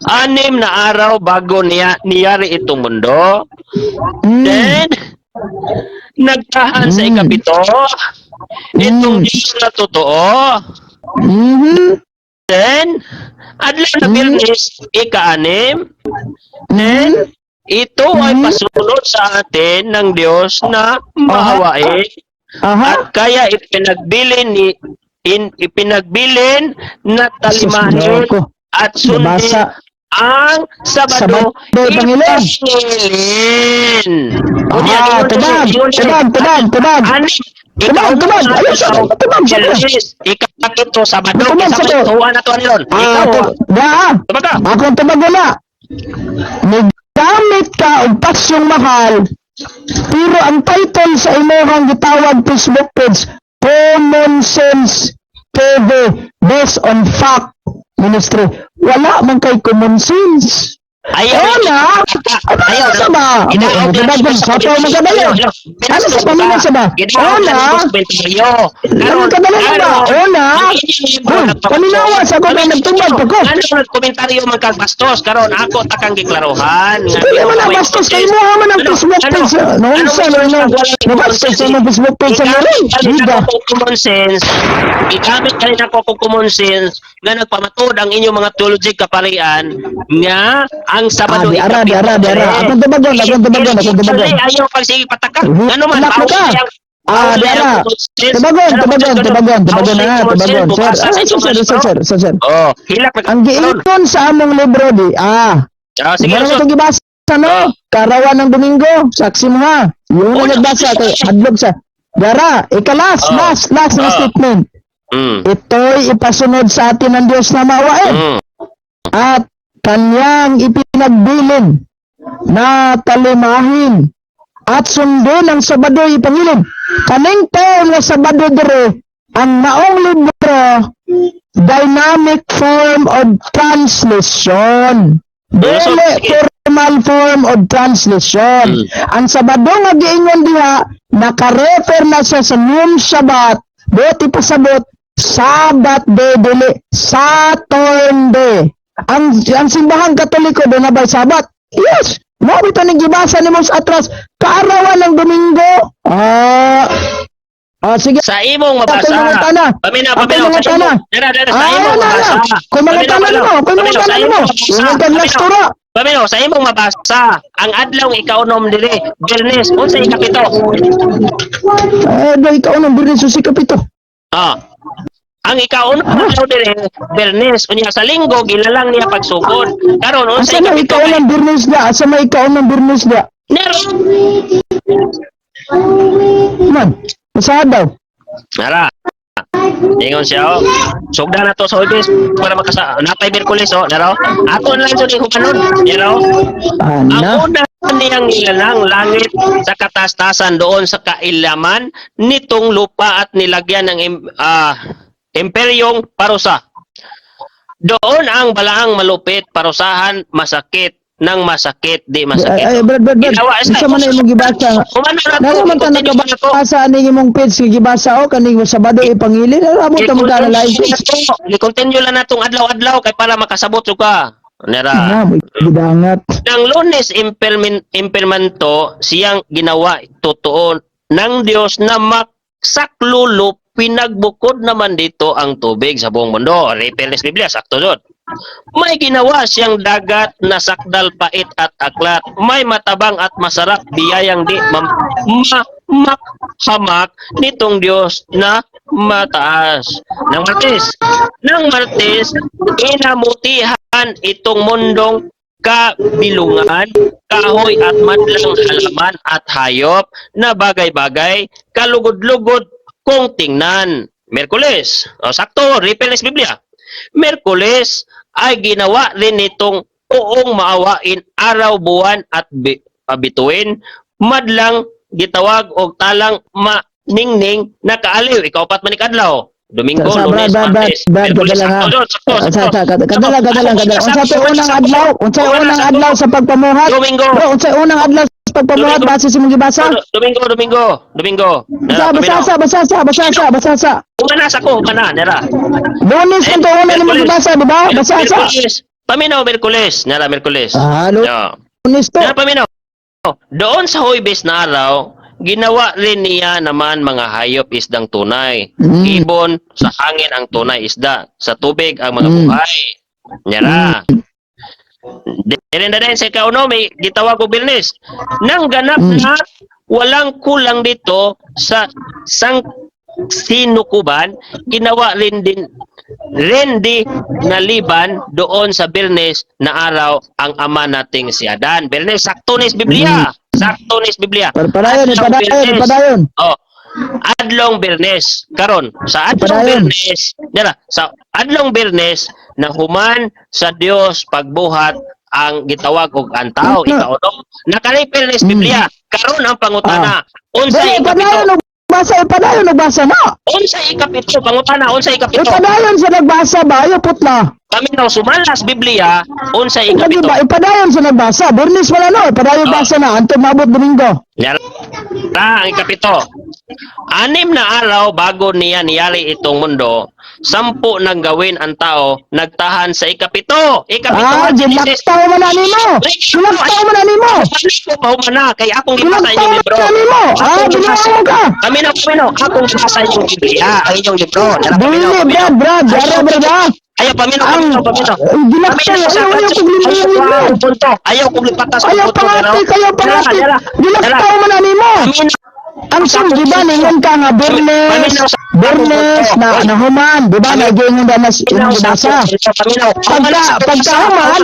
S2: 6 na araw bago niya niyari itong mundo, then nagtahan sa ikapito itong Diyos na totoo. Then adlaw na Biyernes, ika-6, then ito ay pasunod sa atin ng Diyos na maawain at kaya ipinagbilin ni in, ipinagbilin na talimahin
S1: Sus, Ginoo ko.
S2: at sundin
S1: Nabasa.
S2: ang Sabado,
S1: Sabado, Panginoon.
S2: ipangilin.
S1: Ah, tubag, tubag, tubag, tubag. Tubag, tubag. Ayun, sa tubag, sa
S2: Ikapito, Sabado,
S1: Tubag,
S2: kinsa
S1: sa
S2: may tuwa na to ron.
S1: Ah,
S2: Ikaw,
S1: da.
S2: tubag ka.
S1: Akong tubag wala. Nigamit ka og pasyong mahal, pero ang title sa imong gitawag Facebook page, Common Sense TV Based on Fact Ministry. Wala man kay common sense.
S2: Ayaw.
S1: Wala. Ano
S2: Ayaw.
S1: sa ba? Tubag mo, sa pa mo kabalo. Ano sa pamilya sa ba? Una. Ano kabalo sa ba? Una. Huh, paminawa sa ko na nagtubag pa ko.
S2: Ano nagkomentaryo man kag bastos karon ako takang giklarohan.
S1: Pili mo na bastos kay mo man ang Facebook page. Noon sa no no. Nabastos sa imong Facebook page sa mo. Bida.
S2: Common sense, igamit ka rin ako kung common sense nga nagpamatod ang inyong mga theology kaparian nga Ang Sabado
S1: Ah, di ara, di ara, di ara. Akong tubagon, akong tubagon, akong tubagon.
S2: Ayaw pag sige pataka. Ngano man
S1: Hilak mo ka. Ah, di ara. Tubagon, tubagon, tubagon, tubagon na, tubagon. Sir, ah, sir, sir, sir, sir, sir, sir.
S2: Oh, hilak na.
S1: Ang giingon sa among libro di, ah,
S2: Ah, sige,
S1: meron
S2: sir.
S1: itong gibasa, no? Karawan ng Domingo, saksi mo ha. Yung
S2: Oh,
S1: na nagbasa, kay adlog sa. Dara, ikalas, last, last na statement. Ito'y ipasunod sa atin ng Diyos na maawain at kanyang ipinagbilin na talimahin at sundin ang Sabado ipangilin. Kaning taon nga Sabado dire, ang maong libro, dynamic form of translation. Dili
S2: Sige.
S1: formal form of translation. Ang Sabado nga giingon diha, nakarefer na siya sa noon Sabat, buot ipasabot, Sabbath day dili, Saturn day. Ang Simbahang Katoliko doon na ba Sabat? Yes! Mo bitaw ning gibasa nimo sa atras kaarawan ng Domingo. Ah, ah sige.
S2: Sa imong
S1: Ako'y
S2: mabasa.
S1: mangutana.
S2: Paminaw,
S1: Ako'y
S2: paminaw. Sa
S1: mangutana.
S2: imong, dara, dara, sa
S1: Ah,
S2: imong
S1: na, na.
S2: mabasa.
S1: Kung mangutana
S2: Paminaw,
S1: nimo, kung
S2: paminaw,
S1: mangutana
S2: sa
S1: nimo.
S2: imong mabasa.
S1: Ingon kang
S2: Paminaw.
S1: lastura.
S2: Paminaw, sa imong mabasa, ang adlaw ikaunom dire, Biyernes, unsa ikapito?
S1: Eh, do ikaw nang Biyernes sa ikapito.
S2: Ah. Ang ikaunom adlaw dire, Biyernes, unya sa Linggo gilalang niya pagsugod. Karon unsa
S1: Asa na
S2: ikapito?
S1: ikaw nang Biyernes da? Asa may ikaw nang Biyernes da?
S2: Nero.
S1: Man, basa daw.
S2: Nara. Ingon siya, oh. Sugda na to sa Huwebes para makasa napay Miyerkules, oh, naro. Ato lang jud humanon, naro. Ang
S1: Ana.
S2: una niyang nilalang langit sa katastasan doon sa kailaman nitong lupa at nilagyan ng imperyong parusa. Doon ang balaang malupit, parusahan, masakit, ng masakit, di masakit.
S1: Ay, ay, Brad, Brad, Brad.
S2: Ginawa,
S1: Isa man na imong gibasa.
S2: Humano na to,
S1: Nasa man ta
S2: i-continue na to.
S1: nakabasa ani imong page nga gibasa o kaning Sabado ipangilin. Ara mo ta mo na lain page.
S2: I-continue lang natong adlaw-adlaw kay para makasabot jud ka. Nera.
S1: Na, mo gidangat.
S2: Nang Lunes implemento siyang ginawa totoo ng Diyos na maksaklulo pinagbukod naman dito ang tubig sa buong mundo. Reference Biblia, sakto yun. May ginawa siyang dagat na sakdal, pait at aklat. May matabang at masarap biyayang di makhamak nitong Diyos na mataas. Nang Martes, inamutihan itong mundong kabilungan, kahoy at madlang halaman at hayop na bagay-bagay, kalugod-lugod kung tingnan. Merkules, o sakto, reference Biblia. Merkules ay ginawa rin nitong uong maawain araw, buwan at bituin, madlang gitawag og talang maningning na kaaliw. Ikaw pat manik adlaw. Domingo,
S1: Sa
S2: Lunes,
S1: Brad, Brad, Brad,
S2: Martes,
S1: Brad,
S2: Miyerkules,
S1: kadala ha.
S2: sakto, Lord, sakto,
S1: Sa
S2: sakto.
S1: sa kadala, kadala, kadala. Unsa to unang adlaw? Unsa unang adlaw sa pagpamuhat?
S2: Domingo.
S1: Bro, unsa unang adlaw sa pagpamuhat
S2: Domingo.
S1: base sa imong gibasa?
S2: Domingo, Domingo, Domingo.
S1: Basa, basa, sa, basa, sa, basa, sa, basa, sa.
S2: Humana sa ko, humana, nera.
S1: Lunes man to una nimong gibasa, di ba? Basa sa.
S2: Miyerkules. Paminaw, Miyerkules. Nera, Miyerkules.
S1: Ah,
S2: No.
S1: Lunes to.
S2: Nera, paminaw. Doon sa Huwebes na araw, ginawa rin niya naman mga hayop isdang tunay. Ibon, sa hangin ang tunay isda. Sa tubig ang mga buhay. Nera. Dere na din sa kauno, may gitawag og Biyernes. Nang ganap na walang kulang dito sa sang sinukuban, ginawa rin din rin di naliban doon sa Biyernes na araw ang ama nating si Adan. Biyernes, sakto ni Biblia. Sakto ni Biblia.
S1: Padayon,
S2: Adlong
S1: padayon,
S2: Biyernes.
S1: padayon.
S2: Oh. Adlong Biyernes. Karon, sa adlong
S1: Padayon.
S2: Biyernes, dara, sa adlong Biyernes na human sa Dios pagbuhat ang gitawag og ang tao ikaunom. Nakalipir ni Biblia. Karon ang pangutana, unsa
S1: Dili,
S2: ikapito?
S1: padayon og basa, padayon og basa na.
S2: Unsa ikapito? Pangutana, unsa ikapito?
S1: Ipadayon sa nagbasa ba? Ayo putla.
S2: Paminaw sumalas Biblia, unsa
S1: Lagi
S2: ikapito?
S1: ba? Ipadayon sa nagbasa. Biyernes wala no. Ipadayon basa na. Anto mabot Domingo.
S2: Yara, ang ikapito. 6 na araw bago niya niyari itong mundo, 10 nang gawin ang tao, nagtahan sa ikapito. Ikapito.
S1: Ah,
S2: ang Genesis.
S1: gilaktaw man na nimo. Gilaktaw man na nimo.
S2: Pahumana, kay akong gibasa
S1: Gilaktaw
S2: inyong libro.
S1: man na nimo. Ah,
S2: Akong gibasa.
S1: binuang ka.
S2: Kami na, kami na, akong gibasa inyong Biblia, ang inyong libro. Dara, kami na,
S1: Dili,
S2: kami na.
S1: Brad, Brad. Dara, Brad, ah.
S2: Ayaw paminaw,
S1: Ang
S2: paminaw, paminaw.
S1: Gilaktaw, ayaw, ayaw kog limbo.
S2: Punto. Ayaw kog lipatas.
S1: Ayaw pangatik, ayaw pangatik. Gilaktaw man na nimo. Ang sum, di ba, ningon ka nga Bernes, Bernes na nahuman, di ba, nagingon na nas imong gibasa. Pagkahuman,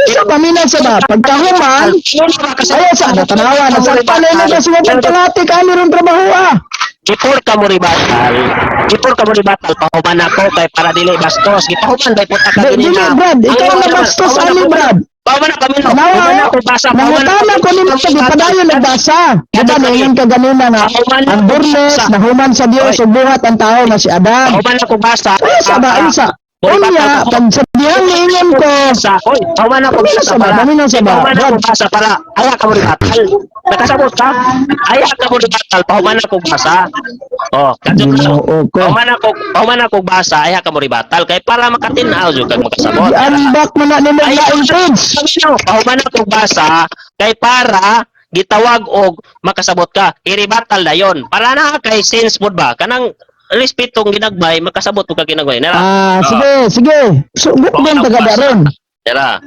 S1: sa paminaw sa ba, pagkahuman, ayaw sa, natanawa, nasakpan na yun kasi mo pagpangatik, ani ron trabaho ah.
S2: Before ka mo ribatal, before ka mo ribatal, pahuman ako kay para dili bastos. Gipahuman day puta ka
S1: Dili,
S2: na.
S1: Brad, ikaw na bastos ani, Brad.
S2: Pahuman na kami no.
S1: Tanawa,
S2: Pahuman ako basa.
S1: nangutana ko nimo sa gipadayon nagbasa. Di ba ningon ka ganina nga ang Bernes nahuman sa Dios ug buhat ang tao nga si Adan.
S2: Pahuman ako basa.
S1: Ay sa ba, ay sa. Unya, pag sa dihang niingon ko,
S2: Sa, oy, pahuman ako
S1: Paminaw
S2: basa
S1: sa ba,
S2: para.
S1: paminaw sa ba,
S2: Pahuman ako
S1: Brad.
S2: basa para. Aya ka mo ribatal. Nakasabot ka? Aya ka mo ribatal. Pahuman ako basa. Oh, kadyo ka.
S1: Ginoo ko.
S2: Pahuman ako basa, aya ka mo ribatal kay para makatin-aw jud kag makasabot.
S1: Giambak mo na nimo
S2: Ay,
S1: laing page.
S2: Paminaw, pahuman ako basa kay para gitawag og makasabot ka. Iribatal dayon. Para na kay sense pod ba kanang respetong ginagmay makasabot og ka ginagmay. Nara.
S1: Ah, sige, sige. So, gukbon taga daron.
S2: Tara.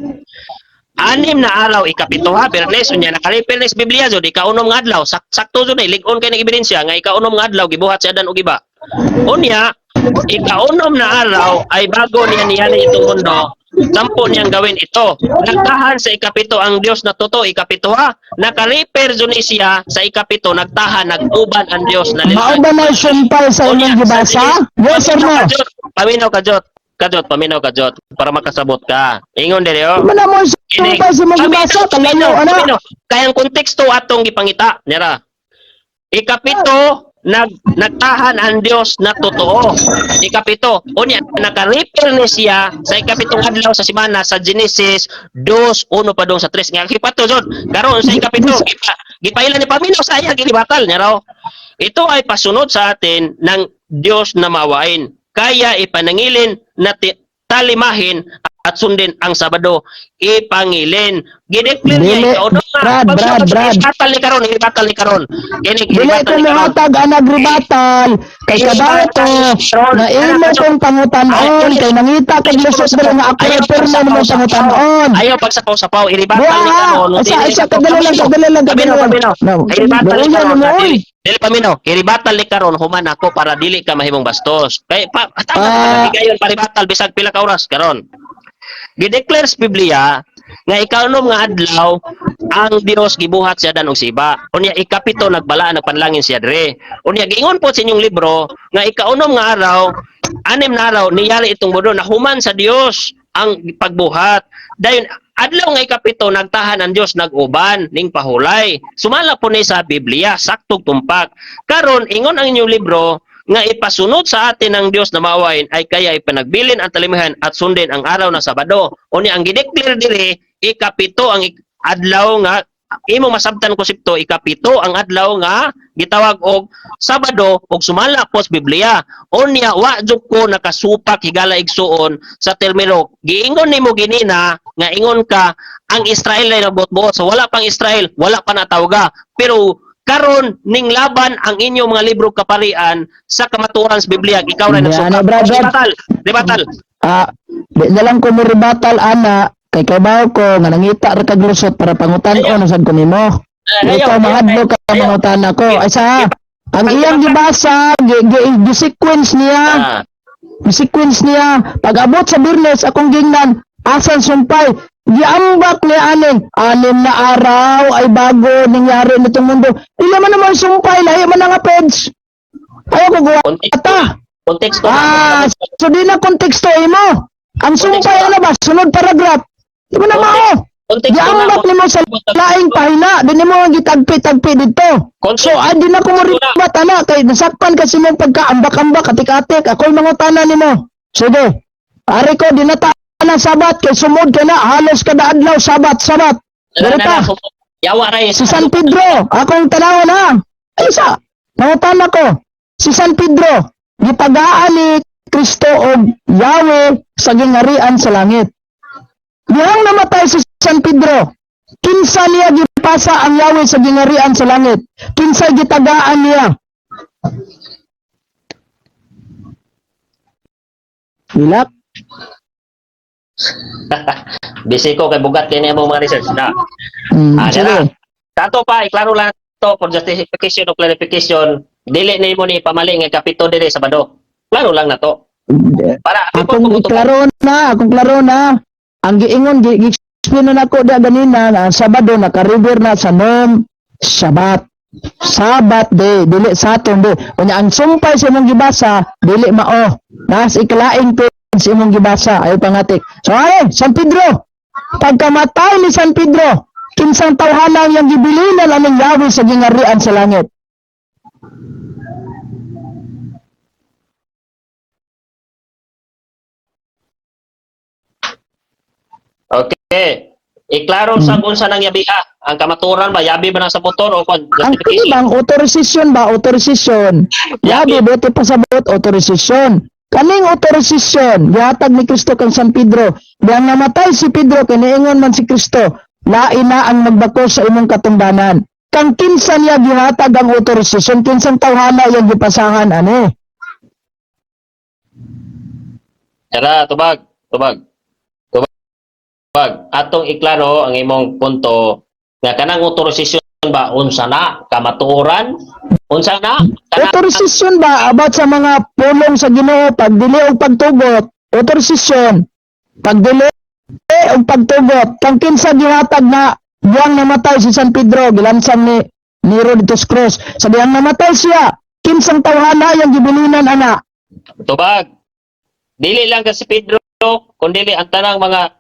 S2: 6 na araw ikapito ha, Bernes unya naka-reference Biblia jud ikaunom nga adlaw, sakto jud ni lig-on kay nag ebidensya nga ikaunom nga adlaw gibuhat si Adan og iba. Unya, ikaunom na araw ay bago niya niyani itong mundo, sampo niyang gawin ito. Nagtahan sa 7 ang Dios na totoo, 7 ha. Naka-refer jud ni siya sa 7, nagtahan, nag-uban ang Dios na
S1: Mao ba na sumpay sa imong gibasa? Yes or no?
S2: Paminaw ka Jot. Kajot, paminaw ka Jot para makasabot ka. Ingon diri oh.
S1: Di ba na mo sumpay sa imong gibasa? Kalayo, ano?
S2: Paminaw. Kaya ang konteksto atong gipangita, nira. 7, nagtahan ang Dios na totoo. 7, unya naka-refer ni siya sa 7th adlaw sa semana sa Genesis 2:1 pa dong sa 3. Nga kipato jud. Karon sa 7, gipaila ni paminaw sa iya gilibatal niya raw. Ito ay pasunod sa atin ng Diyos na mawain. Kaya ipanangilin na talimahin at sundin ang Sabado. Ipangilin. Gideclare niya
S1: Dili,
S2: ikaw. No,
S1: Brad, Brad, Brad.
S2: Iribatal ni karon, iribatal ni karon. Kini
S1: Dili
S2: iribatal
S1: ko
S2: ni karon.
S1: muhatag anag ribatal kay kabaw ko na imo kong pangutanon kay nangita kag lusot diri nga ako refer na nimo pangutanon.
S2: Ayaw pagsapaw-sapaw, iribatal
S1: Buha
S2: ni
S1: ha,
S2: karon.
S1: isa isa kadalo lang, kadalo lang, kadalo
S2: Paminaw,
S1: lang.
S2: paminaw.
S1: No,
S2: Iribatal ni
S1: buuyan
S2: karon.
S1: mo oy.
S2: Dili paminaw, iribatal ni karon human ako para dili ka mahimong bastos. Kay pa tama
S1: Ah.
S2: ka gayon paribatal bisag pila ka oras karon. Gideclare sa Biblia nga ikaunom nga adlaw ang Dios gibuhat si Adan ug si Eva. Unya 7 nagbalaan nagpanlangin siya dire. Unya giingon po sa inyong libro nga ikaunom nga araw, 6 na araw niyari itong mundo nahuman sa Dios ang pagbuhat. Dayon adlaw nga 7 nagtahan ang Dios nag-uban ning pahulay. Sumala po ni sa Biblia saktog tumpak. Karon ingon ang inyong libro nga ipasunod sa atin ng Dios na maawain ay kaya ipanagbilin ang talimuhan at sundin ang araw ng Sabado. Unya ang gideclare diri 7 ang adlaw nga imo masabtan konsepto 7 ang adlaw nga gitawag og Sabado og sumala po sa Biblia. Unya wa jud ko nakasupak higala igsuon sa termino. Giingon nimo ginina nga ingon ka ang Israel ay nagbuot-buot. So wala pang Israel, wala pa natawga. Pero karon ning laban ang inyong mga libro kaparian sa kamatuoran sa Biblia, ikaw ra
S1: Hindi,
S2: nagsukat.
S1: ano, Brad, Brad.
S2: Ribatal, ribatal.
S1: Ah, di na lang ko mo ribatal ana kay kabaw ko nga nangita ra kag lusot para pangutan-on sad ko nimo.
S2: Ayaw,
S1: Ikaw
S2: ayaw,
S1: mahadlok ka
S2: ayaw.
S1: mangutana ko. Ay sa ang iyang gibasa, gi sequence niya, gi-sequence niya. Pag abot sa Biyernes, akong gingnan, asan sumpay? Giambak ni aning, 6 na araw ay bago nangyari nitong mundo. Ila man naman sumpay, lahi man na nga peds. Ayaw ko gawa
S2: Konteksto.
S1: ta.
S2: Konteksto.
S1: Ah, so di na konteksto imo. Ang sumpay ano ba? Sunod paragraph. Di mo na mao.
S2: Konteksto na.
S1: Giambak nimo sa laing pahina, di nimo ang gitagpi-tagpi dito.
S2: Konteksto.
S1: So, ay di na ko mo ribat ana kay nasakpan kasi mong pagkaambak-ambak atik-atik. Ako'y mangutana nimo. Sige. Ari ko di na ta na sabat kay sumod ka na halos kada adlaw sabat sabat.
S2: Na,
S1: Dali
S2: na,
S1: pa.
S2: na, Yawa ra
S1: Si San Pedro, akong tanaw na. Ay sa, mangutana ko. Si San Pedro, gitagaan ni Kristo og Yahweh sa gingarian sa langit. Dihang namatay si San Pedro, kinsa niya gipasa ang Yahweh sa gingarian sa langit? Kinsa gitagaan niya? Hilak?
S2: Busy ko kay bugat kay nimo mga research na. Ah,
S1: Sige.
S2: dara. Tato pa, iklaro lang to for justification o clarification, dili nimo ni pamali nga kapito diri Sabado. Klaro lang na to. Para before
S1: Akong
S2: tumutubo.
S1: iklaro na, akong klaro na. Ang giingon, gi-explain na nako da ganina nga ang Sabado naka-refer na sa Nom Sabat. Sabat day, dili Saturn day. Unya ang sumpay sa imong gibasa, dili mao. Nas ikalaing page sa imong gibasa, ayo pangatik. So ay, San Pedro. Pagkamatay ni San Pedro, kinsang tawhana ang iyang gibilinan aning Yahweh sa gingarian sa langit?
S2: Okay. Iklaro sa unsa nang yabi ah. Ang kamaturan ba yabi ba nang sa motor o kung
S1: Ang kini
S2: justification?
S1: bang authorization ba? Authorization. Yabi, bote pasabot, authorization. Kaning authorization, gihatag ni Kristo kang San Pedro. Diyang namatay si Pedro, kiniingon man si Kristo, lain na ang magbako sa imong katungdanan. Kang kinsa niya gihatag ang authorization, kinsang tawhana iyang gipasahan, ano?
S2: Tara, tubag, tubag. Tubag. Atong iklaro ang imong punto nga kanang authorization ba unsa na kamatuoran? Unsa na? Kana
S1: Authorization ba about sa mga pulong sa Ginoo pagdili og pagtugot? Authorization. Pagdili og pagtugot. Kang kinsa gihatag na diyang namatay si San Pedro gilansang ni Nero dito sa cross. Sa diyang namatay siya, kinsang tawhana yang gibilinan ana?
S2: Tubag. Dili lang kasi Pedro, kundi ang tanang mga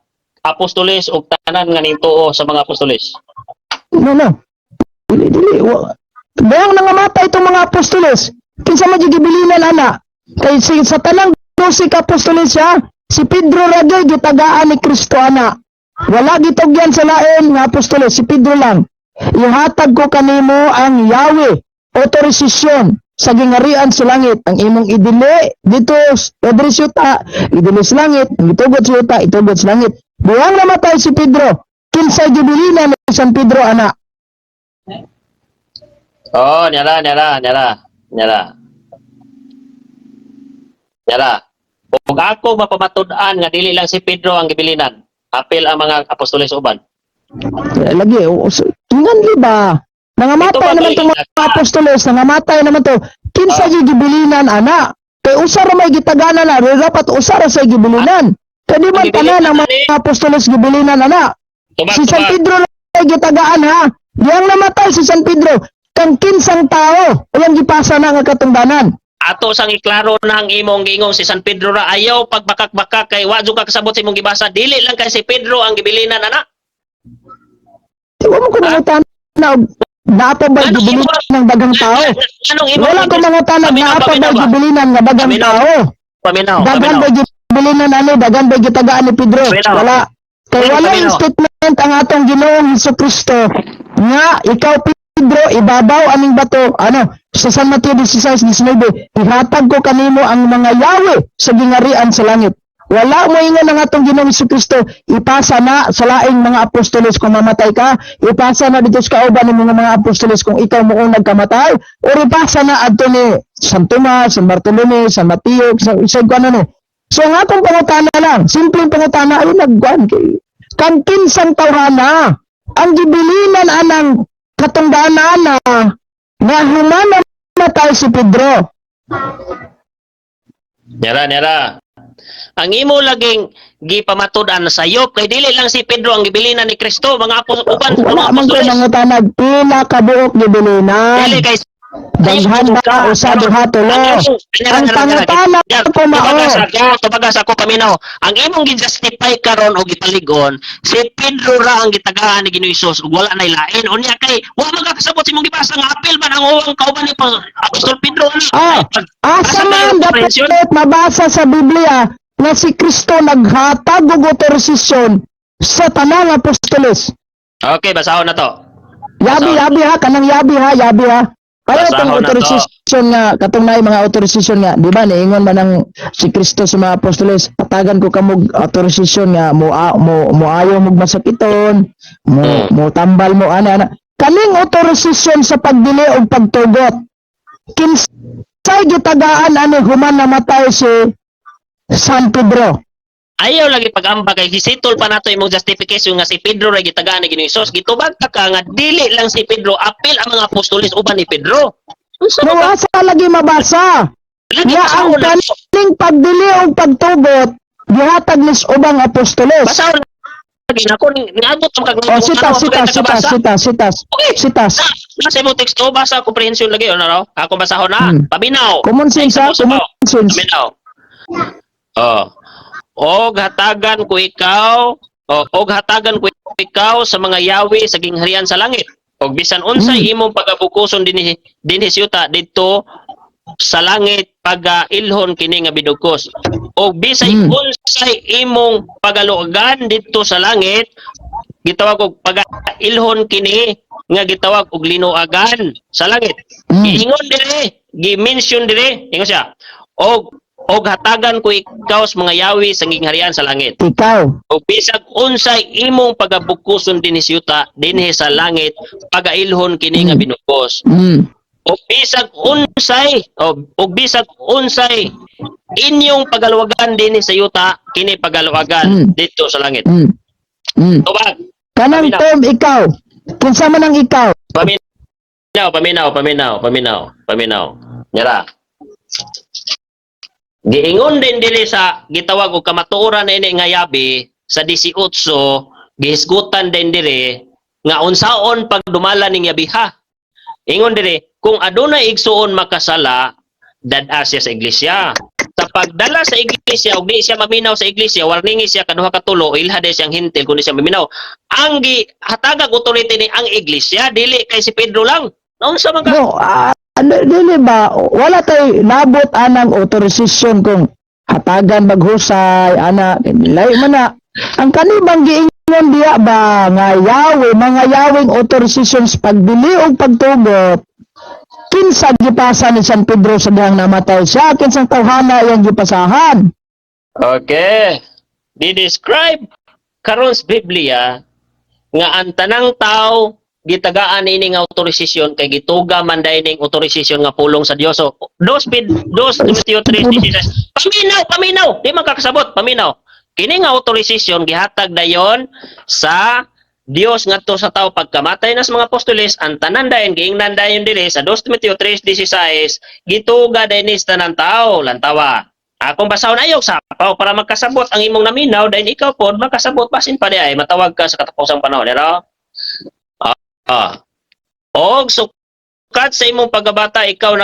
S2: apostoles ug tanan nga nituo sa mga apostoles.
S1: No, no. Dili, dili. Diyang nangamatay itong mga apostoles. Kinsa man yung gibilinan ana? Kay si, sa tanang 12 ka apostoles siya, si Pedro ra gyud gitagaan ni Kristo ana. Wala gitugyan sa lain nga apostoles, si Pedro lang. Ihatag ko kanimo ang Yahweh, otorisasyon sa gingarian sa langit. Ang imong idili dito diri sa yuta, idili sa langit, ang itugot sa yuta, itugot sa langit. Buwang namatay si Pedro, kinsay gibilinan ni San Pedro ana?
S2: Oh, nyara, nyara, nyara, nyara. Nyara. Ug ako mapamatud-an nga dili lang si Pedro ang gibilinan, apil ang mga apostoles uban.
S1: Lagi, tinganli ba?
S2: Ito
S1: Nangamatay
S2: ba
S1: naman
S2: kay
S1: itong mga apostoles, nangamatay naman to. Kinsa yung gibilinan, ana? Kay usa ra may gitaganan na, pero dapat usa ra sa gibilinan. Kay di man
S2: Ang
S1: tanan ang
S2: gibilinan,
S1: mga apostoles gibilinan, ana.
S2: Tubag,
S1: Si San
S2: tubag.
S1: Pedro na gitagaan, ha? Diyang namatay si San Pedro, kang kinsang tao, uyang gipasa na nga katungdanan.
S2: Ato sang iklaro na ang imong giingong si San Pedro ra ayaw pagbakak-bakak kay wa jud ka kasabot sa imong gibasa. Dili lang kay si Pedro ang gibilinan ana.
S1: Di wa mo ko nangutana og naa pa ba
S2: Ano
S1: gibilinan ng dagang tao?
S2: Anong imong
S1: Wala ko mangutana
S2: Paminaw,
S1: naa pa ba
S2: paminaw ba?
S1: gibilinan nga dagang
S2: Paminaw.
S1: tao?
S2: Paminaw,
S1: Daghan
S2: paminaw.
S1: ba gibilinan ani, daghan ba gitagaan ni Pedro?
S2: Paminaw.
S1: Wala. Kay
S2: Paminaw,
S1: wala yung
S2: paminaw.
S1: statement ang atong Ginoong Hesus Kristo nga ikaw Pedro ibabaw aning bato ano sa San Mateo 16:19, ihatag ko kanimo ang mga yawe sa gingarian sa langit. Wala mo ingon ang atong Ginoong Hesus Kristo ipasa na sa laing mga apostoles kung mamatay ka, ipasa na dito sa kauban ng mga apostoles kung ikaw mo nagkamatay, or ipasa na adto ni San Tomas, San Bartolome, San Mateo, sa kuan ano. So ang akong pangutana lang, simpleng pangutana ay nagkuan kay kang kinsang tawhana ang gibilinan anang katungdanan na nga humana matay si Pedro.
S2: Nyara, nyara. Ang imo laging gipamatud-an sa sayop kay dili lang si Pedro ang gibilinan ni Kristo, mga uban mga
S1: Wala man ko
S2: apostoles.
S1: mangutanag pila ka buok gibilinan.
S2: Dili kay
S1: Daghan ba usa duha tulo? Ang pangutana ko mao.
S2: Tubagas ako paminaw. Ang imong gi-justify karon o gipaligon, si Pedro ra ang gitagaan ni Ginoong Hesus ug wala nay lain. Unya kay wa man ka kasabot sa imong gibasa nga apil man ang uwang kauban ni Apostol Pedro.
S1: Ah, asa
S2: Asa
S1: man
S2: na yung comprehension?
S1: dapat mabasa sa Biblia nga si Kristo naghatag og otorisasyon sa tanang apostoles?
S2: Okay, basahon na to.
S1: Yabi,
S2: Basahon.
S1: yabi ha, kanang yabi ha, yabi ha. Kaya
S2: Basahon
S1: itong
S2: na to.
S1: authorization nga, katong naay mga authorization nga, di ba, niingon man ang si Kristo sa mga apostoles, patagan ko kamog authorization nga, mo, mo, mo ayaw mog masakiton, mo, mo tambal mo, ana, ana. Kaning authorization sa pagdili o pagtugot, kinsay gitagaan ani human namatay si San Pedro?
S2: Ayaw lagi pag-ambag kay hisitol pa nato imong justification nga si Pedro ra gitagaan ni Ginoong Hesus. Gitubag ta ka nga dili lang si Pedro, apil ang mga apostoles uban ni Pedro. Unsa
S1: No,
S2: ba ka?
S1: asa lagi mabasa?
S2: Lagi
S1: Nga ang
S2: basahon na.
S1: kaning pagdili og pagtugot gihatag nis ubang apostoles.
S2: Basahon lagi nako niabot ang kag
S1: O sitas, sitas, sitas, sitas, sitas.
S2: Okay.
S1: Sitas.
S2: Nasa imong teksto, basa comprehension lagi ano raw? Ako basahon na. Paminaw.
S1: Common sense ha,
S2: Ay,
S1: common sense.
S2: Paminaw. Oh. Og hatagan ko ikaw, oh, og hatagan ko ikaw sa mga yawi sa gingharian sa langit. Og bisan unsay imong pagabukuson dinhi dinhi sa yuta didto sa langit pagailhon kini nga binugkos. Og bisay unsay imong pagaluogan didto sa langit gitawag og pagailhon kini nga gitawag og linuagan sa langit. Giingon dire, gi-mention dire, ingon siya. Og hatagan ko ikaw sa mga yawi sa gingharian sa langit.
S1: Ikaw.
S2: Og bisag unsay imong pagabukuson dinhi sa yuta dinhi sa langit pagailhon kini nga binugkos. Og bisag unsay og bisag unsay inyong pagaluwagan dinhi sa yuta kini pagaluwagan didto sa langit. Tubag.
S1: Kanang
S2: Paminaw.
S1: term ikaw. Kinsa man ang ikaw?
S2: Paminaw, paminaw, paminaw, paminaw, paminaw. Nyara. Giingon din dili sa gitawag og kamatuoran na ini nga yabi sa 18, gihisgutan din diri nga unsaon pagdumala ning yabiha. Ingon diri, kung adunay igsuon makasala, dad-a siya sa iglesia. Sa pagdala sa iglesia og di siya maminaw sa iglesia, warningi siya kaduha ka tulo, ilha day siyang hintil kung di siya maminaw. Ang gihatagag authority ni ang iglesia, dili kay si Pedro lang. Naunsa man ka?
S1: No, ano, dili ba wala tay nabot anang authorization kung hatagan maghusay ana, lahi man na ang kanibang giingon diya ba nga yawe, mga yawing authorizations pagdili og pagtugot? Kinsa gipasa ni San Pedro sa dihang namatay siya? Kinsang tawhana iyang gipasahan?
S2: Okay. Di-describe karon sa Biblia nga ang tanang tao gitagaan ini nga autorisasyon kay gituga man day ning autorisasyon nga pulong sa Dios. So, dos Timoteo 3:16. Paminaw, paminaw, di man kakasabot, paminaw. Kini nga autorisasyon gihatag dayon sa Dios ngadto sa tao pagkamatay na sa mga apostoles. Ang tanan dayon giingnan dayon diri sa 2 Timoteo 3:16, gituga dayon ni sa tanan tao. Lantawa. Akong basahon, ayaw sapaw, para magkasabot ang imong naminaw dahil ikaw pod makasabot basin pa di ay matawag ka sa katapusang panahon, pero og sukat sa imong pagkabata ikaw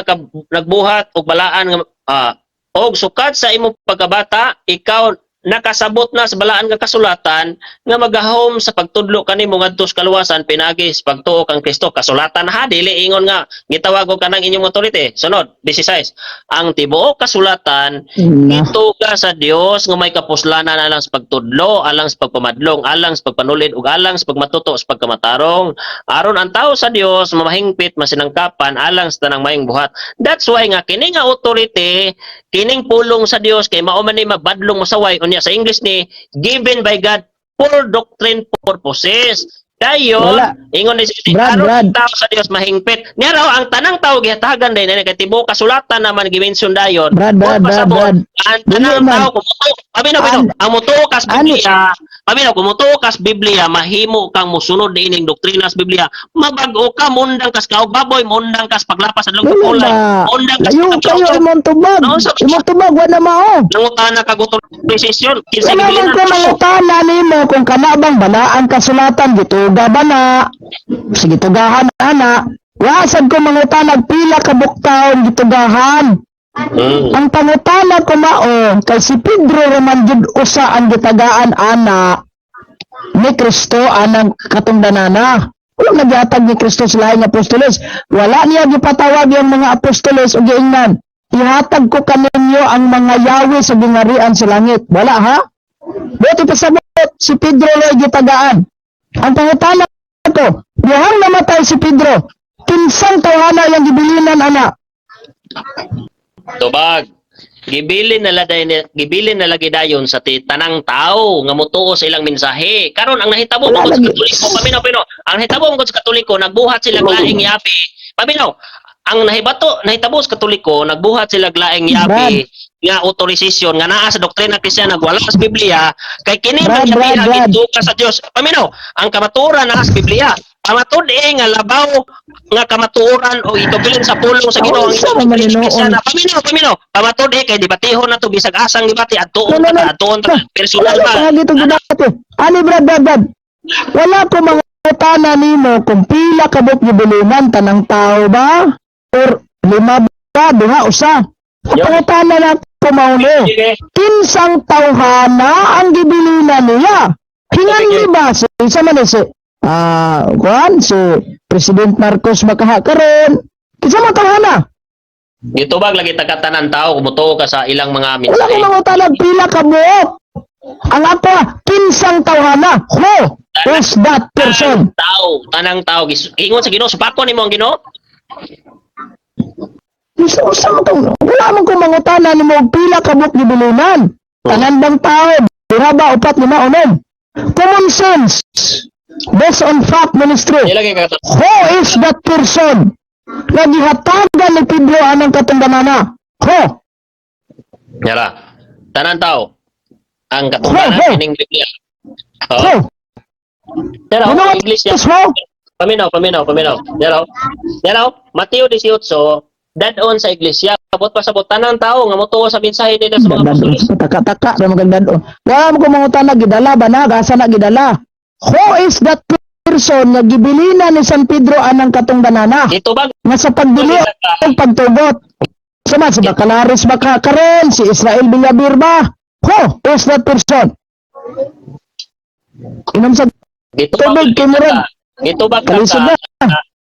S2: nagbuhat og balaan nga og sukat sa imong pagkabata ikaw nakasabot na sa balaan nga kasulatan nga magahom sa pagtudlo kanimo ngadto sa kaluwasan pinaagi sa pagtuo kang Kristo. Kasulatan ha, dili ingon nga gitawag og kanang inyong authority. Sunod, 16: ang tibuok kasulatan
S1: Na.
S2: gituga sa Dios nga may kapuslanan alang sa pagtudlo, alang sa pagpamadlong, alang sa pagpanulid ug alang sa pagmatuto sa pagkamatarong, aron ang tao sa Dios mamahingpit, masinangkapan alang sa tanang maayong buhat. That's why nga kini nga authority, kining pulong sa Dios kay mao man ni mabadlong mosaway. Unya sa English ni given by God for doctrine purposes. Dayon,
S1: Wala.
S2: ingon ni si
S1: Brad,
S2: aron
S1: Brad.
S2: ang tao sa Dios mahingpit. Niya raw ang tanang tao gihatagan din kay tibuok kasulatan naman gimension dayon.
S1: Brad, Brad,
S2: Kung
S1: Brad,
S2: pasabot,
S1: Brad.
S2: ang tanang
S1: Dili man.
S2: tao kung paminaw, paminaw, ang mutuo kas Biblia, paminaw, kung mutuo kas Biblia, mahimo kang musunod niining doktrina sa Biblia, mabag-o ka, mundang kas kaog baboy, mundang kas paglapas sa
S1: Dili
S2: dulong kulay,
S1: ba?
S2: mundang kas
S1: Layo kayo imong tubag.
S2: No,
S1: Imong tubag wa na mao.
S2: Nangutana kag authorization, kinsa
S1: Wala man
S2: gibilinan
S1: ko mangutana nimo kung kana bang balaan kasulatan gituga ba na? Sige, tugahan ana. Wasad ko mangutana pila ka buktaon gitugahan. Ang pangutana ko mao kay si Pedro raman jud usa ang gitagaan ana ni Kristo anang katungdanana. Wala nagyatag ni Kristo sa laing apostoles. Wala niya gipatawag yung mga apostoles o giingnan, "Ihatag ko kaninyo ang mga yawi sa gingarian sa langit." Wala ha? Buti pasabot, si Pedro lang gitagaan. Ang pangutana ko, dihang namatay si Pedro, kinsang tawhana yang gibilinan ana?
S2: Tubag. Gibilin na lagi dayon sa tanang tao nga motuo sa ilang mensahe. Karon ang nahitabo
S1: Wala
S2: bangod sa
S1: lagi.
S2: Katoliko, paminaw pino. Ang nahitabo bangod sa Katoliko, nagbuhat sila laing yabi. Paminaw. Ang nahitabo sa Katoliko, nagbuhat sila laing yabi. nga authorization nga naa sa doktrina Kristiyana, wala sa Biblia, kay kini
S1: Brad,
S2: man
S1: Brad,
S2: siya
S1: Brad.
S2: gituka sa Dios. Paminaw, ang kamatuoran naa sa Biblia. Pamatud-e nga labaw nga kamatuoran o itubilin sa pulong sa Ginoo ang
S1: Unsa
S2: imong
S1: man
S2: doktrina
S1: hinuon?
S2: Kristiyana. Paminaw, paminaw. Pamatud-e kay debatihon na to bisag asang debate, adtuon
S1: No, no, no.
S2: ta, adtuon ta personal
S1: Wala
S2: ba.
S1: pa nga itong debate. Ani, Brad, Brad, Brad. Wala ko mangutana nimo kung pila ka buok gibilinan, tanang tao ba or lima ba, duha, usa. Ang
S2: Yo.
S1: pangutana na ko mao ni,
S2: Sige.
S1: kinsang tawhana ang gibilinan niya? Hingan
S2: Sige.
S1: ni ba si isa man ni si kuan, si President Marcos makaha karon? Kinsa man tawhana?
S2: Gitubag lagi ta tanan tao kung mutuo ka sa ilang mga
S1: Wala ko
S2: mensahe.
S1: mangutana pila ka buok. Ang ako, kinsang tawhana? Who is that person?
S2: Tanang tao, tanang tao ingon sa Ginoo, supakon nimo ang Ginoo.
S1: Usa usa man kung wala man kung mangutana nimo og pila ka buok gibilinan. Tanan bang tao, duha ba, upat, lima, unom? Common sense. Based on fact ministry.
S2: Di lagi ka
S1: Who is that person nga gihatagan ni Pedro anang katungdanana? Who?
S2: Yara. Tanan tao ang katungdanan
S1: Ho, ho.
S2: kining Biblia.
S1: Who?
S2: Oh. Pero
S1: You know what
S2: Iglesia.
S1: is who?
S2: Paminaw, paminaw, paminaw. Yara. Yara, Mateo 18, dadon sa iglesia, abot pa sabot tanan tao nga motuo sa mensahe nila sa mga
S1: Dadon.
S2: apostoles.
S1: Taka-taka na magandadon. Wala mo kung mangutana gidala ba na, gasa na gidala. Who is that person nga gibilina ni San Pedro anang katungdanana?
S2: Gitubag
S1: Nga sa pagdili o pagtugot. Sama si Bacalaris ba ka karon, si Israel Villabir ba? Who is that person? Inom sa
S2: gitubag
S1: tubig kay murag.
S2: Gitubag ka
S1: Kalisod na.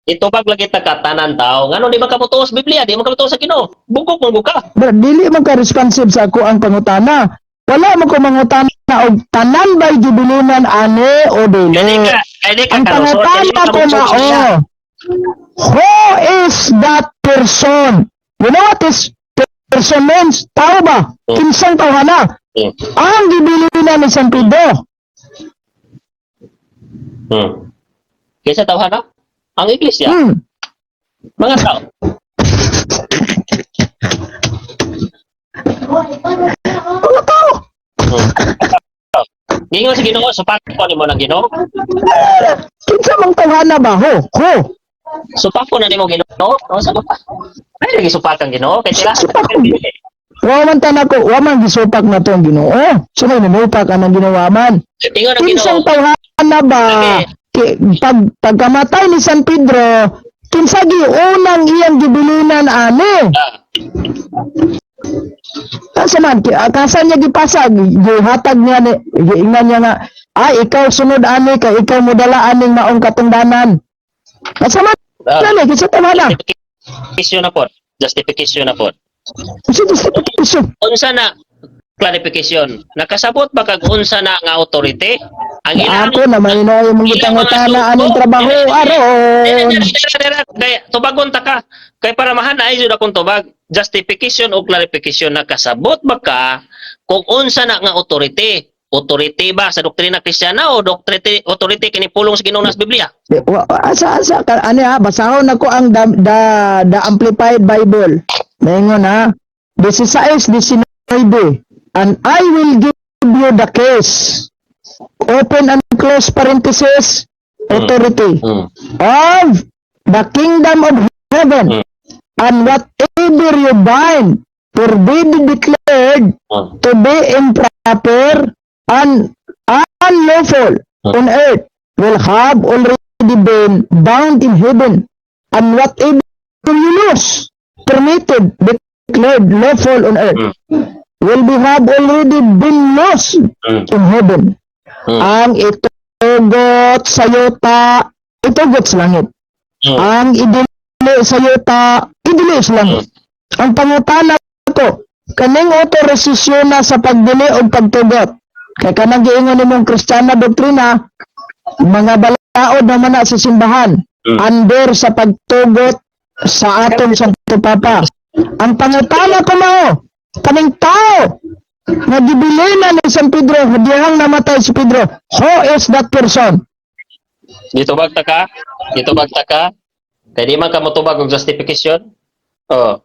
S2: Itubag lagi ta ka tanan tao. Ngano di man ka motuo sa Biblia, di man ka motuo sa Ginoo. Bugok man gud ka.
S1: Bro, dili man ka responsive sa ako ang pangutana. Wala man ko mangutana og tanan ba'y gibilinan ane o
S2: Dili
S1: dili.
S2: ka, dili ka
S1: Ang
S2: kalusot, dili
S1: pangutana
S2: ka
S1: ko
S2: motuo sa Biblia.
S1: mao, who is that person? You know what is person means? Tao ba? Kinsang tawhana? Ang gibilinan ni San Pedro.
S2: Kinsa tawhana? Ang iglesia, mga tao.
S1: Mga tao.
S2: Gingon sa Ginoo, supakon nimo ng Ginoo.
S1: Kinsa mang tawhana ba? Ho? Ho?
S2: Supakon na nimo Ginoo. O sa pa? Ay lagi supak ang Ginoo kay sila.
S1: Supakon. Wa man tanako, wa man gisupak na to ang Ginoo. So may namupak ang Ginoo man.
S2: Ingon ang Ginoo.
S1: Kinsang tawhana ba? Pagkamatay ni San Pedro, kinsa giunang iyang gibilinan ani? Asa man, kasa niya gipasa, gihatag niya, ni, giingnan niya nga, ay, ikaw sunod ani, kay ikaw modala aning maong katungdanan. Asa man, ani, kinsa tawhana?
S2: Justification na po. Justification na po.
S1: Kinsa justification?
S2: Unsa na clarification? Nakasabot ba kag unsa na nga authority? Ang ilang
S1: Ako naman ino yung mga gitangutana aning trabaho aron.
S2: Kay tubagon ta ka. Kay para mahanay jud akong tubag. Justification o clarification, nakasabot ba ka kung unsa na nga authority? Authority ba sa doktrina Kristiyana o doctrine authority kini pulong sa Ginoo nas Biblia?
S1: Asa asa ka ani ha, basahon nako ang the Amplified Bible. Maingon ha. 16:19, "And I will give you the case, open and close parenthesis, authority of the kingdom of heaven, and whatever you bind forbid declared to be improper and unlawful on earth will have already been bound in heaven, and whatever you loose permitted declared lawful on earth will be have already been loosed in heaven." Ang itugot sa yuta, itugot sa langit. Ang idili sa yuta, idili sa langit. Ang pangutana ko, kaning otorisasyon na sa pagdili o pagtugot. Kay kanang giingon nimong Kristiyana doktrina, mga balaod naman na sa simbahan, under sa pagtugot sa atong Santo Papa. Ang pangutana ko mao, kaning tao nga gibilina ni San Pedro dihang namatay si Pedro, who is that person?
S2: Gitubag ta ka? Gitubag ta ka? Kay di man ka motubag og justification? Oh.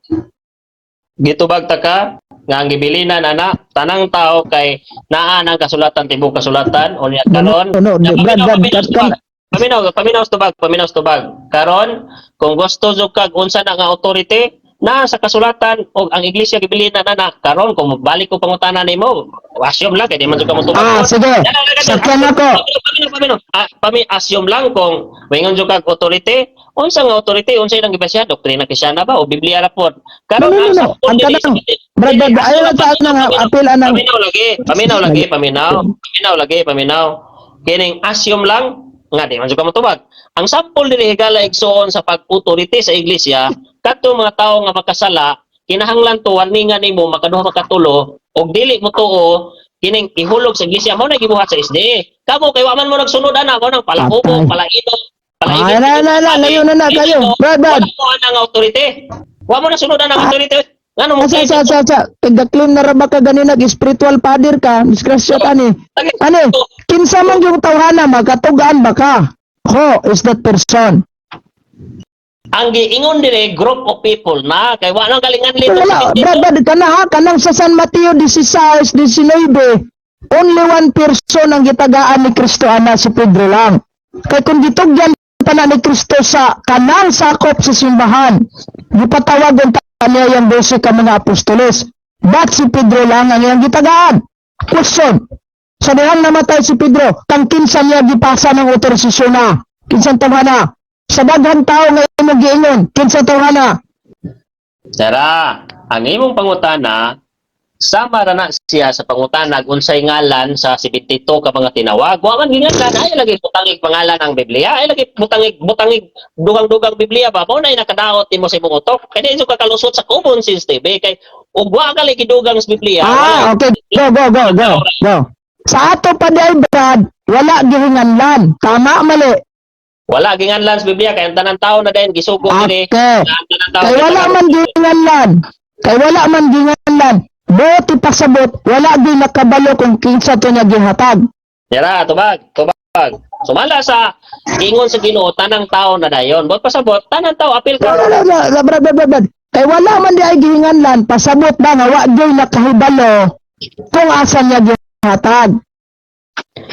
S2: Gitubag ta ka nga ang gibilinan ana tanang tao kay naa nang kasulatan, tibok kasulatan unya karon.
S1: No, no, Brad, Brad,
S2: Paminaw, paminaw tubag, paminaw tubag. Karon, kung gusto jud kag unsa na nga authority na sa kasulatan og ang iglesia gibilinan ana karon, kung balik ko pangutana nimo, assume lang kay di man jud ka mo tubag.
S1: Ah, sige. Sakyan ako.
S2: Paminaw, paminaw. Ah, assume lang kung moingon jud kag authority, unsa nga authority, unsa ilang gibasihan, doktrina Kristiana ba o Biblia ra pod? Karon
S1: No, no, no, no.
S2: sa
S1: Ang kanang, Brad, Brad, ayaw lang sa anang apil anang
S2: Paminaw lagi, paminaw lagi, paminaw, paminaw lagi, paminaw. Kining assume lang nga di man jud ka motubag. Ang sample diri, higala igsoon, sa pag-authority sa iglesia, kadto mga tawo nga makasala, kinahanglan to warningan nimo makaduha, makatulo og dili mo tuo, kining ihulog sa iglesia. Mao na gibuhat sa SDA. Kamo kay wa man mo nagsunod ana, mao nang palahubog,
S1: Patay.
S2: palainom,
S1: Ay, na, na, na, layo na na kayo. Brad, Brad.
S2: Wala mo anang authority. Wa mo na sunod ang authority. Ngano mo?
S1: Asa, sa, sa, sa, Tigda-claim na ra ba ka ganina, spiritual father ka, disgrasya ani. Ani, kinsa man yung tawhana, makatugaan ba ka? Who is that person?
S2: Ang giingon dire, group of people na kay wa nang galingan lito.
S1: Wala, Brad, Brad, kana ha, kanang sa San Mateo 16, 19, only one person ang gitagaan ni Kristo ana, si Pedro lang. Kay kung gitugyan pa na ni Kristo sa kanang sakop sa simbahan, gipatawag ang niya yung 12 ka mga apostoles. But si Pedro lang ang iyang gitagaan? Question. Sa dihang namatay si Pedro, kang kinsa niya gipasa ng otorisasyon na? Kinsang tawhana? Sa daghang tao nga imong giingon, kinsang tawhana?
S2: Sara, ang imong pangutana sama ra na siya sa pangutana unsay ngalan sa 72 ka mga tinawag. Wa man ginganlan, ay lagi butangig pangalan ang Biblia, ay lagi butangig butangig dugang-dugang Biblia ba mao na nakadaot nimo sa imong utok. Kay di ka kalusot sa common sense TV kay ug wa ka lagi gidugang sa Biblia.
S1: Ah, okay. Go, go, go, go, go. Sa ato pa di ay, Brad, wala gihinganlan. Tama, mali?
S2: Wala ginganlan sa Biblia kay ang tanan tao na dayon gisugo diri. Ang tanan tao
S1: Kay wala man gihinganlan. Kay wala man gihinganlan. Buot ipasabot, wala gyud nakabalo kung kinsa to niya gihatag.
S2: Yara, tubag, tubag. Sumala sa ingon sa Ginoo, tanang tao na dayon. Bot pasabot, tanang tao apil
S1: No,
S2: ka.
S1: no, no, no, no, Brad, Brad, Brad, Brad. Kay wala man di ay gihinganlan, pasabot ba nga wa gyud nakahibalo kung asa niya gihatag?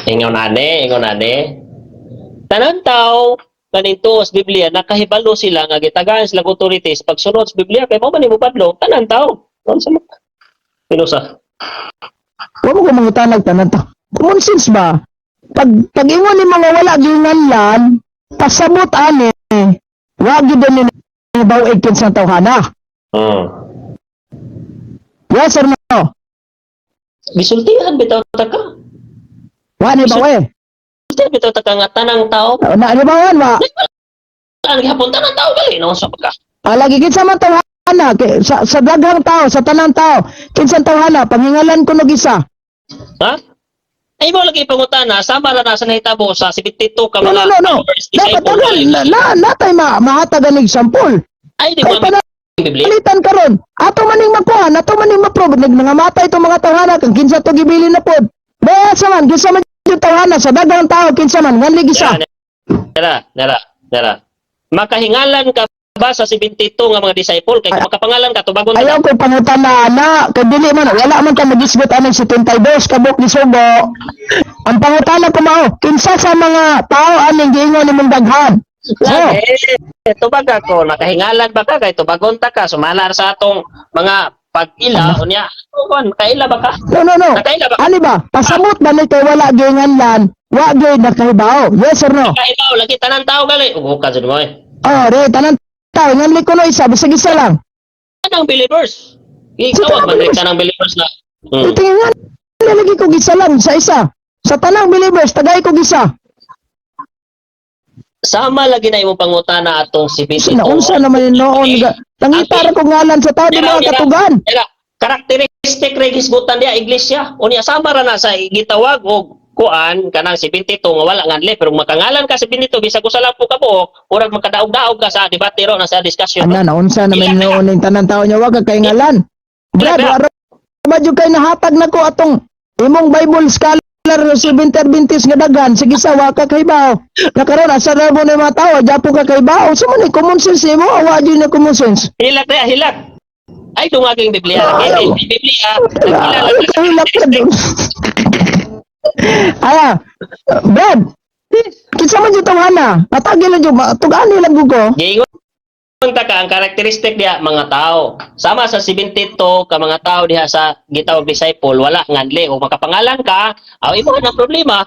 S2: Ingon ane, ingon ane. Tanan tao kaning tuo sa Biblia nakahibalo sila nga gitagaan sila authorities pagsunod sa Biblia kay mao man nimo badlong tanan tao. Unsa man? Pinusa.
S1: Wa mo ko mangutanag tanan ta. Common sense ba? Pag ingon ni mga wala gihinganlan, pasabot ani, wa gyud ni bawig kinsang tawhana. Yes or no?
S2: Gisultihan bitaw ta ka.
S1: Wa ni bawe.
S2: Gisultihan bitaw ta ka nga tanang tao.
S1: Na ni bawan wa.
S2: Ang gihapon tanang tao gali no sa pagka.
S1: Ah, lagi kinsa man tawhana kay sa daghang tao, sa tanang tao, kinsang tawhana, pangingalan ko nog isa.
S2: Ha? Ay mo lagi pangutana sama ra na sa nahitabo sa 72 ka
S1: No,
S2: mga
S1: no, no, no.
S2: followers,
S1: Dapat
S2: disciple.
S1: tagal na, na natay mahatag ang example.
S2: Ay di
S1: Kay
S2: ba Biblia?
S1: palitan karon. Ato maning makuha, ato maning ma-prove nag mga matay itong mga tawhana kang kinsa to gibili na pod. Baya sa man, kinsa man yung tawhana sa daghang tao, kinsa man nganlig isa.
S2: Nara, nara, nara. Makahingalan ka ba sa 72 nga mga disciple kay kung makapangalan ka, tubagon ka?
S1: Ayaw ko pangutana na kay dili man, wala man ka magisgot anang 72 kabuk ni Subo. Ang pangutana ko mao, kinsa sa mga tao aning giingon nimong daghan? Oh,
S2: Lagi, tubag ako, nakahingalan ba ka kay tubagon ta ka sumalar sa atong mga pag-ila unya. Kuan, kaila ba ka?
S1: No, no, no.
S2: Nakaila ba?
S1: Ani ba? Pasamot ba ni kay wala giinganlan, wa gyud nakahibaw? Yes or no?
S2: Nakahibaw lagi tanan tao gali. Ugo ka jud mo eh.
S1: Oh, re tanan tao nganli ko no isa, bisag isa lang.
S2: Tanang believers. Ikaw
S1: Sa
S2: ang
S1: tanang
S2: man
S1: believers.
S2: tanang believers na.
S1: Tingnan lagi ko gisa lang sa isa. Sa tanang believers, tagay ko gisa.
S2: Sama lagi na imong pangutana atong 72.
S1: Naunsa naman yun noon. Nangita ra ko ngalan sa tao, di mga katugan.
S2: Era, karakteristik ra hisgutan diya iglesia. Unya sama ra na sa gitawag og kuan kanang 72 nga wala nganli, pero kung makangalan ka 72 bisag usa lang po ka buok, murag makadaog-daog ka sa debate ro na sa discussion.
S1: Ana, naunsa naman noon yung tanan tao niya, wag ka kay ngalan. Brad,
S2: Ila,
S1: wa ra ba jud kay nahatag nako atong imong Bible scholar si Adventist nga daghan sige sa wa ka kahibaw. Nakaron asa ra mo na mga tao, japo ka kahibaw. Sa man ni common sense mo, wa jud na common sense.
S2: Hilak diya, hilak. Ay dungaging Biblia.
S1: Ayaw.
S2: Kay Biblia, nagkilala
S1: Ayaw
S2: ka sa
S1: kahilak ka doon. Aya, Brad, kinsa man yung tawhana? Matagi lang yung, tugani lang ko.
S2: Giingon ta ka ang karakteristik diha mga tao. Sama sa 72 ka mga tao diha sa gitawag disciple, wala nganli o makapangalan ka, aw imo ang problema.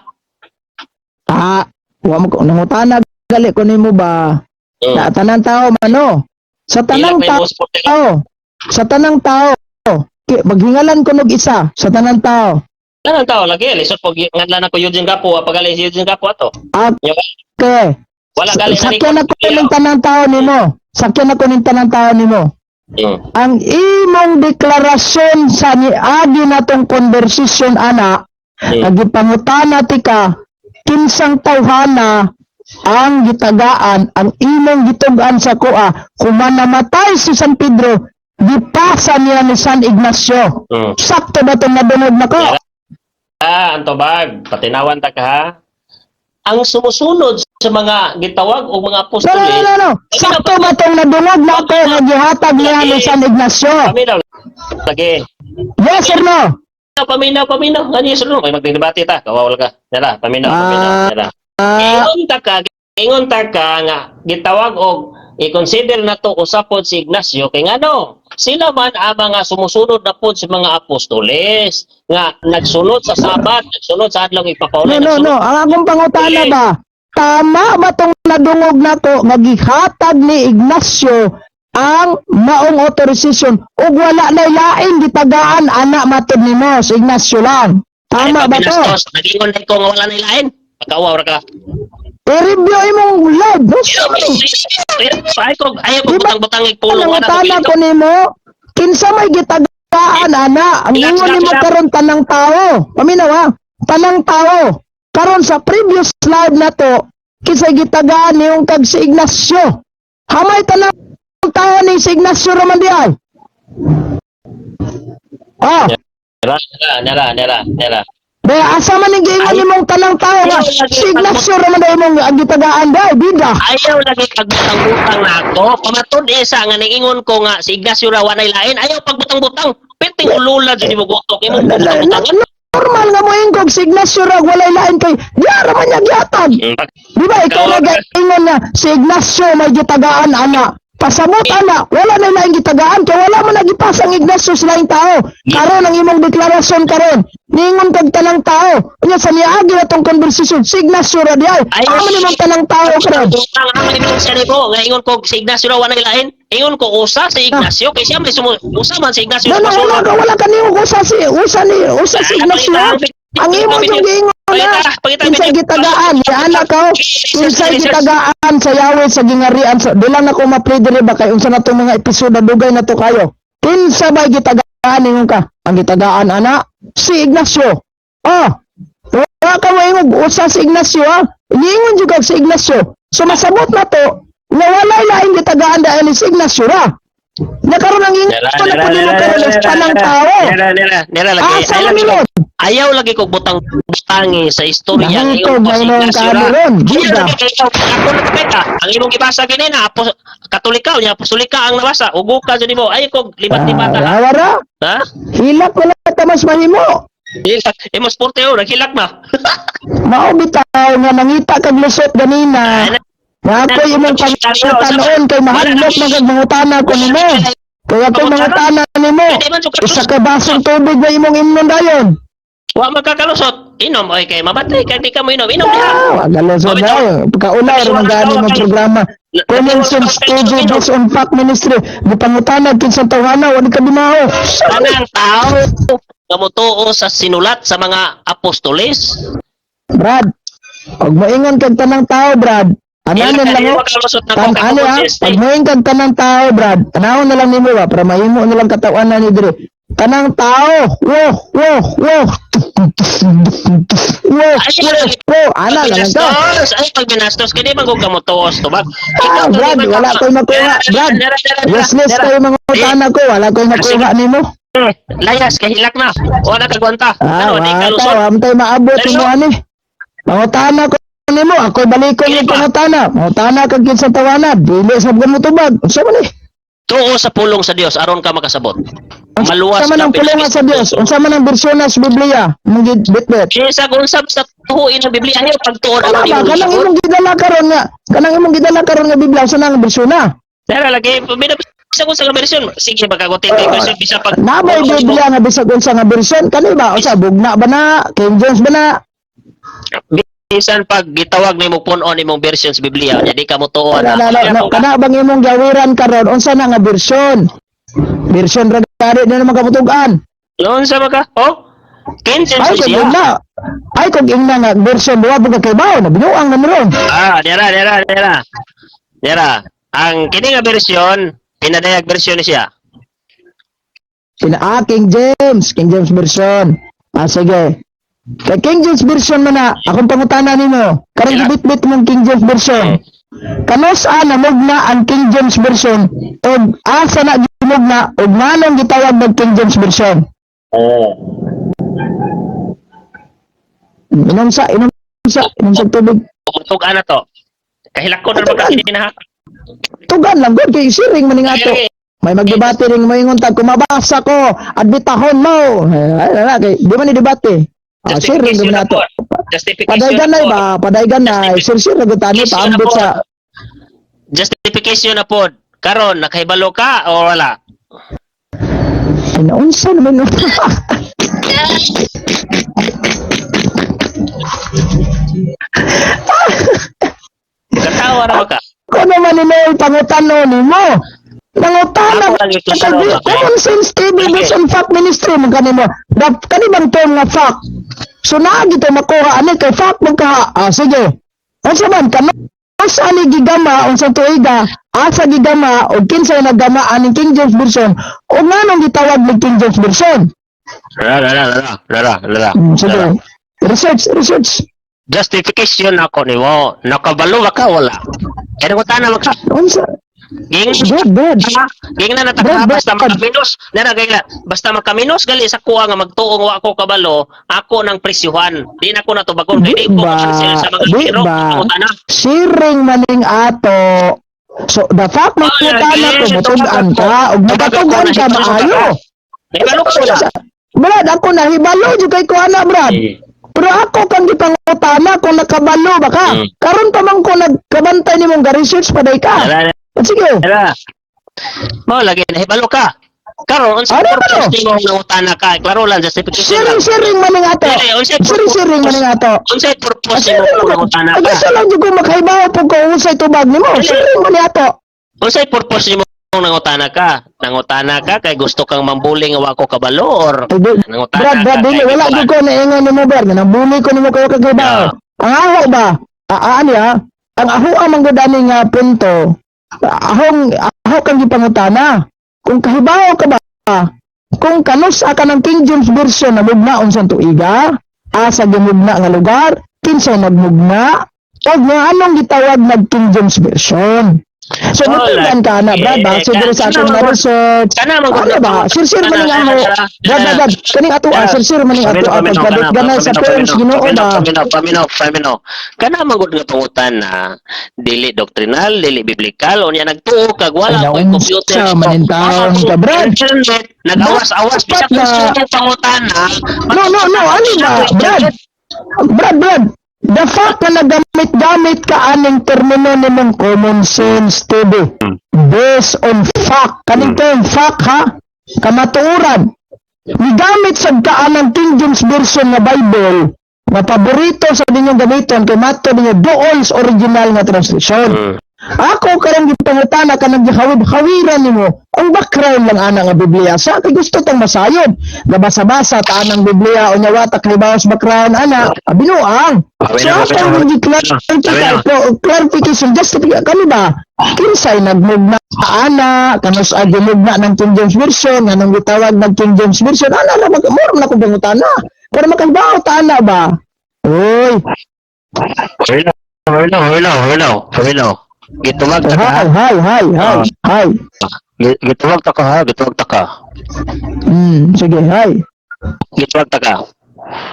S1: Ah, wa mo ko nangutana gali ko nimo ba? Na tanang tao mano. Sa tanang
S2: Ilak na imong supporter.
S1: Tao, sa tanang tao, maghingalan ko nog isa sa tanang tao.
S2: Tanang tao lagi lisod pag ngadlan ako Eugene Gapo, wa pagali si Eugene Gapo ato.
S1: Okay.
S2: Wala gali
S1: Sakyan ako ning tanang tao nimo. Sakyan ako ning tanang tao nimo. Ang imong deklarasyon sa niagi natong conversation ana, nagipangutana ti ka kinsang tawhana ang gitagaan ang imong gitug-an sa kuha human namatay si San Pedro, gipasa niya ni San Ignacio. Sakto ba itong nadungog nako?
S2: Ah, ang tubag, patinawan ta ka ha. Ang sumusunod sa mga gitawag o mga
S1: No,
S2: apostoles,
S1: no, no, no. Sakto ba itong nadungog nako nga gihatag niya ni San Ignacio?
S2: Paminaw lagi.
S1: Yes or no?
S2: Paminaw, paminaw. Ano yung sunod? May magdedebate ta. Kawawal ka. Nala, paminaw, paminaw. Nala.
S1: Ah,
S2: Ingon ta ka nga gitawag og i-consider na to usapod si Ignacio kay ngano sila man ang mga sumusunod na pod sa mga apostoles nga nagsunod sa Sabat, nagsunod sa adlaw ipakaulay.
S1: No, no, no. Ang akong pangutana ba, tama ba itong nadungog nako nga gihatag ni Ignacio ang maong authorization ug wala na lain gitagaan ana matud nimo si Ignacio lang? Tama ba to?
S2: Nagingon ko nga wala na lain. Pagkawaw ra ka.
S1: I-review imong live. No,
S2: Ay ko ayaw ko
S1: Di ba-
S2: butang-butang igpulong ana
S1: Nangutana ko nimo, kinsa may gitagaan ana? Ang ingon nimo karon tanang tao. Paminaw ha, tanang tao. Karon sa previous live na to, kinsa gitagaan niyong kag si Ignacio. Hamay tanang tao ni si Ignacio raman di ay. Ah,
S2: Nera, nera, nera, nera.
S1: Kaya asa man ning giingon nimong tanang tao nga si Ignacio raman di imong ang gitagaan di ay, bida.
S2: Ayaw lagi pagbutang-butang nako. Pamatud isa nga ningingon ko nga si Ignacio ra walay lain. Ayaw pagbutang-butang. Perting ulula jud mo gutok imong butang-butang.
S1: Normal nga mo ingkog si Ignacio ra walay lain kay diya ra man niya gihatag. Di ba ikaw na gaingon nga si Ignacio may gitagaan ana? Pasamot ana, wala na laing gitagaan kay wala man nagipasa ang Ignacio sa laing tao. Karon ang imong deklarasyon karon, ningon kag tanang tao. Unya sa niagi atong conversation, si Ignacio ra di ay. Amo nimong tanang tao karon.
S2: Butang ang ebidensya nimo nga ingon ko si Ignacio ra walay lain. Ingon ko usa si Ignacio kay siya may sumu usa man si Ignacio
S1: No,
S2: sa
S1: no, wala
S2: pasulod.
S1: ka, wala ka nimo usa ni usa si Ignacio. Ang imo yung giingon na kinsay gitagaan, ni anak ko, kinsay gitagaan sa Yahweh sa gingarian sa di lang nako ma-play diri ba kay unsa na tong mga episode, dugay na to kayo. Kinsa ba gitagaan ningon ka? Ang gitagaan ana si Ignacio. Oh, wala ka moingog usa si Ignacio ha. Giingon jud kag si Ignacio. So masabot na to nga walay laing gitagaan dahil ni si Ignacio ra. Nakaroon ang ingon
S2: Nera,
S1: na
S2: nera,
S1: po nimo
S2: nera,
S1: karon
S2: nera,
S1: tanang
S2: nera,
S1: tao.
S2: Nera, nera, nera lagi.
S1: Asa
S2: Ayaw
S1: man
S2: lagi
S1: nilon?
S2: Ayaw lagi kog butang-butangi sa istorya
S1: Nangitog
S2: ingon ko
S1: na
S2: si
S1: inyong
S2: Ignacio ra.
S1: kaano ron,
S2: Ayaw
S1: Buddha.
S2: lagi kay ikaw, ako nagpeta. Ang imong gibasa ganina, Katolika unya Apostolika ang nabasa. Ugo ka jud nimo. Ayaw kog libat-libat.
S1: Ah, wala.
S2: Ha?
S1: Hilak wala ta mas mahimo.
S2: Hilak. Imo sporte oh, naghilak na.
S1: Mao bitaw nga nangita kag lusot ganina. Nga ako imong pangutanoon kay mahadlok man kag mangutana ko nimo. Kaya ako mangutana nimo, isa ka basong tubig na imong imnon dayon.
S2: Wa magkakalusot. Inom oy kay mabatay kay di ka mo inom. Inom diha.
S1: Ah, galusot dayon. Pagkaulay ra man gani mo programa. Common Sense TV based on fact ministry. Gipangutana kinsang tawhana wa ni ka binaho.
S2: Tanang tao nga motuo sa sinulat sa mga apostoles.
S1: Brad, pag moingon kag tanang tao, Brad, ananon lang oh. Tan ano ha, pag moingon kag tanang tao, Brad, tanawon na lang nimo ba para mahimo na lang katawan na ni dire. Tanang tao, wo, wo, wo, wo, wo, wo, ana na lang ka.
S2: Binastos, ay pag binastos kini man gud ka motuos to ba?
S1: Ah, Brad, wala ko'y makuha, Brad. Useless kayo mga utana ko, wala ko'y makuha nimo.
S2: Layas kay hilak na. Wala ka gwanta.
S1: Ah,
S2: Ano, di ka
S1: wala
S2: lusot.
S1: ta, wala tayo maabot nimo ani. Mangutana ko nimo, ako'y balikon
S2: Sige
S1: yung
S2: pa.
S1: pangutana. Mangutana kag kinsa tawana, dili sa mo tubag. Unsa man eh?
S2: Tuo sa pulong sa Dios aron ka makasabot. Maluwas
S1: Unsa man ang
S2: ka.
S1: pulong sa Dios? Unsa man ang bersyon sa Biblia? Imong bitbit.
S2: Kaysa kung sa tuhuin ang Biblia, ayaw pagtuon
S1: Kana
S2: ang
S1: ba
S2: imong
S1: kanang
S2: gisabot.
S1: imong gidala karon nga kanang imong gidala karon nga Biblia, unsa na ang bersyon na?
S2: Dara lagi binabisa ko sa bersyon. Sige, magkagutin kay bersyon bisa pag
S1: Na ba Biblia nga bisag unsa nga bersyon kani ba? Unsa, bugna ba na? King James ba na?
S2: Bisan pag gitawag nimo punon imong version sa Biblia, nya di ka mo tuon.
S1: Kana na, na, kana bang imong gawiran karon, unsa na nga bersyon? Bersyon ra gani na naman kaputugan.
S2: Unsa ba ka? Oh? King James
S1: Ay kung
S2: siya.
S1: ingna. Ay kung ingna nga bersyon duha ba ka kay bawo na binuang na ron.
S2: Ah, dira dira dira. Dira. Ang kini nga bersyon, pinadayag bersyon ni siya.
S1: Sina King James, King James version. Ah, sige. Kay King James version man na, akong pangutana nimo. Karong gibitbit mong King James version. Kanus a namugna ang King James version og asa na gimugna og nganong gitawag og King James version?
S2: Oh.
S1: Inom sa, inom sa, inom sa tubig.
S2: Tug-an na to. Kahilak ko na ba
S1: Tugan.
S2: kini na ha?
S1: Tugan lang gud kay siring man nga to. May magdebate ring moingon tag kumabasa ko, admitahon mo. Ay, ay, ay, kay di man ni debate. Ah, siring
S2: Justification
S1: man
S2: na
S1: nato.
S2: po. Justification
S1: Padaygan
S2: na
S1: na
S2: po.
S1: ba? Padaygan na. Sir, sir, nagutani paambot sa
S2: Justification na pod. Karon nakahibalo ka o wala?
S1: Ay, naunsa naman, no?
S2: Katawa ra ba ka?
S1: Ko naman nila pangutano nimo. Nangutana
S2: Ako lang ito,
S1: ka
S2: sir, okay.
S1: Common Sense TV
S2: Okay.
S1: based on fact ministry man kanimo. Dap kani bang term nga fact? So naa gito makuha ani kay fact man ka. Ah, sige. Unsa man kano sa ani gigama unsang tuiga, asa gigama og kinsay naggama aning King James version o nganong gitawag ni King James version?
S2: Ra ra ra ra ra ra ra.
S1: Sige. Research, research.
S2: Justification ako nimo. Nakabalo ba ka wala? Kaya nangutana man ka.
S1: Unsa?
S2: Ging
S1: Good, good.
S2: Ging na nataka
S1: Brad,
S2: basta
S1: Brad.
S2: makaminos na na ging na basta makaminos gali sa kuha nga magtuong wa ako kabalo ako nang presyuhan di na ko natubagon kay di
S1: Di
S2: ko
S1: ba?
S2: sila sa mga
S1: Di
S2: biro
S1: ba?
S2: pangutana.
S1: Siring maning ato. So, the fact mangutana ko, mutug-an ka, ug makatug-an ka, maayo.
S2: Nahibalo ka wala?
S1: Brad, ako nahibalo, jud kay ko ana, Brad. Pero ako kang gipangutana kung nakabalo ba ka. Karon pa man ko nagkabantay nimong ga-research paday ka.
S2: Dara,
S1: Sige.
S2: dara. Mao lagi nahibalo ka. Karon unsa
S1: Ano,
S2: purpose
S1: ano?
S2: nimo nangutana ka? Klaro lang, justification lang.
S1: Siring-siring maning ato.
S2: Dili, unsay
S1: Siring-siring maning ato.
S2: Unsay purpose nimo
S1: Siring man.
S2: nangutana
S1: Ay,
S2: ka?
S1: gusto lang jud ko makahibaw pug ko unsay tubag nimo.
S2: Dili.
S1: Siring man ato.
S2: Unsay purpose nimo nangutana ka? Nangutana ka kay gusto kang mambuling nga wa ko kabalo or
S1: Ay,
S2: nangutana
S1: Brad, Brad,
S2: ka
S1: dili,
S2: kay
S1: wala
S2: gikuan?
S1: jud ko naingon nimo, Brad. Nga nabuli ko nimo kayo kagabaw. Ang aho ba? Ah, ani ah. Ang aho ang manggod ani nga punto. Ahong aho kang gipangutana. Kung kahibaw ka ba, kung kanus ka ng King James Version na mugna unsang tuiga, asa gimugna nga lugar, kinsay nagmugna, og nga anong gitawag nag King James Version. So,
S2: Oh,
S1: mutugan ka na, Brad, ba?
S2: eh,
S1: So, diri sa akong na research.
S2: Kana man
S1: Ano ba? Sir, maning aho. Brad, Brad, Brad. Kaning ato, ah, sir, sir, maning ato, ah, pagkabit ganay sa terms, Ginoo ba?
S2: Paminaw, paminaw, paminaw. Kana man gud nga pangutan na dili doctrinal, dili biblical, unya nagtuo kag wala
S1: Ay,
S2: ko'y
S1: naunsa
S2: computer.
S1: man in taon ka, Brad.
S2: Internet, nag-awas-awas
S1: Dapat
S2: bisag na pangutan na.
S1: No, no, no, ano ba, Brad? Brad, Brad, the fact na nagamit-gamit ka aning termino nimong Common Sense TV based on fact, kaning term fact ha, kamatuoran, gigamit sad ka anang King James Version nga Bible nga paborito sa ninyong gamiton kay mato ninyo doon sa original nga translation. Ako karong gipangutana ka nang gihawid-hawiran nimo ang background lang ana nga Biblia. Sa kay gusto tang masayon. Gabasa-basa ta anang Biblia unya wa ta kay bawas background ana. Binuang. So
S2: Paminaw,
S1: ako
S2: paminaw.
S1: ang clarification just kami ba kinsay nagmugna ana kanus a gimugna ng King James Version nganong gitawag ng King James Version ana ra mag mura na kong pangutana para makahibaw ta ana ba. Oy,
S2: Paminaw, paminaw, paminaw, paminaw, paminaw. Gituwag ta ka.
S1: hi, hi, hi, hi, hi.
S2: Gituwag ta ka ha, gituwag ta ka.
S1: Sige, hi.
S2: Gituwag ta ka.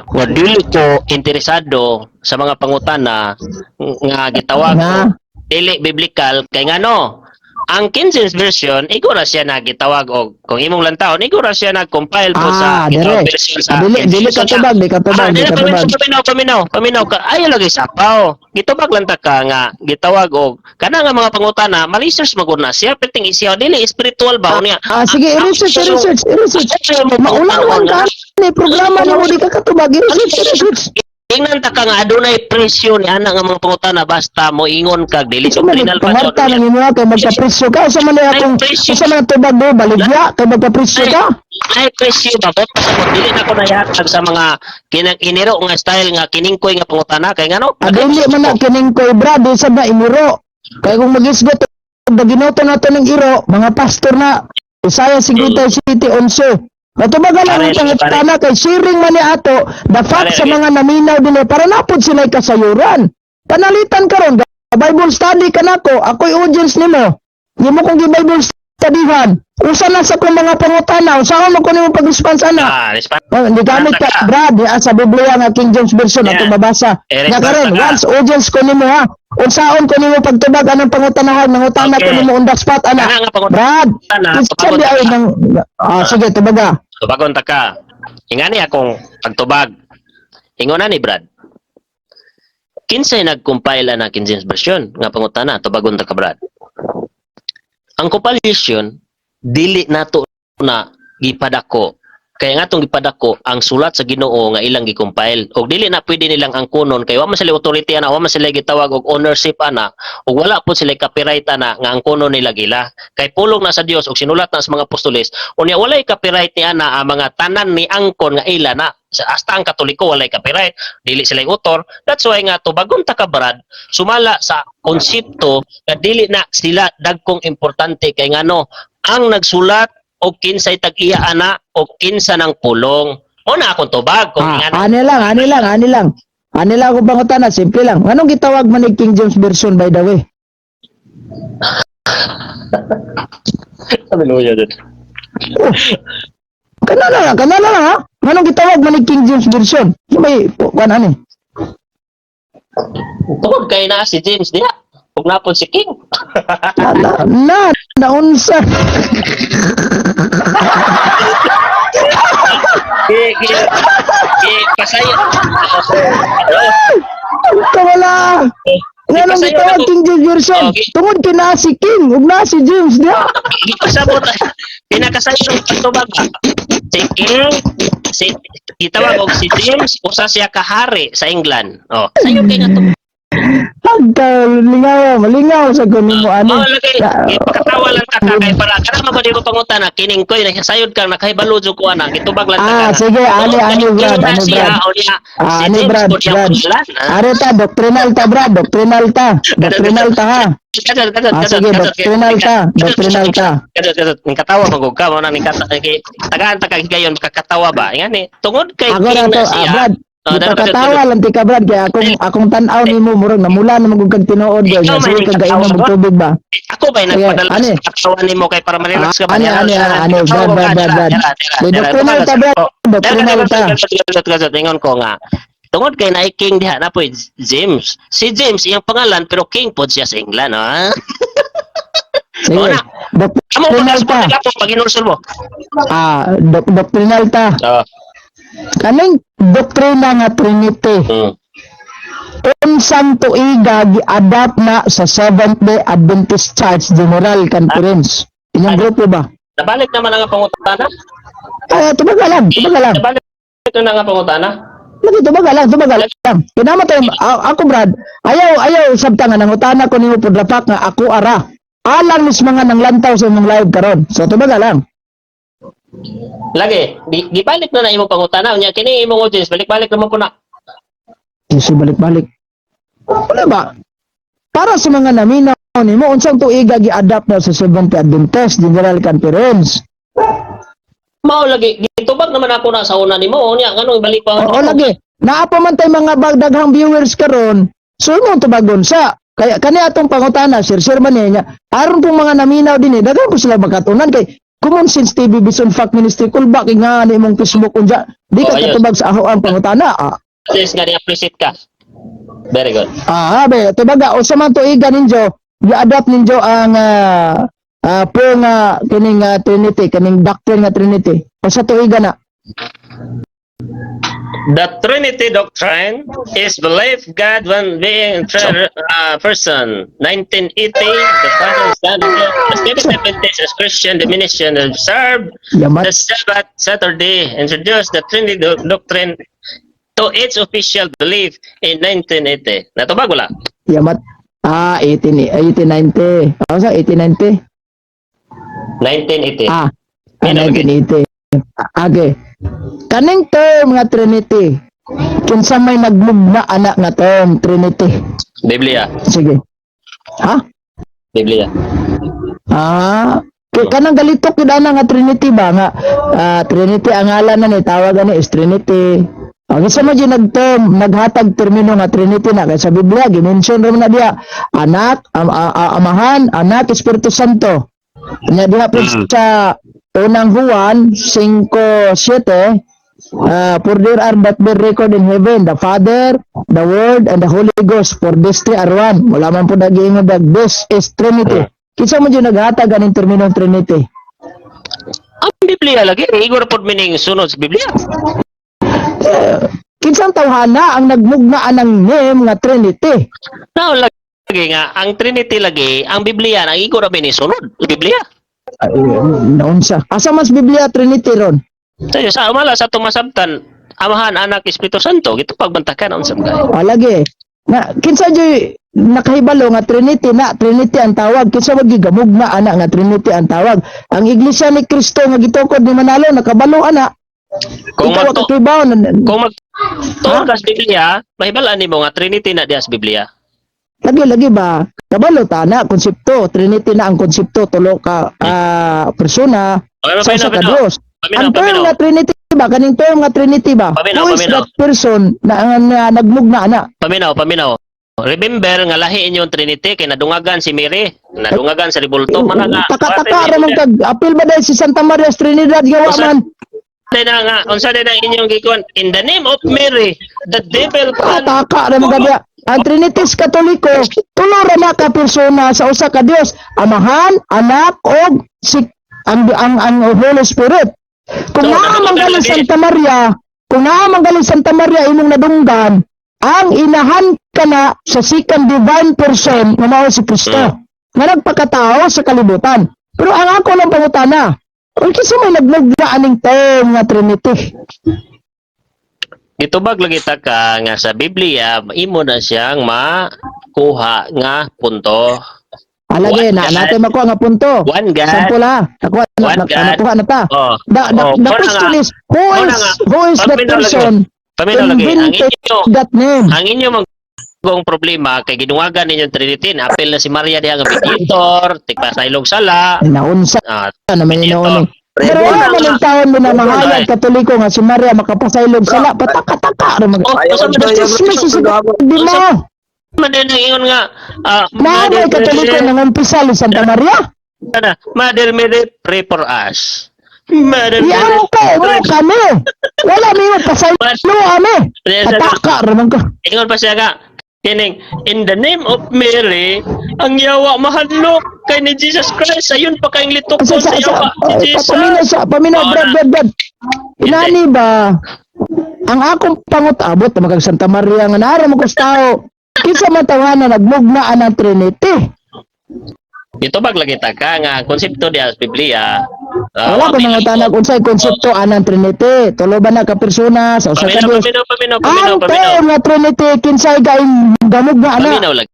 S2: Wa dili ko interesado sa mga pangutana nga gitawag
S1: Nga.
S2: ko dili biblical kay ngano Ang King James Version, igo ra siya na gitawag og kung imong lantawon, igo ra siya nag-compile po sa
S1: Ah,
S2: gitawag
S1: dire.
S2: version sa
S1: Ah, dili
S2: King
S1: dili
S2: James.
S1: ka tubag, di ka tubag,
S2: Ah,
S1: di
S2: dili
S1: ka tubag.
S2: paminaw, paminaw, paminaw, paminaw ka. Ayo lagi sapaw. Gitubag lang ta ka nga gitawag og kana nga mga pangutana, ma-research magud na siya, perting isiyaw dili spiritual ba unya.
S1: Ah, sige, i-research, i-research, i-research. Maulawan ka ni programa nimo, di ka katubag, i-research, i-research.
S2: Tingnan ta ka nga adunay presyo ni ana nga mga pangutana basta mo ingon kag dili
S1: Sa man
S2: doctrinal pa jud.
S1: pangarta nang imo kay magkapresyo ka, usa man akong
S2: Ay, presyo.
S1: Usa man ang tubag do baligya kay magkapresyo ka.
S2: Ay, presyo ba ko pasabot, dili na ko nayahatag sa mga kinang iniro nga style nga kiningkoy nga pangutana kay ngano?
S1: Ah, dili man na kining koy, bra, di sad na imiro. Kay kung magisgot og ginoto nato ning iro, mga pastor na Isaiah 57:11. Matubagan lang ang
S2: Pare,
S1: pangutana kay sharing man ni ato the fact
S2: Pare,
S1: sa mga naminaw dinhi para napod sila kasayuran. Panalitan karon Bible study ka nako, ako'y audience nimo. Nimo kong gi-Bible studyhan. Usa na sa kong mga pangutana, usaon mo ko nimo pag-response ana?
S2: Ah, response.
S1: Oh, hindi gamit ka,
S2: Ka.
S1: Brad, ya, sa Biblia nga King James Version ato mabasa.
S2: Eh,
S1: Nga
S2: response
S1: karon,
S2: ka.
S1: once audience ko nimo ha. Unsaon ko nimo pagtubag anang pangutanahan, mangutana ko nimo on the spot ana.
S2: Kana nga pangutana,
S1: Brad, kinsa
S2: tubagon
S1: di
S2: ta
S1: ay
S2: ka.
S1: nang ah, sige, tubaga.
S2: Tubagon ta ka. Ingani akong pagtubag. Ingon na ni Brad. Kinsay nag-compile na King James Version nga pangutana, tubagon ta ka, Brad. Ang compilation dili nato na gipadako. Kaya nga itong gipadako ang sulat sa Ginoo nga ilang gi-compile. Og dili na pwede nilang angkonon kay wa man sila authority ana, wa man sila gitawag og ownership ana, ug wala po sila copyright ana nga angkonon nila gila. Kay pulong na sa Dios og sinulat na sa mga apostoles, unya walay copyright ni ana ang mga tanan ni angkon nga ila na. Hasta ang Katoliko walay copyright, dili sila yung author. That's why nga tubagon ta ka, Brad, sumala sa konsepto nga dili na sila dagkong importante kay ngano ang nagsulat og kinsay tag-iya ana og kinsa ng pulong. Mo na akong tubag kung
S1: Ah,
S2: ingana.
S1: ani lang, ani lang, ani lang. Ani lang akong pangutana, simple lang. Anong gitawag man ni King James Version, by the way?
S2: Hallelujah dun.
S1: Oh. Kana lang ha. Anong gitawag man ni King James Version? May kuan ani.
S2: Tungod kay na si James diha. Ug napon si King.
S1: Na, na, na naunsa.
S2: Gi gi gi pasayo.
S1: Kawala. Nganong
S2: Pasayo
S1: gitawag
S2: na ko.
S1: King James Version?
S2: Okay.
S1: Tungod kay naa si King ug naa si James diha.
S2: Gipasabot. Pinakasayo ng pagtubag ba? Si King si gitawag og si James usa siya ka hari sa England. Oh, sayo kay nga to.
S1: Pagka lingaw, malingaw sa kuno mo ano.
S2: Oh, lagi ipakatawa lang ta ka kay para kana man gud mo pangutana kining koy sayod kang nakahibalo jud ko ana gitubag lang ta
S1: Ah,
S2: ka.
S1: sige, ani,
S2: Tungod kay
S1: ani,
S2: King
S1: Brad,
S2: na
S1: ani,
S2: siya,
S1: Brad.
S2: o niya,
S1: Ah,
S2: si
S1: ani
S2: James
S1: Brad,
S2: po niya
S1: Brad.
S2: pangalan, ah.
S1: Are ta, doctrinal ta, Brad, doctrinal ta. Doctrinal ta ha.
S2: Kadot, kadot,
S1: Ah,
S2: kadot,
S1: sige,
S2: kadot,
S1: doctrinal ta, doctrinal ta.
S2: Kadot, kadot, ning katawa magug ka mo na ning kata kay tagaan ta kag higayon makakatawa ba? Ingani, tungod kay
S1: Ako
S2: King
S1: na
S2: na
S1: to, ah,
S2: siya.
S1: Brad.
S2: Oh, dalo, kadot,
S1: Gipakatawa
S2: kadot.
S1: lang ti ka, Brad, kaya akong akong tan-aw nimo murag namula na magug kag tinuod ba.
S2: Ikaw,
S1: Sige
S2: may
S1: kag
S2: katawa
S1: gainom
S2: ba?
S1: og tubig ba.
S2: Ako ba'y
S1: Sige,
S2: nagpadala
S1: ani.
S2: sa katawan nimo kay para ma-relax ka ba?
S1: Ah, ani, ani, ah, ani, Brad, Brad, Brad, Brad. Di doctrinal ta, Brad, doctrinal ta.
S2: ta. Ingon ko nga. Tungod kay naay King diha na po James. Si James iyang pangalan pero King pod siya sa England, ha?
S1: Sige.
S2: Oo na. Amo
S1: Doctrinal ta.
S2: pag pag inulsol mo.
S1: Ah, doctrinal ta.
S2: Oh.
S1: Kaning doktrina nga Trinity. Unsang tuiga gi-adapt na sa Seventh Day Adventist Church General Conference? Inyong grupo ba?
S2: Nabalik naman ang pangutana.
S1: Ay, tubaga lang, tubaga lang.
S2: Nabalik na nga pangutana.
S1: Lagi, tubaga lang, tubaga lang. Kinama tayo, ako Brad, ayaw, ayaw, sabta nga, nangutana ko nimo pudrapak nga ako ara. Alang mis mga nanglantaw sa imong live karon. So tubaga lang.
S2: Lagi, gibalik na na imong pangutana unya kini imong audience balik-balik naman po na.
S1: Jesu, balik-balik. Wala ba? Para sa mga naminaw nimo, unsang tuiga gi-adapt na sa Seventh Day Adventist General Conference?
S2: Mao lagi gitubag naman ako na sa una nimo unya nganong ibalik pa.
S1: Oo lagi. Naa pa man tay mga daghang viewers karon. So imong tubagon sa kaya kani atong pangutana, sir sir man niya aron pong mga naminaw din eh daghan po sila makatunan kay Common Sense TV Bison Fact Ministry kulba kay nga ni imong Facebook unja di ka
S2: Oh, ayos.
S1: katubag sa ako ang pangutana ah.
S2: Sis nga ni-appreciate ka. Very good.
S1: Ah, be, tubaga usa man tuiga ninyo gi-adapt ninyo ang Po nga kining Trinity, kaning doctrine nga Trinity? Usa tuiga na.
S3: The Trinity doctrine is belief God one being three person. 1980, the final standard of the Seventh Adventist as Christian denomination observed
S1: Yamat.
S3: the Sabbath Saturday, introduced the Trinity doctrine to its official belief in 1980. Natubag wala?
S1: Yamat. Ah, 18, 1890. Ano sa 1890?
S3: 1980.
S1: Ah,
S3: Yun, okay.
S1: 1980. Ah, okay. Kaning term nga Trinity, kinsa may nagmugna ana nga term Trinity?
S3: Biblia.
S1: Sige. Ha?
S3: Biblia.
S1: Ah, kay kanang galitok gyud ana nga Trinity ba nga Trinity ang ngalan na ni, tawag ani is Trinity. Ang isa mo dyan nag-term, naghatag termino nga Trinity na kay sa Biblia gimension ra man na diya anak, Amahan, Anak, Espiritu Santo. Nya diha po sa Unang Juan 5:7, "For there are that bear record in heaven, the Father, the Word, and the Holy Ghost, for these three are one." Wala man po nag-iingon that this is Trinity. Kinsa mo dyan naghatag aning terminong Trinity?
S3: Ang Biblia lagi, igor pod mining sunod sa Biblia.
S1: Eh, kinsang tawhana ang nagmugna anang name nga Trinity?
S3: Now lagi nga ang Trinity lagi, ang Biblia ang igor ra ni sunod sa Biblia.
S1: Ay, naunsa? Asa mas Biblia Trinity ron?
S3: Sa sa umala sa tumasabtan, Amahan, Anak, Espiritu Santo, gitu pagbantakan unsa man kay.
S1: Ah, lagi. Na kinsa jud nakahibalo nga Trinity na, Trinity ang tawag? Kinsa wag gigamugna ana nga Trinity ang tawag? Ang Iglesia ni Kristo nga gitukod ni Manalo nakabalo ana.
S3: Kung
S1: Ikaw
S3: magto
S1: kakibaw na,
S3: kung magtuon ka sa Biblia, mahibalaan nimo nga Trinity na diya sa Biblia.
S1: Lagi lagi ba? Kabalo ta na konsepto Trinity na, ang konsepto tulo ka persona
S3: Okay,
S1: sa usa
S3: paminaw,
S1: ka
S3: paminaw.
S1: Dios.
S3: Paminaw,
S1: Ang term
S3: paminaw.
S1: nga Trinity ba, kaning term nga Trinity ba?
S3: Paminaw,
S1: Who is
S3: paminaw.
S1: that person na nagmugna na?
S3: Paminaw, paminaw. Remember nga lahi inyong Trinity kay nadungagan si Mary, nadungagan sa Rebulto man nga.
S1: Taka-taka ra man kag apil ba dahil si Santa Maria sa Trinidad gawa
S3: Usa-
S1: man.
S3: Unsa na nga, unsa na inyong gikon? In the name of Mary, the devil
S1: Ah,
S3: can
S1: taka ra man kag ang Trinities Katoliko, tulo ra na ka persona sa usa ka Dios, Amahan, Anak og si ang Holy Spirit. Kung
S3: So,
S1: naa man galing
S3: lagi.
S1: Santa Maria, kung naa man galing Santa Maria imong nadunggan, ang inahan ka na sa second divine person nga mao si Kristo nga nagpakatao sa kalibutan. Pero ang ako lang pangutana, kung kinsa may nagmugna aning term nga Trinity?
S3: Gitubag lagi ta ka nga sa Biblia imo na siyang makuha nga punto.
S1: Alagi
S3: One
S1: na
S3: God.
S1: natin makuha nga punto.
S3: One God.
S1: Sample ha. Nakuha na,
S3: One
S1: na,
S3: God.
S1: nakuha na ta.
S3: Oh.
S1: The,
S3: Oh,
S1: the
S3: muna
S1: question
S3: nga.
S1: is, who
S3: Muna
S1: is
S3: nga.
S1: who is that
S3: Paminaw lagi.
S1: person
S3: Paminaw lagi ang
S1: invented
S3: inyo
S1: that name?
S3: Ang inyo manggong problema kay gidungagan ninyo Trinity, apil na si Maria diha nga mediator, tigpasaylog sala.
S1: Naunsa
S3: Ah,
S1: na may
S3: mediator.
S1: noon. Pero wala man ang taon minamahayag Katoliko nga si Maria makapasaylog sala, pataka-taka ra mag
S3: Oh,
S4: Ayaw
S3: unsa
S4: ko
S3: man
S4: tayo,
S1: Chismis sa di mo.
S3: Man din ang ingon nga
S1: Na may Katoliko nang umpisal sa Santa Maria.
S3: Ana, Mother Mary, pray for us. Mother Mary,
S1: Yaw ka, mo kami. Wala mi mo pasaylo kami. Pataka ra man ka.
S3: Ingon pa siya nga, kining, "In the name of Mary," ang yawa mahadlok kay ni Jesus Christ. Ayun pa kayong litukon
S1: Sa
S3: sa
S1: sa sa
S3: yawa ni Jesus.
S1: paminaw sa paminaw,
S3: Oo
S1: Brad,
S3: na.
S1: Brad, Brad. Inani ba ang akong pangut-abot na magkag Santa Maria nga naara mo tao? Kinsa man tawhana nagmugna anang Trinity?
S3: Gitubag lagi ta ka nga ang konsepto diha sa Biblia.
S1: Wala ko mga tanag unsay konsepto anang Trinity. Tulo ba na ka persona sa usa ka
S3: Paminaw,
S1: Dios?
S3: paminaw, paminaw, paminaw,
S1: Ang
S3: paminaw.
S1: term nga Trinity, kinsay gaing gamugna ana?
S3: Paminaw lagi.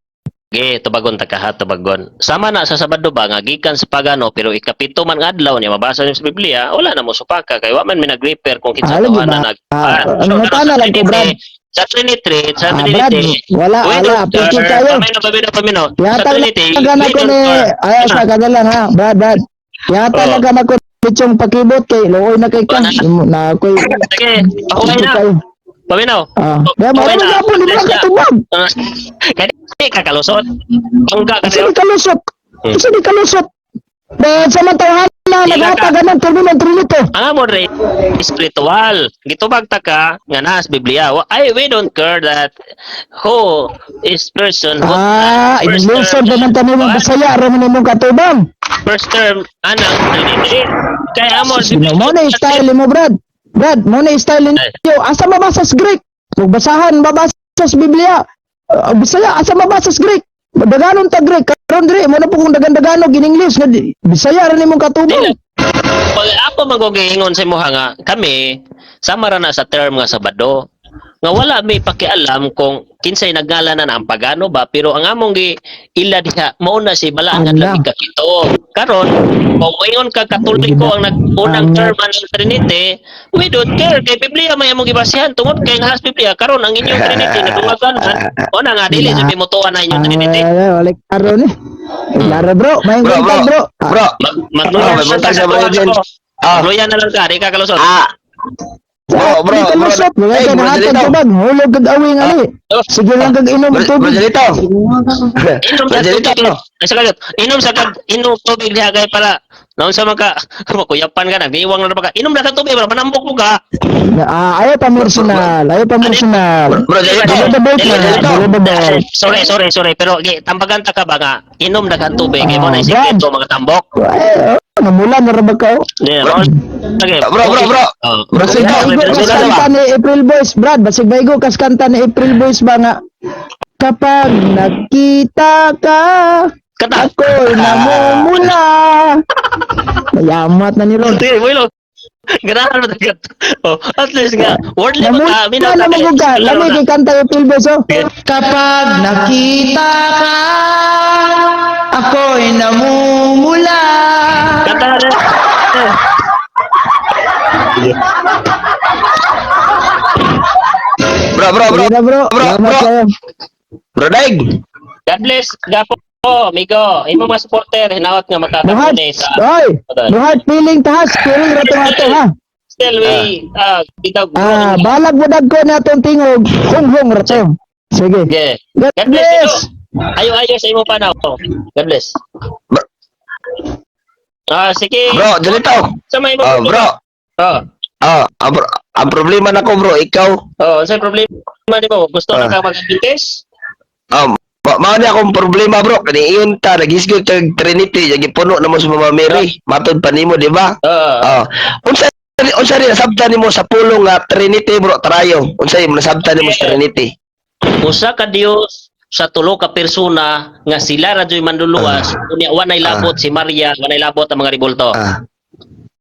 S3: Tubagon ta ka ha, tubagon. Sama na sa Sabado ba nga gikan sa pagano pero ikapito man nga adlaw niya mabasa niyo sa Biblia, wala na mo supaka kay wa man mi nag-repair kung kinsa
S1: Ah, lagi
S3: tawhana
S1: ba?
S3: nag
S1: Ah,
S3: Ah,
S1: ang
S3: so,
S1: ngutana
S3: sa
S1: lang ko, Brad.
S3: Trinity, sa
S1: Ah, Brad,
S3: Trinity,
S1: wala,
S3: we
S1: wala,
S3: don't
S1: picture
S3: serve-
S1: tayo.
S3: Paminaw, paminaw, paminaw. Sa
S1: Yata
S3: Trinity,
S1: lang
S3: we
S1: ko
S3: don't
S1: ni
S3: serve.
S1: ay sa kagalang ha, Brad, Brad. Yata
S3: Oh.
S1: lang ka ko nitsong pakibot kay luoy na kay ka.
S3: Wala.
S1: Imo na ako'y
S3: Sige, pahuway na. Paminaw.
S1: Ah, kaya mo
S3: Okay na.
S1: gapon di mo katubag.
S3: Ah, kaya di ka kalusot. Bangga ka
S1: Asa di kalusot?
S3: Hmm.
S1: Asa di kalusot? Dahil sa man tawhana na
S3: Dila
S1: naghatag anang termino Trinity?
S3: Ang amon re spiritual. Gitubag ta ka nga naa sa Biblia. Ay, we don't care that who is person who
S1: Ah,
S3: first
S1: inulusod
S3: term,
S1: naman tanong mong Bisaya ra man imong katubang.
S3: First term anang Trinity. Kay amon
S1: Mo na style mo, Brad. Brad, mo na style ninyo. Asa mabasa sa Greek? Kung basahan, mabasa sa Biblia. Bisaya, asa mabasa sa Greek? Daganon ta Greek. Karon diri mo na po kung dagan-daganog in English nga Bisaya ra nimong katubang.
S3: Dili. Pag ako magugingon sa imuha nga kami sama ra na sa term nga Sabado nga wala may pakialam kung kinsay nagngalan na ang pagano ba, pero ang among gi ila diha mao na si balaan nga
S1: Ala.
S3: labing kakito karon. Kung ingon ka Katoliko ang nag-unang
S1: Ala.
S3: term ang Trinity, we don't care kay Biblia may among gibasihan tungod kay nahas Biblia. Karon ang inyong Trinity nadungagan man o na nga dili sa bimutuan na inyong Trinity.
S1: Ay, wala klaro ni. Klaro, bro, may
S4: Bro, bro,
S1: bro.
S4: bro.
S3: Magluya
S4: Bro,
S3: na
S4: may
S3: lang
S4: buntag
S3: ka
S4: sa
S3: sa
S4: bro,
S3: tuwa
S4: Jen.
S3: ko.
S4: Ah.
S3: Magluya na lang ka, di ka kalusot.
S4: Ah. Bro, bro,
S1: Di ka
S4: bro.
S1: lusot, wala
S4: Hey,
S1: ka
S4: bro,
S1: nahatag
S4: Jelito.
S1: tubag, hulog kag awing ali. Sige lang kag inom
S4: Bro,
S1: og tubig.
S4: bro, Jelito.
S3: Inom
S4: Bro,
S3: sa
S4: Jelito.
S3: tubig. Ay, sa kagat. Inom sa kag inom tubig diha kay para naon sa mga makuyapan ka na, giiwang na ba ka. Inom na ka tubig para manambok mo ka.
S1: Ah, ayaw pa personal, ayaw pa personal.
S4: Bro, Jelito.
S1: Dili the boat na,
S4: Jelito.
S1: dili the boat.
S3: Sorry, sorry, sorry, pero gi, tambagan ta ka ba nga inom na kang tubig kay mo na
S1: Ah,
S3: sikreto mga tambok.
S1: Ay, oh, namula na ra ba ka? Oh?
S3: Yeah, bro. Okay.
S4: Bro, bro, bro.
S3: Oh.
S4: Bro,
S1: Basig
S4: Jelito.
S1: baigo
S4: Bro,
S1: kas
S4: Jelito
S1: kanta
S4: ba?
S1: ni April Boys, Brad. Basig baigo kas kanta ni April Boys ba nga kapag nakita ka,
S3: Kata.
S1: ako'y namumula. Mayamat na ni Ron.
S3: Sige, bueno. Ganahan mo tagat. Oh, at least nga wordly ba ka?
S1: Namula
S3: Minaw
S1: na mo ka. Lami kay kanta ni April Boys, oh. Kapag nakita ka, ako'y namumula.
S3: Kanta na.
S4: Bro, bro, bro.
S1: Sige na, bro.
S4: Bro,
S1: Salamat
S4: bro.
S1: kayo.
S4: Bro, Daig.
S3: God bless. Gapo, amigo. Imo mga supporter, hinaot nga
S1: No heart,
S3: makakapune sa
S1: oy, no hard feeling tahas, feeling ra tong ato ha.
S3: Still we bitaw.
S1: Ah, balag budag ko na atong tingog, hunghong ra to. Sige.
S3: Okay.
S1: God
S3: God bless.
S1: bless.
S3: Ito. Ayo-ayo sa imo panaw. God bless.
S4: Bro,
S3: Ah, sige.
S4: bro, Jelito.
S3: Sa may
S4: Oh, bro.
S3: Oh.
S4: Ah, ang problema nako, bro, ikaw.
S3: Oh, sa problema nimo? Gusto na
S4: Ah.
S3: ka mag-adventist?
S4: Mao ni akong problema, bro. Kani iyon ta naghisgot kag Trinity, yung gipuno na mo sa Mama Mary. Matod pa nimo, di ba?
S3: Oo.
S4: Ah. Unsa unsa rin nasabtan nimo sa pulong nga Trinity, bro, trayo? Unsa imong nasabtan nimo sa Trinity?
S3: Usa ka Dios sa tulo ka persona nga sila ra joy manluluwas, unya wa nay labot si Maria, wa nay labot ang mga ribulto.
S4: Ah.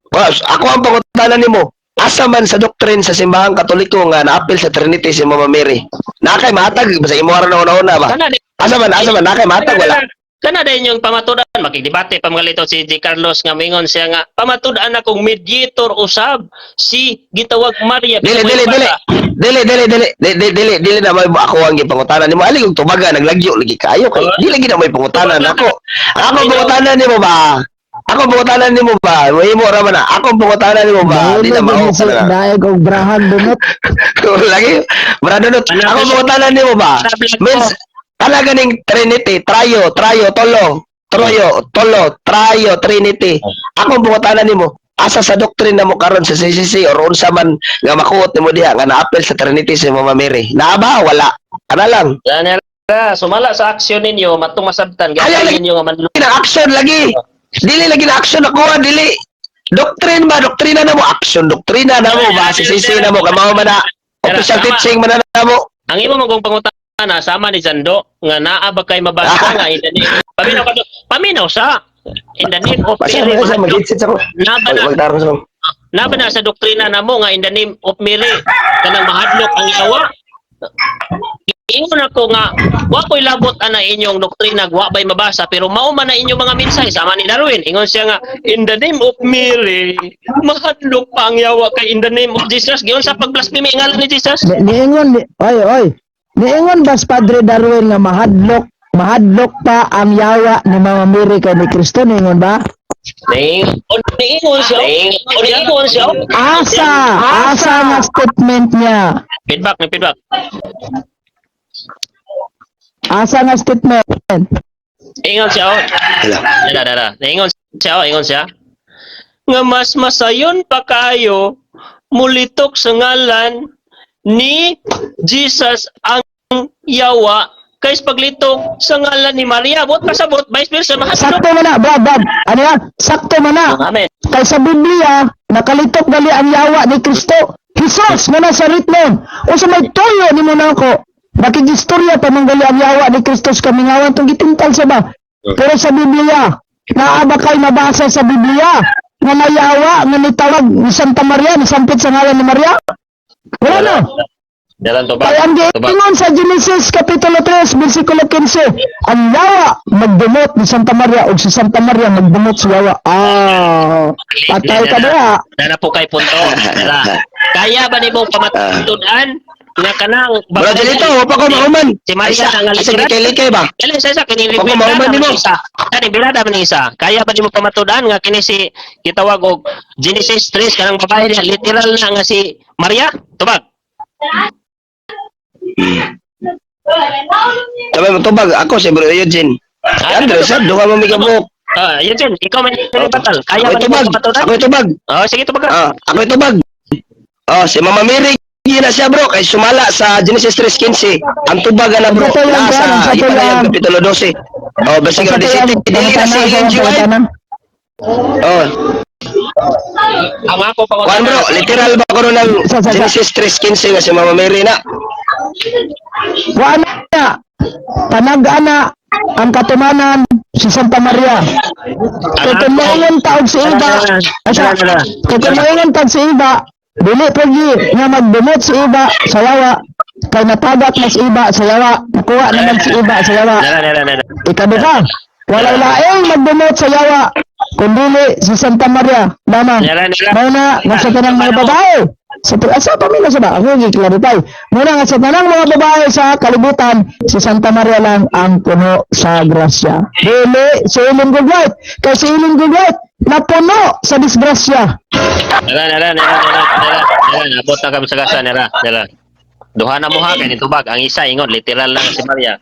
S4: Well, ako ang pangutana nimo. Asa man sa doctrine sa simbahang Katoliko nga naapil sa Trinity si Mama Mary? Naa kay mahatag basta imo ra na una-una ba?
S3: Kana di
S4: Asa man naa kay mahatag wala?
S3: Kana din yung pamatudan makigdebate pa mga lito si J. Carlos nga mingon siya nga pamatud-an akong mediator usab si gitawag Maria.
S4: Dili, dili, dili. Dili, dili, dili. Dili, dili, dili na may ako ang gipangutana nimo. Ali kog tubaga naglagyo lagi kayo kay dili gid na may pangutana nako. Ako ang pangutana nimo ba? Ako ang pangutana nimo ba? Mahimo ra man na. Ako ang pangutana nimo ba? Di na mao ka na.
S1: Dahil og brahan dunot.
S4: Lagi, brado no. Ako ang pangutana nimo ba? Means talaga ning Trinity, trayo, trayo, tolo, troyo, tolo, trayo, Trinity. Ako ang pangutana nimo. Asa sa doktrina mo karon sa CCC or unsa man nga makuot nimo diha nga naapil sa Trinity si Mama Mary? Naa ba? Wala. Ana lang.
S3: Yan ra, sumala sa aksyon ninyo matong masabtan
S4: Ayaw,
S3: gaya
S4: lagi.
S3: ninyo nga manluluwas.
S4: Na action lagi. Dili lagi na action ako, ah, dili. Doktrina ba? Doktrina na mo. Action, doktrina na mo ba? Sa CCC na mo. Kamao man na. Official teaching man na mo.
S3: Ang imo mong pangutana sama ni Zando nga naa ba kay mabasa nga in the name. Paminaw ka do. Paminaw sa in the name of
S4: Basta
S3: Mary.
S4: sa mag-headset ako.
S3: Naa ba na
S4: Magdarong sa
S3: naa ba na sa doktrina namo nga in the name of Mary kanang mahadlok ang yawa? Ingon ako nga wa ko'y labot ana inyong doktrina, wa bay mabasa, pero mao man na inyong mga mensahe sama ni Darwin. Ingon siya nga in the name of Mary mahadlok pa ang yawa kay in the name of Jesus giun sa pagblasphemy ngalan ni Jesus.
S1: Niingon, oy, oy. Niingon ba si Padre Darwin nga mahadlok, mahadlok pa ang yawa ni Mama Mary kay ni Kristo? Niingon ba?
S3: Niingon siya. Niingon siya.
S1: Asa, asa nga statement niya.
S3: Feedback, may feedback.
S1: Asa nga statement.
S3: Ingon siya. Oh.
S4: Hello.
S3: Dara, dara. Niingon siya, oh, ingon siya. Nga mas masayon pa kaayo mulitok sa ngalan ni Jesus ang yawa kaysa paglitok sa ngalan ni Maria. Buot pasabot, vice versa, mahadlok.
S1: Sakto man na, Brad, Brad. Ano yan? Sakto man na.
S3: Amen.
S1: Kay sa Biblia, nakalitok gali ang yawa ni Kristo. Jesus nga nasa ritmon. Unsa may tuyo nimo nako? Nakigistorya pa man gali ang yawa ni Kristo sa kamingawan tong gitintal sa ba? Pero sa Biblia, naa ba kay mabasa sa Biblia nga nayawa nga nitawag ni Santa Maria, nisampit sa ngalan ni Maria? Wala na.
S3: Dalan tubag.
S1: Kaya ang
S3: Tubag.
S1: giingon sa Genesis Kapitulo 3, versikulo 15, ang yawa magdumot ni Santa Maria ug si Santa Maria magdumot sa yawa. Ah, patay ka diha.
S3: Dana po kay punto. Dara. Kaya ba nimo pamatud-an nga kanang
S4: Bro Jelito, wa pa ko mahuman.
S3: Si Maria
S4: Ay,
S3: nga
S4: sa
S3: literal.
S4: likay-likay ba?
S3: Dali sa isa kini
S4: Wa ko mahuman nimo.
S3: isa. Kani birada man isa. Kaya ba nimo pamatud-an nga kini si gitawag og Genesis 3 kanang babae niya literal na nga si Maria? Tubag.
S4: Sabay mo tubag ako si Bro Eugene. Andres, sad duha mo mikabuk.
S3: Ah, yun din. Ikaw man yung batal. Kaya
S4: Ako
S3: ba nimo
S4: tubag.
S3: pamatud-an?
S4: Ako tubag.
S3: Oh, sige, tubag ka.
S4: Ah, ako tubag. Oh, si Mama Mary gina siya, bro, kay sumala sa Genesis 3:15. Ang tubag na, bro,
S1: Sa
S4: na
S1: yan,
S4: sa
S1: sa
S4: Ipanayag
S1: yan.
S4: Kapitulo 12. Oh, versikulo 17. Dili na si Ellen G. White. Oh,
S3: Ang ako
S4: kuan, bro, literal ba ko ng
S1: Sa.
S4: Genesis 3:15 nga si Mama Mary na?
S1: Wa na. Panag-ana ang katumanan si Santa Maria. Kay kung moingon ta og si iba, asa, kay kung moingon ta og si iba, dili pwede nga magdumot si iba sa yawa, kay natagak na si iba sa yawa, nakuha naman si iba sa yawa.
S3: Dara, dara, dara.
S1: Ikaduha, walay laing magdumot sa yawa, kundili si Santa Maria lamang.
S3: Dara, dara.
S1: Mao na nga sa tanang mga babae. Sa asa pa mi na sa ba? Ako gi-clarify. Mao na nga sa tanang mga babae sa kalibutan, si Santa Maria lang ang puno sa grasya. Dili si Ellen G. White. Kay si Ellen G. White napuno sa disgrasya.
S3: Dara, dara, dara, dara, dara. Dara, abot na kami sa gasa, dara, dara. Duha na mo ha, kay nitubag. Ang isa ingon, literal lang si Maria.